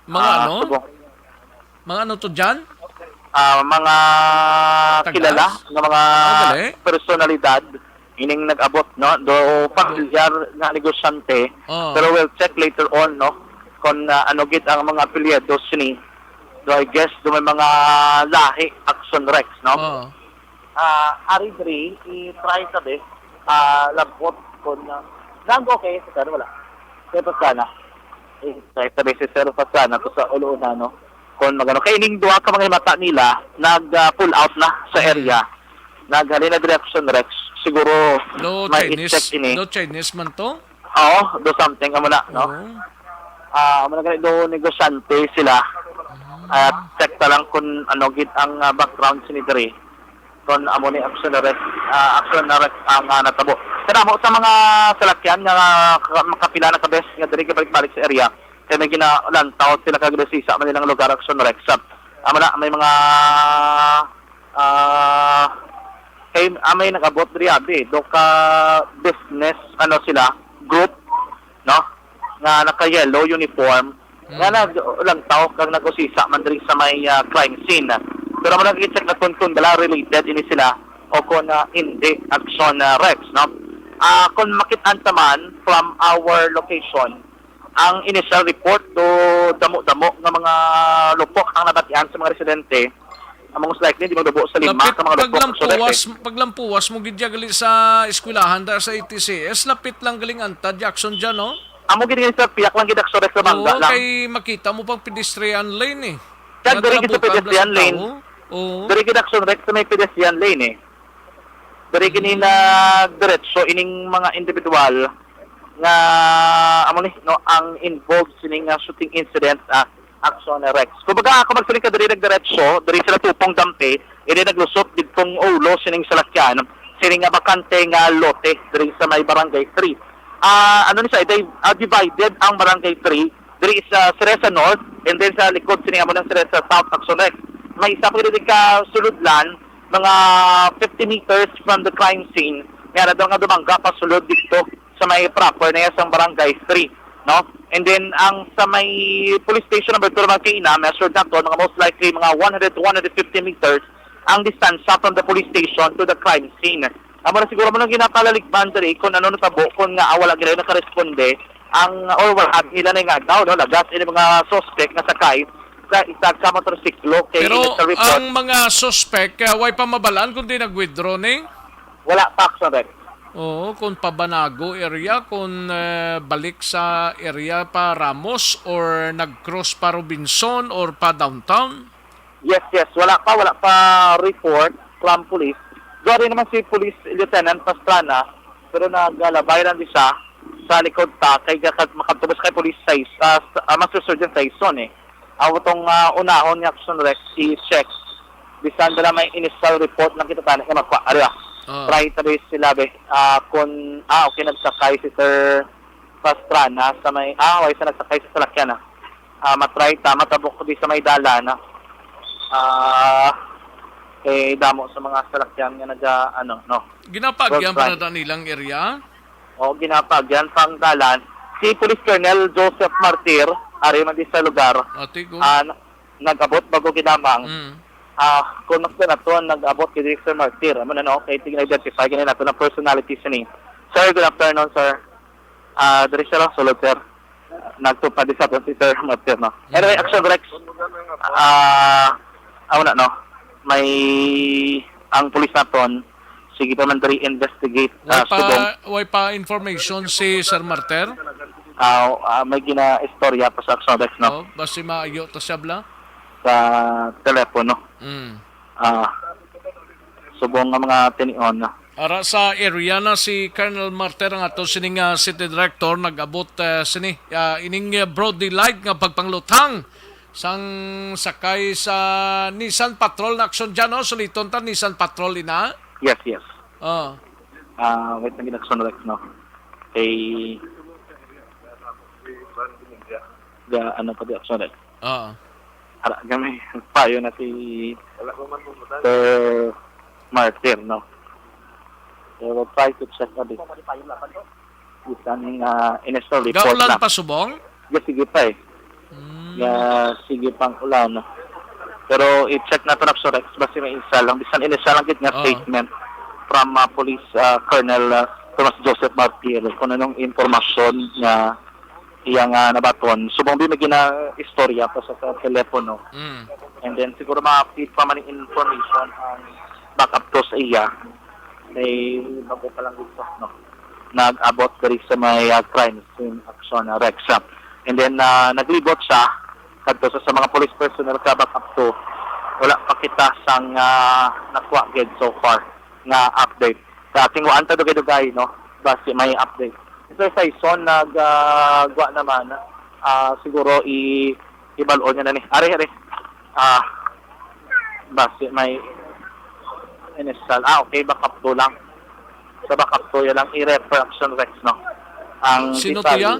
Mga Ah, ano? Subong. Mga ano to dyan? Ah, mga Tagas? Kilala nga mga Ah, gali? Personalidad ining nag-abot, no? Do pamilyar nga negosyante. Oh. Pero we'll check later on, no? Kung, ah, ano gid ang mga apelyido sini. Do I guess do may mga lahi, Action Rex, no? Oh. Ah, ari diri, i-try sa be. Ah, labot kon, ah, nang okay, sa wala. Kaya pa sana. Eh, try sa be si Sir Pastrana to sa ulo na, no? Kon magano. Kay ining duha ka mga mata nila, nag, ah, pull out na sa Mm. area. Naghalin na diri, Action Rex. Siguro, No may Chinese, i-check ini. No Chinese man to? Oo, do something amo na, no? Oo. Ah, amo na gani do negosyante sila. Ah. At check ta lang kung ano gid ang, ah, background sini diri. Kung amo ni Action Rex, ah, Action Rex ang, ah, natabo. Kanamo sa mga salakyan nga ka-, makapila na ka beses nga diri gabalik-balik sa area, kay may ginalantaw sila kag nasisa man nilang lugar, Action Rex. Ah, amo na, may mga, ah, kay, ah, may nag-abot diri, abi, do ka business, ano sila, group, no? Nga naka-yellow uniform, Mm. nga naglantaw kag nag-usisa man diri sa may, ah, crime scene. Pero mo nag-check na kung, kung bala related ini sila o kung, ah, hindi, Action, ah, Rex, no? Ah, kung makit-an ta man from our location, ang initial report do damo-damo nga mga lupok ang nabatian sa mga residente. Ang most likely, di magdubo sa lima Lapit ka mga lupok. So, paglampuwas, that's it. Paglampuwas mo gid dya gali sa eskwelahan, da sa A T C S, lapit lang galing anta, Jackson dyan, no? Amo gid nga sa piyak lang gid, Action Rex, sa bangga Oo, lang. Kay makita mo pang pedestrian lane, eh. Kag diri gid sa Naglabutan pedestrian lang sa lane. Tao. Oo. Diri gid, Action Rex, sa may pedestrian lane, eh. Diri gini Mm. nagdiretso ining mga individual nga, amo ni, no, ang involved sining, ah, shooting incident, ah, Action, Rex. Kumbaga, ako magsiling ka diri nagdiretso, diri sila tupong dampi, ini naglusot didtong ulo sining salakyan, sining nga bakante nga lote diri sa may Barangay three. Ah, ano ni sa, they, ah, divided ang Barangay three. Diri sa Cereza North, and then sa likod sini amo ng Cereza South, Action, Rex. May isa pa diri ka sulodlan, mga fifty meters from the crime scene. Nga na nga dumangga pa sulod dito sa may proper na sang Barangay three, no? And then, ang sa may police station number two naman kaina, measured nato, mga most likely, mga one hundred to one hundred fifty meters ang distansya from the police station to the crime scene. Amo na siguro mo nang ginapalaligban diri kung ano natabo, kung nga, ah, wala gila nakaresponde ang, or wala nila na nga daw, no? Lagas ini mga suspect nga sakay sa isa ka motorsiklo kay Pero initial report. Ang mga suspect, ah, way pa mabalaan kung di nag-withdraw ni? Wala pa, Action, Rex. Oo, kung pa Banago area, kung, eh, balik sa area pa Ramos or nag-cross pa Robinson or pa downtown? Yes, yes. Wala pa, wala pa report from police. Duha rin naman si Police Lieutenant Pastrana, pero nagalabay lang di siya sa likod ta, kay gakag-, makatubos kay Police Sais, ah, sa, ah, Master Sergeant Saison eh. Ang utong, ah, unahon nga Action, Rex, i-check. Bisan dala may initial report lang kita tani nga magkwa. Ari, ah. Ah. Try tabi sila, be. Ah, kun, ah, okay, nagsakay si Sir Pastrana sa may, ah, way sa nagsakay sa salakyan, ah. Ah, matry ta, matabok ko di sa may dalan, ah. Ah, eh, damo sa mga salakyan nga naga, ano, no. Ginapagyan pa na nilang area? O, ginapagyan pang dalan. Si Police Colonel Joseph Martir, ari man di sa lugar, Ati ko. Ah, n-, nag-abot bago ginamang. Mm. Ah, kung mas na to, nag-abot kay Sir Martir. Amo na, no? Kay tig-identify gani nato ng personality sini. Sir, good afternoon, sir. Ah, diri siya lang sulod, sir. Nagtupad di sa aton si Sir Martir, no? Anyway, Mm. Action, Rex. Ah, amo na, no? May, ang pulis naton, sige pa man diri investigate, Way ah, pa, subong. Way pa information si Sir Martir? Ah, ah, may gina-istorya pa sa Action, Rex, no? Oh, basi maayo to siya, bla? Sa telepono. Mm. Ah, subong nga mga tinion. Ara sa area na si Colonel Martir, ang ato sining, ah, city director, nag-abot, eh, sini, ah, ining, eh, broad daylight nga pagpangluthang sang sakay sa Nissan Patrol na Action dyan, no? Suliton ta, Nissan Patrol ina? Yes, yes. Oh. Ah, wait lang, Action, Rex, no? Kay, ga, ano pa di Action, Rex? Oo. Ara, gamay. Payo na si Wala pa man pumutan. Sir Martir, no? They will try to check on this. Bisan, ah, initial report Gaulan na. Pa subong? Ya, sige pa eh. Mm. Ya, sige pang ulan, no? Pero i-check na to na sa Rex, basi may isa lang. Bisan initial lang gid nga Oo. Statement from, ah, Police, ah, Colonel, ah, Tomas Joseph Martir kung anong impormasyon nga iya nga nabaton. Subong di may gina-istorya pa sa, sa telepono. Mm. And then siguro ma-update pa man yung information ang backup to sa iya. May bago pa lang dito, no? Nag-abot diri sa may, ah, crime scene Action, ah, Rex, ah. And then, ah, naglibot siya kadto sa, sa mga police personnel ka backup to. Wala pa kita sang, ah, nakuha gid so far nga update. Sa ating waan ta dugay-dugay, no? Basi may update. Sir Saison, nag, ah, gwa naman, ah, siguro i-, ibal-on niya na ni. Ari, ari. Ah, basi may initial. Ah, okay, backup to lang. Sa backup to, yan lang i-refer Action, Rex, no? Ang Sino to detalye, ya?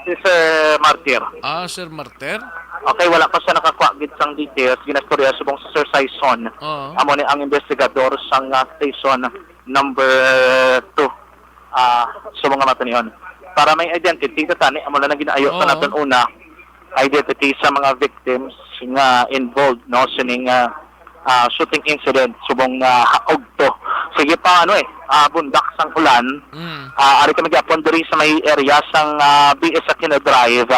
Si Sir Martir. Ah, Sir Martir? Okay, wala pa siya nakakuha gid sang details. Ginastorya subong sa Sir Saison. Oo. Amo ni ang investigador sang, ah, station number two. Ah, sa mga matanion. Para may identity, katani, amo na lang ginaayo sa Oo. Naton una, identity sa mga victims nga involved, no, sining, ah, ah, shooting incident, subong nga haog to. Sige pa, ano eh, ah, bundak sang ulan. Mm. Ah, ari kami gyapon diri sa may area sang, ah, B S Aquino Drive.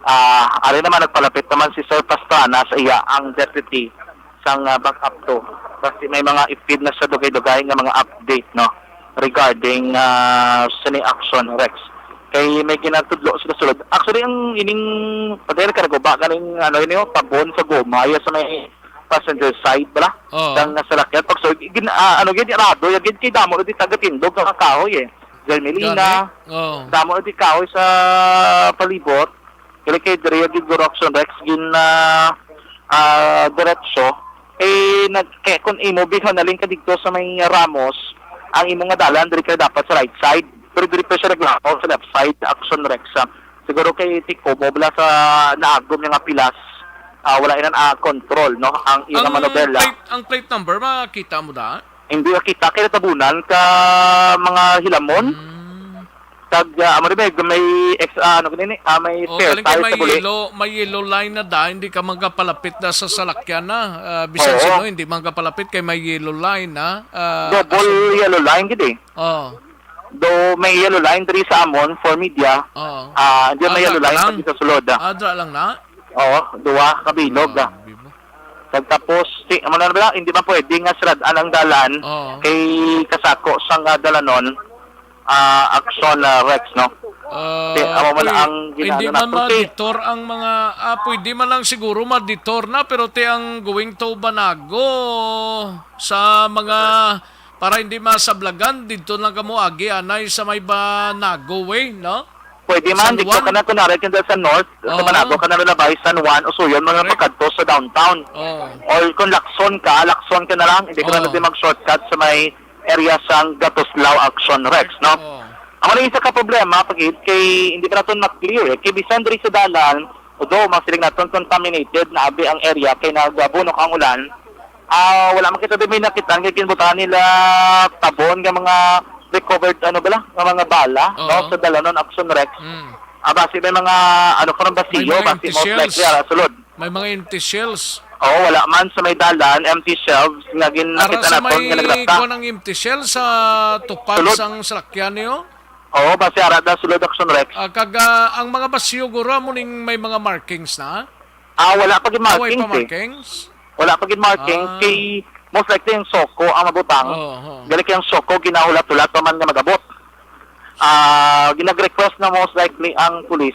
Ah, ari naman nagpalapit naman si Sir Pastrana sa iya ang deputy sang, ah, backup to. Kasi may mga ipid na sa dugay-dugay nga mga update, no, regarding, ah, sini Action, Rex. Kay may ginatudlo sila sulod. Actually, ang ining pagkaya ka naguba, kaning, ano, yun yung pabon sa goma, yung sa may passenger side, bala? Oo. Kang salakyan. Pag, so, gin-, ah, ano, gin-, irado, yung gin-, kay damo na di tagatindog, ang kahoy, eh. Germelina, Gani? Oo. Damo na di kahoy sa palibot. Diri kay diri gid, Guro Action Rex, gin, ah, ah, diretso. Eh, nag-, kay kung imo, bilhan na lang ka dito sa may Ramos, ang imo nga dalan, diri ka dapat sa right side. Pero diri pa siya naglakaw sa left side, Action Rex, ah. Siguro kay Tico, mo bala sa naagom niya nga pilas, ah, wala inan, ah, control, no? Ang iyang Ang manobela. plate, ang plate number, makita mo da? Hindi makita, kay natabunan ka mga hilamon. Hmm. Kag, ah, amo rin, may, may ex-, ah, ano ganini, ah, may Oh, spare galing kay tire may sa buli. Yellow, may yellow line na da, hindi ka magapalapit na sa salakyan na. Ah, bisan Oo. Sino, hindi magapalapit kay may yellow line na. Ah, Double aso- yellow line gid eh. Oh. Do may yellow line diri sa amon for media. Oh. Ah, di may Ah, yellow dra line lang? Pati sa sulod, ah. Ah, dra lang na? Oo, duwa ka bilog, ah. Ah, bibo. Kag tapos, si, amo na ba, hindi man pwede nga sirad-an ang dalan Oo. Kay kasako sang, ah, dalanon, ah, aksyon, ah, Rex, no? Ah, Di, amo man pwede, ang hindi ginano man nato, ti. Ma-detour ang mga, ah, pwede man lang siguro ma-detour na, pero ti ang going to Banago sa mga, para hindi masablagan, dito lang kamo agi, anay sa may Banago way, no? Pwede man, San dito Juan? Ka na, kunwari, kung sa north, sa Oo. Banago ka na lalabay, San Juan, Usuyon, mga Correct. Pagkadto sa downtown. Oo. Or kung Lacson ka, Lacson ka na lang, hindi ka na Oo. Natin mag-shortcut sa may area sang Gatoslao Action Rex, no? Oo. Ang wala isa ka problema, pagid, kay hindi pa natin ma-clear, eh. Kay bisan diri sa dalan, although masiling natin contaminated na abi ang area, kay nagabunok ang ulan, ah, wala man kita din may nakita, kay ginbutahan nila tabon nga mga recovered, ano bala, nga mga bala, Oo. No? Sa dalanon, Action Rex. Mm. Ah, basi may mga, ano, karon May basiyo, mga basi empty most shells. Likely, ah, sulod. May mga empty shells. Oo, wala man sa may dalan, empty shelves nga gin-, Ara nakita sa naton may nga nagrapta. Kuwan ang empty shells sa tupad Sulod. Sang salakyan niyo? Oo, basi ara da sulod, Action Rex. Ah, kag, ah, ang mga basyo, guro, amo ning may mga markings na? Ah, wala pa gid Ah, way markings, pa eh. Markings? Wala pa gid markings. Ah. Kay most likely ang soko ang mabutang. Oo, oo. Gali kay ang soko, ginahulat-hulat pa man nga mag-abot. Ah, ginag-request na most likely ang pulis.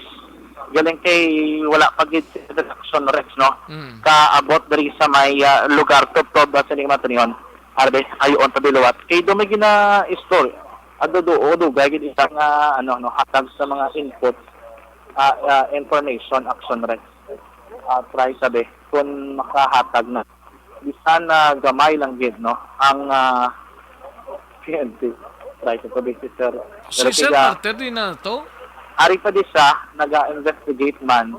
Galing kay wala pa gid si Action Rex, no? Mm. Kaabot diri sa may, ah, lugar, tubtob ba sa ni Matunion. Arbe, ayon pa biluwat. Kay do may gina-istorya. Ado do, o dugay gid isa nga, ano, no, hatag sa mga input, ah, ah, information, Action Rex. Ah, try sabi kung makahatag na. Bisan na gamay lang gid, no, ang, ah, P N P. Try ko to, si Sir. Si Pero Sir tiga Marter din na to? Ari pa di siya, naga-investigate man.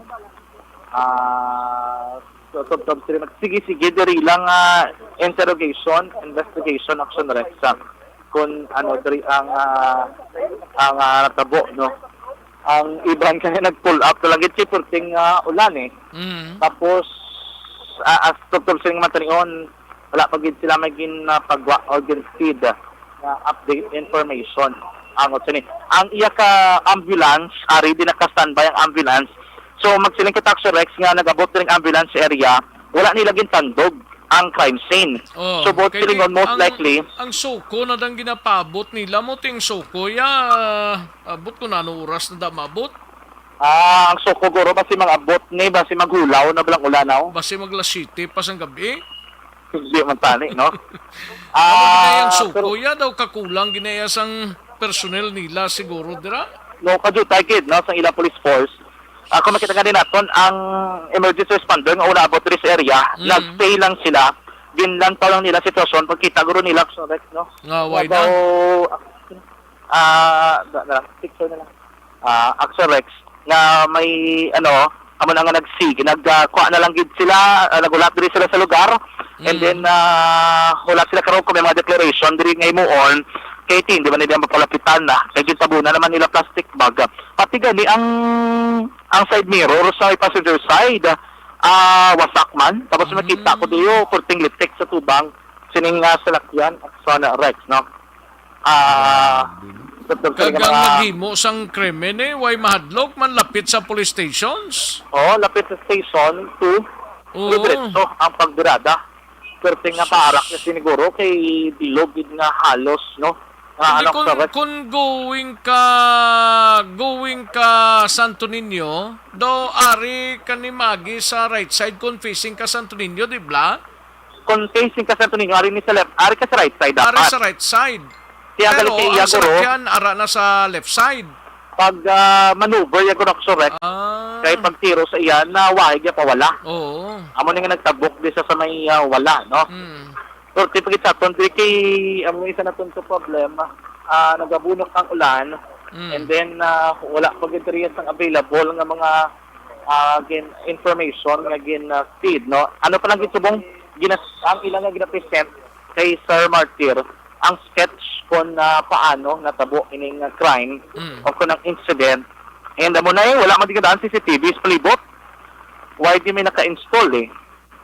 Ah, so, so, so, sige, sige, diri lang, ah, interrogation, investigation, Action Rex, ah, kung ano diri ang, ah, ang, ah, natabo, no? Ang iban kaya nag-pull up na lang gid si perting, ah, ulan, eh. Mm. Tapos, ah, as tubtob sining Matunion, wala pa gid sila may gin, ah, pagwa or gin-feed, ah, nga update information. Ang sini, ang iya ka ambulance, ari din naka-standby ang ambulance. So, magsiling kita, Action Rex, nga nag-abot diri ang ambulance area, wala nila gintandog ang crime scene. Oh, so, both kay silingon, di-, most ang, likely. Ang suko na dang ginapaabot nila, mo ting suko, ya, abot ko na ano oras na da maabot? Ah, ang suko, guro, basi mag-abot ni, basi maghulaw na balang ulanaw. Basi mag alas siyete pa sang gabi? Hindi man tani, no? Ano ginaya ang Ah, suko, pero ya daw kakulang ginaya sang personnel nila siguro, dira? No, kadyo tayo, kid, no, sa ila police force. Ako makita nga din naton ang emergency responder nga una abot diri sa area, Mm. Nag-stay lang sila. Ginlantaw lang nila ang sitwasyon, pagkita guro nila, Action Rex, no? Nga, why Nga na? Daw, ah, da-, da-, picture na lang. Ah, Action Rex, nga may, ano, amo na nga nagsig-, nag, ah, kuha na lang gid sila, ah, naghulat diri sila sa lugar, and Mm. then, ah, hulat sila karon kung may mga declaration diri nga himuon, kay ti, hindi man nila mapalapitan na, kay gintabunan naman nila plastic bag. Pati gani ang, ang side mirror sa may passenger side, ah, wasak man. Tapos Mm. Nakita ko diyo, kurting litik sa tubang, sining, ah, salakyan, Action Rex, no? Ah, Grabe, no? Doktor, Kag sige, ang mga naghimo sang krimen, eh, way mahadlok man lapit sa police stations? Oo, lapit sa station two. Oo. Diretso ang pagbirada. Swerte nga Sus. Paarak na siniguro kay bilog gid nga halos, no? Nga Hindi, ano, kung, sa west. Kung going ka, going ka Santo Niño, do ari ka ni magi sa right side, kung facing ka Santo Niño, di ba? Kung facing ka Santo Niño, ari ni sa left, ari ka sa right side Ari dapat. Sa right side. Kaya Pero galit kay ang iya, guro. Sarakyan, ara na sa left side. Pag, ah, maneuver, ya, guro, correct. Ah. Kay pagtiro sa iya, nawahig niya pa wala. Oo. Amo ni nga nagtabok di sa, sa may, ah, wala, no? Mm. Pero tipagit sa aton, di kay, amo isa na to problema. Ah, nagabunok ang ulan, Mm. and then, ah, wala pa gid diri sang available nga mga, ah, gin-, information nga gin, ah, feed, no? Ano pa lang gid subong ginas-, ang ilang nga gina-present kay Sir Martir, ang sketch kon, ah, paano natabo ining, ah, crime Mm. o kon ang incident. And amo na eh, wala man di kadaan C C T V sa palibot. Why di may naka-install eh?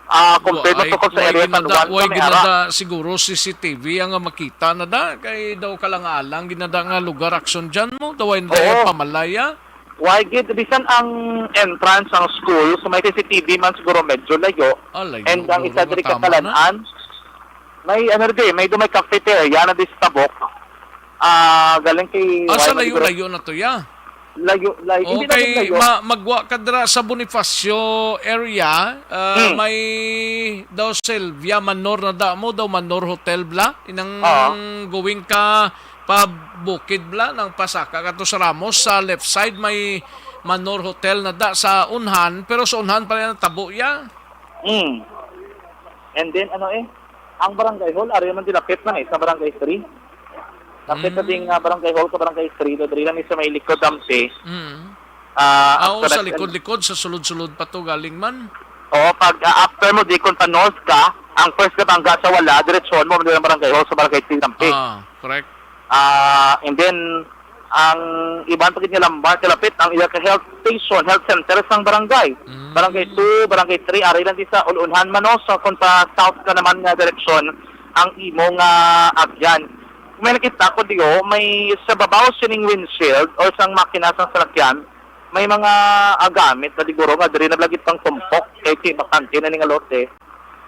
Ah, compared Wa-, mo ay, to kung sa way area San ginada-, Juan, way sa may ara. ginada siguro C C T V ang makita na da, kay daw kalang-alang ginada nga lugar aksyon dyan mo, daw ay na Oo. pamalaya. Why gid, bisan ang entrance ang school, so may C C T V man siguro medyo layo. Ah, layo, And ang isa guro, diri tama na. Katalan-an, may ano di, may do may cafeteria na di sa tabok. Ah, galing kay Ah, sa why man siguro layo-layo na to, ya? Layo, layo. Hindi na Okay, layo. ma-, magwa ka dira sa Bonifacio area, ah, Hmm. may daw Sylvia Manor na damo, daw Manor Hotel bla. Inang Oo. going ka pa bukid bla, nang pasaka ka to sa Ramos, sa left side may Manor Hotel na da sa unhan, pero sa unhan pa rin ang tabo ya. Hmm. And then, ano eh, ang barangay hall, ari man din lapit man eh, sa barangay three. Lapit na Mm. ding, ah, barangay hall sa barangay three, no? Diri lang sa may likod dampi. Mm. Ah, Ah, oo, sa correct. likod-likod, sa sulod-sulod pa to galing man. Oo, pag, ah, after mo, di kung pa north ka, ang first na bangga sa wala, diretsyon mo, diri ang barangay hall sa barangay three dampi. Ah, correct. Ah, and then, ang iban pa gid nga lambar, kalapit ang iya ka health station, health center sang barangay. Mm. Barangay two, barangay three, ari lang di sa ulunhan man, no? So, kung pa south ka naman nga direksyon, ang imo nga agyan. May nakita ko diyo, may sa babaw sining windshield or sang makina sang salakyan, may mga, ah, gamit na diguro nga diri na lagi pang tumpok, kay ti bakante na ni nga lote.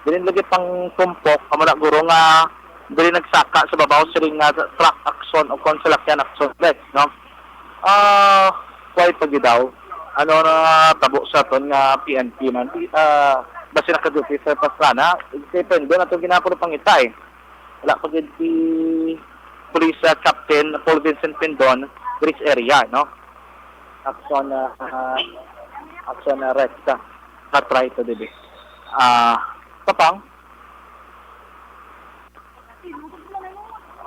Diri lagi pang tumpok, amo na guro nga diri nagsaka sa babaw sining nga truck action o kon salakyan action, no? Ah, why pa gid daw? Ano na tabo sa aton nga P N P man? Di, ah, basi nakaduty sa Pastrana, depende na itong ginapon pangitay. Wala pa gid si Police, ah, Captain Paul Vincent Pindon, Bridge area, no? Action, ah, ah, action, ah, Rex, ah, na-try to, dibi. Ah, Kapang?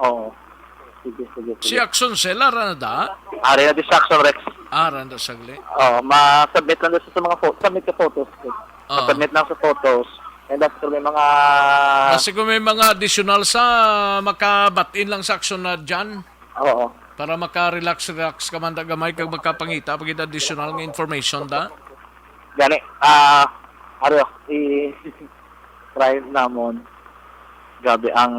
Oo. Sige, sige, Si sige. Action Cell, ara na da? Ari na di sa Action Rex. Ah, ara na da sagli. Oo, ma-submit lang sa, sa mga pho-, submit ka photos. Oo. Ma-submit lang sa photos. And after may mga Basi kung may mga additional sa makabatin lang sa action na dyan. Oo. Para maka-relax-relax ka man da gamay kag makapangita pa gid additional nga information da. Gani, ah, ari, i-, try namon. Grabe ang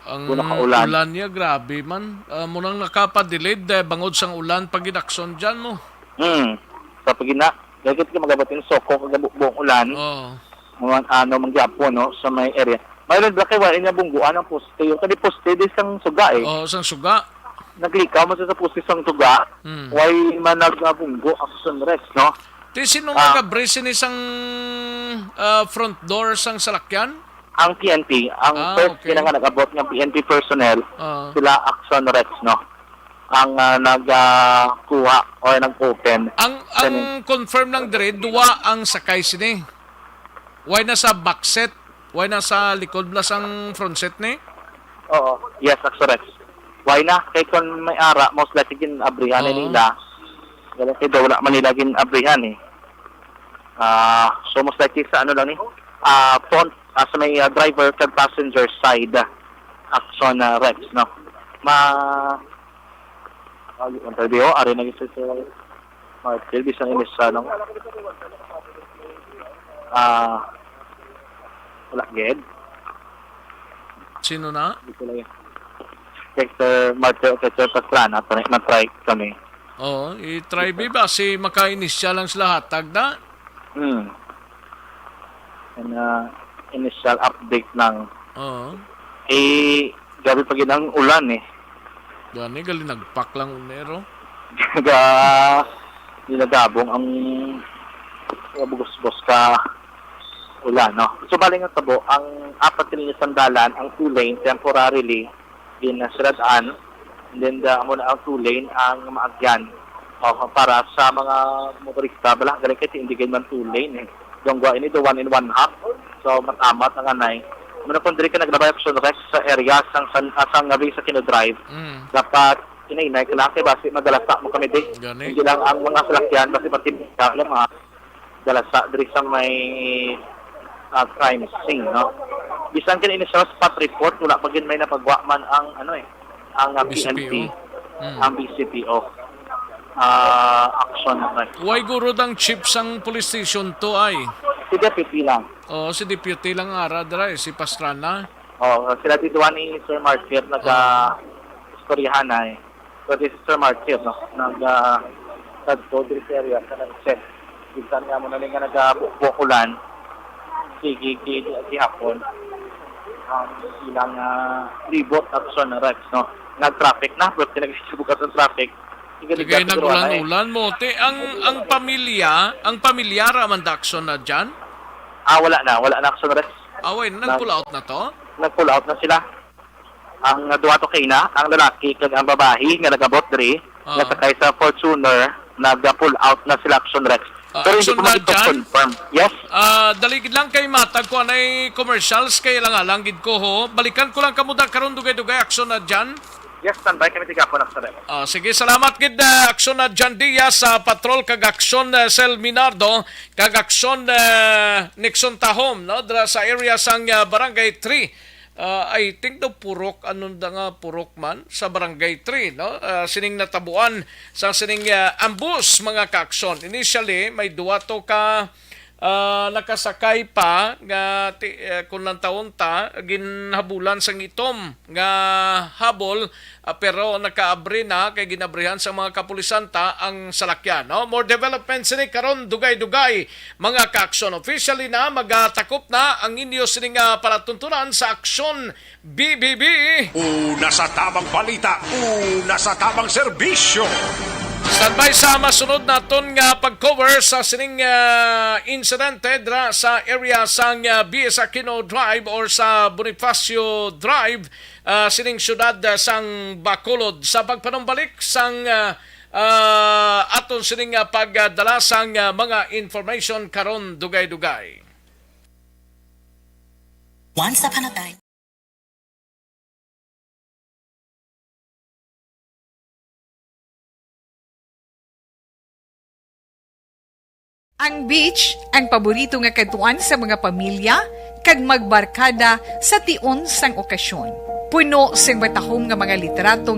Ang Una ka ulan. ulan niya, grabe man. Ah, munang nakapadelayed, eh, bangod sang ulan, pag-inaksyon dyan mo. Hmm. Sa pagina, gagit ka magabating soko, kag bu-, buong ulan. Oo. Mga ano, manggyapo, no, sa may area. May rin, Black, wala niya bungguan ang poste. Yung kani poste, di sang suga, eh. Oo, sang suga. Naglikaw man sa, sa poste sang suga. Hmm. Why man nagbunggo ang sunrise, no? Ti sino Ah. nga nag-abri sini sang, ah, front door sang salakyan? Ang P N P, ang Ah, first okay. sila nga nag-abot nga P N P personnel, Ah. sila Action Rex, no? Ang, ah, nag, ah, kuha or nag-open. Ang, ang Kani- confirm lang dire, duwa ang sakay sini. Why na sa back seat? Why na sa likod bla sang front seat ni? Oo. Yes, Action Rex. Why na? Kay kung may ara, most likely gin-abrihan ni Oo. nila. Wala kay daw wala man nila gin-abrihan eh. Ah, so most likely sa ano lang ni, ah, front, ah, sa may, ah, driver kag passenger side, ah, Action, ah, Rex, no? Ma-, ah, yung interview, ari na gid si Sir Marcel, bisan ini sa, ano, ah, wala gid. Sino na? Di ko lang yun. Kay Sir Marcel, kay Sir Pastrana, try, na-try kami. Oo, i-try bi ba si maka-initial lang sila hatag na? Hmm. And, uh, initial update lang. Oo. Eh, grabe pa gid ang ulan eh. Gani, gali nagpak lang unero. Ga, ginagabong ang bugos-bos ka ulan, no? So, bali nga tabo, ang apat kanina sandalan, ang two lane, temporarily, ginasirad-an, and then the, amo na ang two lane, ang maagyan. Oh, para sa mga motorista, bala, galing kay hindi gid man two lane eh. Dunggo ini do one and one half. So, matamat ang anay. Muna kung diri ka naglabay action rest sa area sang, sang, ah, sang Nabi sa Kino Drive. Mm. Dapat, inay-inay ka lang kay basi madalasa mo kami di. Gani. Hindi lang ang mga salakyan, basi pati alam ha. Dalasa diri sa may, ah, crime scene, no? Bisan kini initial spot report, wala pa gid may napagwa man ang, ano eh, ang, ah, B C P O. P N P, Mm. ang B C P O, ah, action, right? Why guro dang chief sang police station to ay? Si deputy lang. Oh, si deputy lang ara dira, eh, si Pastrana. Oh, sila dito ni Sir Martyr, naga-istoryahan na eh. So, this is Sir Martyr, no? Nag, ah, nagto diri sa area sa nag-check. Bisan nga mo na nga nagabukbok ulan, sige, gi-, gihapon ang ilang, ah, libot action na Rex, no? Nag-traffic na, pero pinagsibukas ang traffic. Sige, Sige, nag-ulan-ulan mo. Te, ang, ang pamilya, ang pamilya ra man da action na dyan? Ah, wala na. Wala na action, Rex. Away, Nag- nag-pull out na to? Nag-pull out na sila. Ang duha to kay na, ang lalaki kag ang babayi nga nagabot diri, Ah. nga sakay sa Fortuner, nag-pull out na sila, action Rex. Ah, Pero hindi action ko na dyan? makita-confirm. Yes? Ah, dali gid lang kay matag ko anay commercials kay lang-alang gid ko ho. Balikan ko lang kamo da karon dugay-dugay action na dyan. Yes, standby kami tiga po na sa Ah, sige, salamat gid, ah, action na dyan Diaz sa patrol kag action, ah, Sel Minardo kag action, ah, Nixon Tahom, no? Dira sa area sang, ah, Barangay three. Ah, I think daw Purok, ano da nga Purok man, sa Barangay three, no? Ah, sining natabuan sa sining, ah, ambus, mga kaaksyon. Initially, may duwa to ka, ah, nakasakay pa nga ti-, ah, kung nantawon ta, ginhabulan sang itom nga habol, ah, pero nakaabri na kay ginabrihan sa mga kapulisan ta ang salakyan, no? More development sini karon, dugay-dugay. Mga kaaksyon, officially na magatakop na ang inyo sini nga palatuntunan sa Aksyon B B B. Una sa tamang balita, una sa tamang serbisyo. Standby sa masunod naton nga pag-cover sa sining, ah, insidente dra sa area sang, ah, B S Aquino Drive or sa Bonifacio Drive, ah, sining siyudad, ah, sang Bacolod. Sa pagpanumbalik sang, ah, ah, aton sining, ah, pagdala sang, ah, mga information karon dugay-dugay. Once upon a time. Ang beach, ang paborito nga kadtuan sa mga pamilya kag magbarkada sa tion sang okasyon. Puno sing matahom nga mga litrato